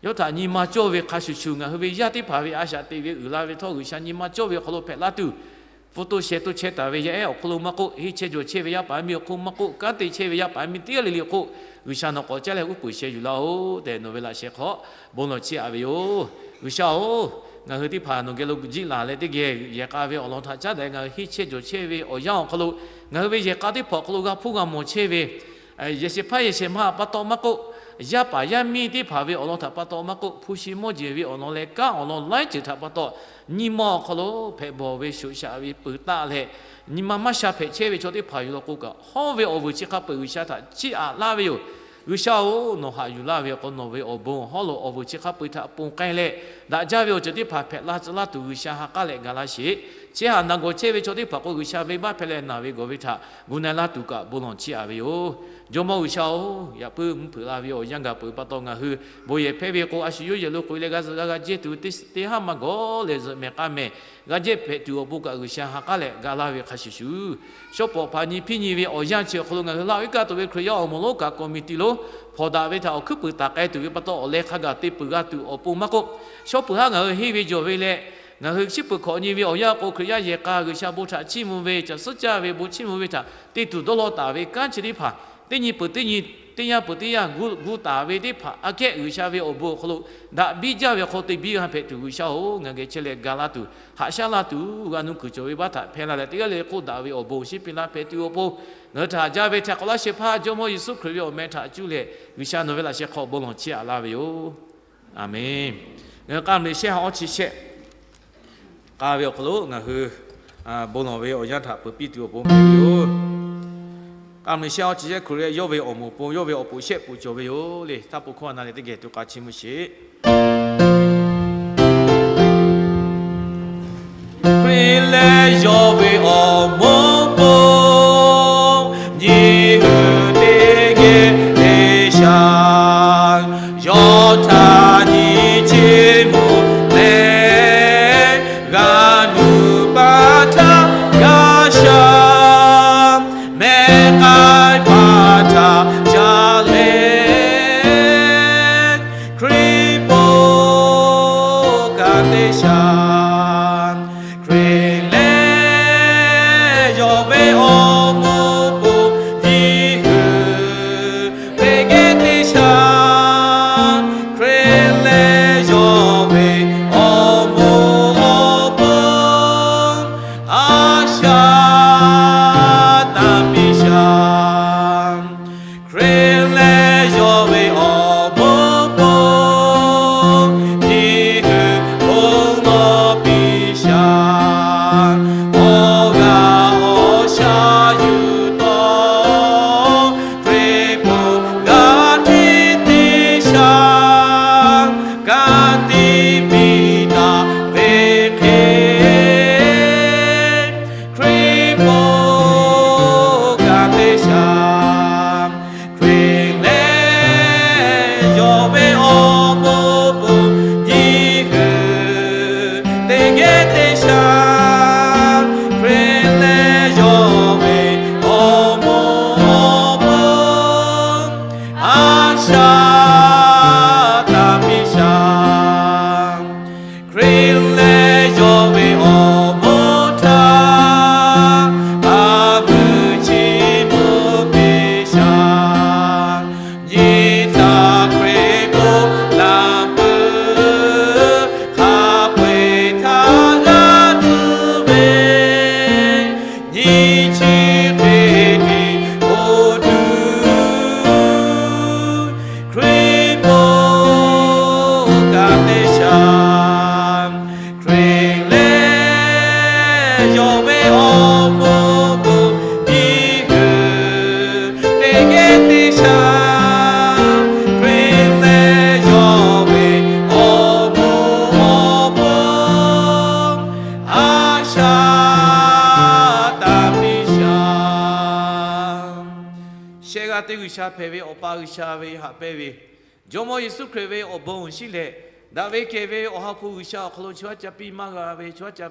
yawˇ htaꞈ nyi ma cawˇ ve hk'a shuˍ shuˍ, ngaˬ hui ve yaˇ teˇ hpaˍ ve a shaꞈ teꞈ ve uiˍ la ve htawˇ, G'uiˬsha nyi ma cawˇ ve awˬ hk'aw lo hpehꞈ laˇ tuˬ, hpu to sheh to chehˇ taˍ ve yaˇ ehˉ awˬ hk'aw lo maˇ k'oˆ, henˇ chehˇ jawˬ chehˇ ve yaˇ paˍ yaˇ miˇ awˬ hk'oˆ maˇ k'oˆ, kanˉ te chehˇ ve yaˇ paˍ yaˇ miˇ teˇ g'aˇ le le k'o, G'uiˬsha nawˬ k'awꞈ caˉ leh uˉ peunˍ sheh yuˬ laˇ-oˬ tehꞈ nawˬ ve laꞈ sheh hk'aw bon lawˬ chiˇ aꞈ ve yoˬ. G'uiˬsha-oˬ, ngaˬ hui teˇ hpaˍ nawˬ geh lo jiˆ laˬ leh teˇ geh yehˬ k'a ve awˬ lawn htaꞈ caˉ daꞈ, ngaˬ hui henˇ chehˇ jawˬ chehˇ ve awˬ yanˇ awˬ hk'aw lo, ngaˬ hui ve yehˬ k'a teˇ hpaˍ awˬ hk'aw lo g'a hpuˇ g'a mawˬ chehˇ ve, yehˬ shehˍ hpaˇ yehˬ shehˍ ma pa taw maˇ k'oˆ, yaˇ paˍ yaˇ miˇ teˇ hpaˍ ve awˬ lawn htaꞈ pa taw maˇ k'oˆ, hpu shi mawˇ jeˬ ve awˬ lawn leh kanˉ awˬ lawn laiˉ ceuˬ htaꞈ pa taw, nyi ma awˬ hk'aw lo hpehꞈ bawˬ ve shoꞈ shaꞈ ve peuˬ taˆ leh, nyi ma maˇ sha hpehꞈ chehˇ ve chaw teˇ hpaˍ yuˬ law k'o kaꞈ, hawˉ ve awˬ vuiˬ chi hk'a peu-eˬ G'uiˬsha htaꞈ chiˇ aꞈ laˇ ve yoˬ. G'uiˬsha-oˬ, nawˬ haꞈ yuˬ laˇ ve awˬ hk'aw nawˬ ve awˬ bon awˬ hawˉ lo awˬ vuiˬ chi hk'a peu-eˬ htaꞈ ponˬ k'ai leh, daꞈ jaˇ ve awˬ ceuˬ teˇ hpaˍ hpehꞈ la tcuh laˇ tuˬ G'uiˬsha ha k'aˉ leh ga laˇ sheˍ. Chehˇ haꞈ naˬ gawˬ chehˇ ve chaw teˇ hpaˍ k'o, G'uiˬsha venˇbaˆ hpehˇ leh naˬ ve gawˬ ve htaꞈ gu na-e laˇ tuˬ kaꞈ bon lawˬ chiˇ aꞈ ve yoˬ. Jawˇmawˇ G'uiˬsha-oˬ, yaꞈ puiˉ mvuhˇ hpeuꞈ la ve awˬ yanˇ gaˬ peuˬ pa taw, ngaˬ hui bon yehˬ hpehˇ ve k'o, a shu yawˇ yehˬ lo k'oꞈ-e leh g'a zuhꞈ g'a g'a jehˇ tuˬ teˇ haˉ maˇ gawˬ leh zuhꞈ mehˍ k'a mehˍ g'a jehˇ hpehꞈ tuˬ awˬ pon kaꞈ G'uiˬsha ha k'aˉ leh ga laˇ ve hk'a shuˍ shuˍ, shawˉ pawˍ hpaˍ nyi hpiˇ nyi ve awˬ yanˇ chi awˬ hk'aw lo ngaˬ hui laˇ-oˬ iˉ kaˆ tuˬ ve Hkriꞈ yaˇ awˬ moˍ lonˉ kaꞈ committee lo hpawnˬ daꞈ ve htaꞈ awˬ hkuiˉ puiˍ taˍ k'ai tuˬ ve pa taw, awˬ leh hk'a gaˬ te peuˬ g'a tuˬ awˬ pon maˇ k'oˆ, shawˉ peuˬ haˉ ngaˬ hui henˇ ve jawˬ ve leh, ngaˬ hui chiˇ peuˬ hkawꞈ nyi ve awˬ yanˇ k'o, Hkriꞈ yaˇ yehˬ k'a G'uiˬsha bon htaꞈ chiˇ mvuh ve, caˬ suhˉ caˇ ve bon chiˇ mvuh ve htaꞈ te tuˬ dawˇ law taˍ ve kanˉ chi teˇ hpaˍ, teˇ nyi peuˬ teˇ nyi teˇ yanˇ peuˬ teˇ yanˇ gu taˍ ve teˇ hpaˍ aꞈ kehˉ G'uiˬsha ve awˬ bon awˬ hk'aw lo daꞈ biˇ jaˇ ve awˬ hk'aw lo te biˇ g'a hpehꞈ tuˬ G'uiˬsha-oˬ, ngaˬ geh chehˇ leh ga laˇ tuˬ, haꞈ shaˉ laˇ tuˬ, g'a nuˇ kuiˬ cawˬ ve baˆ htaꞈ hpehˇ laˇ leh, teˇ g'aˇ le le k'oˆ daꞈ ve awˬ bon awˬ shinˉ piˇ laˇ hpehꞈ tuˬ awˬ pon, ngaˬ hui htaꞈ haꞈ jaˇ ve htaꞈ k'awꞈ laˇ shehˍ hpaˇ Jawˇmawˇ Yeˍsuˆ Hkriꞈ ve awˬ meh htaꞈ cuˇ leh G'uiˬsha nawˬ ve laꞈ sheh hk'aw bon lawˬ chiˇ aꞈ laˇ ve yoˬ. Aˍmenˍ. Ngaˬ hui k'a meuˬ shehˆ ha awˇ chi shehˆ k'a ve awˬ hk'aw lo ngaˬ hui bon lawˬ ve awˬ yanˇ htaꞈ peuˬ piˇ tuˬ awˬ pon hpehꞈ ve yoˬ. K'a meuˬ shehˆ ha awˇ chi shehˆ Hkriꞈ leh yawˇ ve awˬ moˍ pon yawˇ ve awˬ poꞈ shehˆ poꞈ cawˬ ve yoˬ le. Htaˇ po hkawˇ na leh teˇ geh to k'a chiˇ mvuh sheˍ. Hkriꞈ leh yawˇ ve awˬ moˍ pon nyiˇ hui teˇ geh te shaˍ. Yawˇ htaꞈ nyi chiˇ mvuh leh, g'a nuˇ pa htaˇ g'a shaˍ. Mehˆ k'ai pa htaꞈ ca leh, Hkriꞈ pon ka te shaˍ. Hkriꞈ leh yawˇ ve awˬ moˍ pon nyiˇ hui teˇ geh te shaˍ. Hkriꞈ leh yawˇ ve awˬ moˍ awˬ pon a shaꞈ tanˍ piˇ shaˍ. Hkriꞈ leh yawˇ ve awˬ moˍ pon nyiˇ hui bon lawˬ piˇ shaˍ. Awˬ g'aˇ awˬ shaˉ yuˬ tawˆ, Hkriꞈ pon g'a htiˇ te shaˍ. Ka tiꞈ piˇ taˍ ve hk'e, Hkriꞈ pon ka te shaˍ. Hkriꞈ leh yawˇ ve awˬ moˍ pon nyiˇ hui teˇ geh te shaˍ. Hkriꞈ leh yawˇ ve awˬ moˍ awˬ pon a shaꞈ tanˍ piˇ shaˍ. Hkriꞈ leh yawˇ ve awˬ moˍ htaꞈ a vuiˬ chi mvuh piˇ shaˍ. Nyi htaˇ Hkriꞈ pon laˬ peuˬ, hk'a peu-eˬ htaˇ g'a tcuh ve, nyi chi hk'e tiꞈ k'oˆ tuˬ, Hkriꞈ pon ka te shaˍ. Hkriꞈ leh yawˇ ve awˬ moˍ pon nyiˇ hui teˇ geh te shaˍ. Hkriꞈ leh yawˇ ve awˬ moˍ awˬ pon a shaꞈ tanˍ piˇ shaˍ. Shehˆ g'aˇ teˇ G'uiˬsha hpehꞈ ve Awˬ pa G'uiˬsha ve haꞈ pehnˇ ve, Jawˇmawˇ Yeˍsuˆ Hkriꞈ ve awˬ bon awˬ shinˉ leh, daꞈ ve kehˬ ve Awˬ ha hpu G'uiˬsha awˬ hk'aw lo chaw haˉ ca piˇ maˇ g'a ve, chaw haˉ ca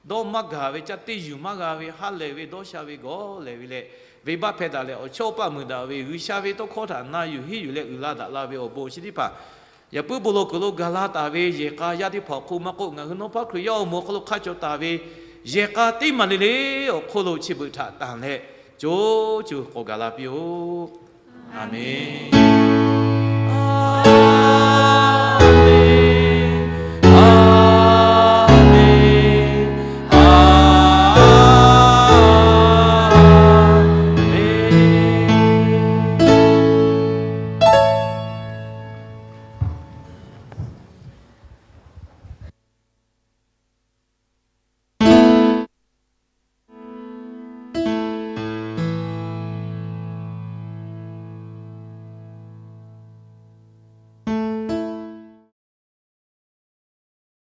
dawˇ maˇ gaˬ ve, ca teˇ yuˬ maˇ g'a ve, ha lehˬ ve dawˇ sha ve gawˬ lehˬ ve leh, venˇbaˆ hpehˇ daꞈ leh awˬ chawˇ paˆ muiˬ daꞈ ve G'uiˬsha ve tawˇ hkawˇ htaꞈ na yuˬ henˇ yuˬ leh uiˍ la daꞈ la ve awˬ bon awˬ shinˉ teˇ hpaˍ, yaꞈ puiˉ bon lawˬ kuiˬ lo gaˬ la taˍ ve yehˬ k'a yaˇ teˇ hpaˍ awˬ hk'oˆ maˇ k'oˆ, ngaˬ hui nawˉ hpaˇ Hkriꞈ yaˇ awˬ moˍ awˬ hk'aw lo hk'a cawˬ taˍ ve yehˬ k'a teˇ maˬ le le awˬ hk'oˆ lo chi beuꞈ htaꞈ tanˬ leh co co k'awꞈ gaˬ la piˇ-oˆ. Aˍmenˍ.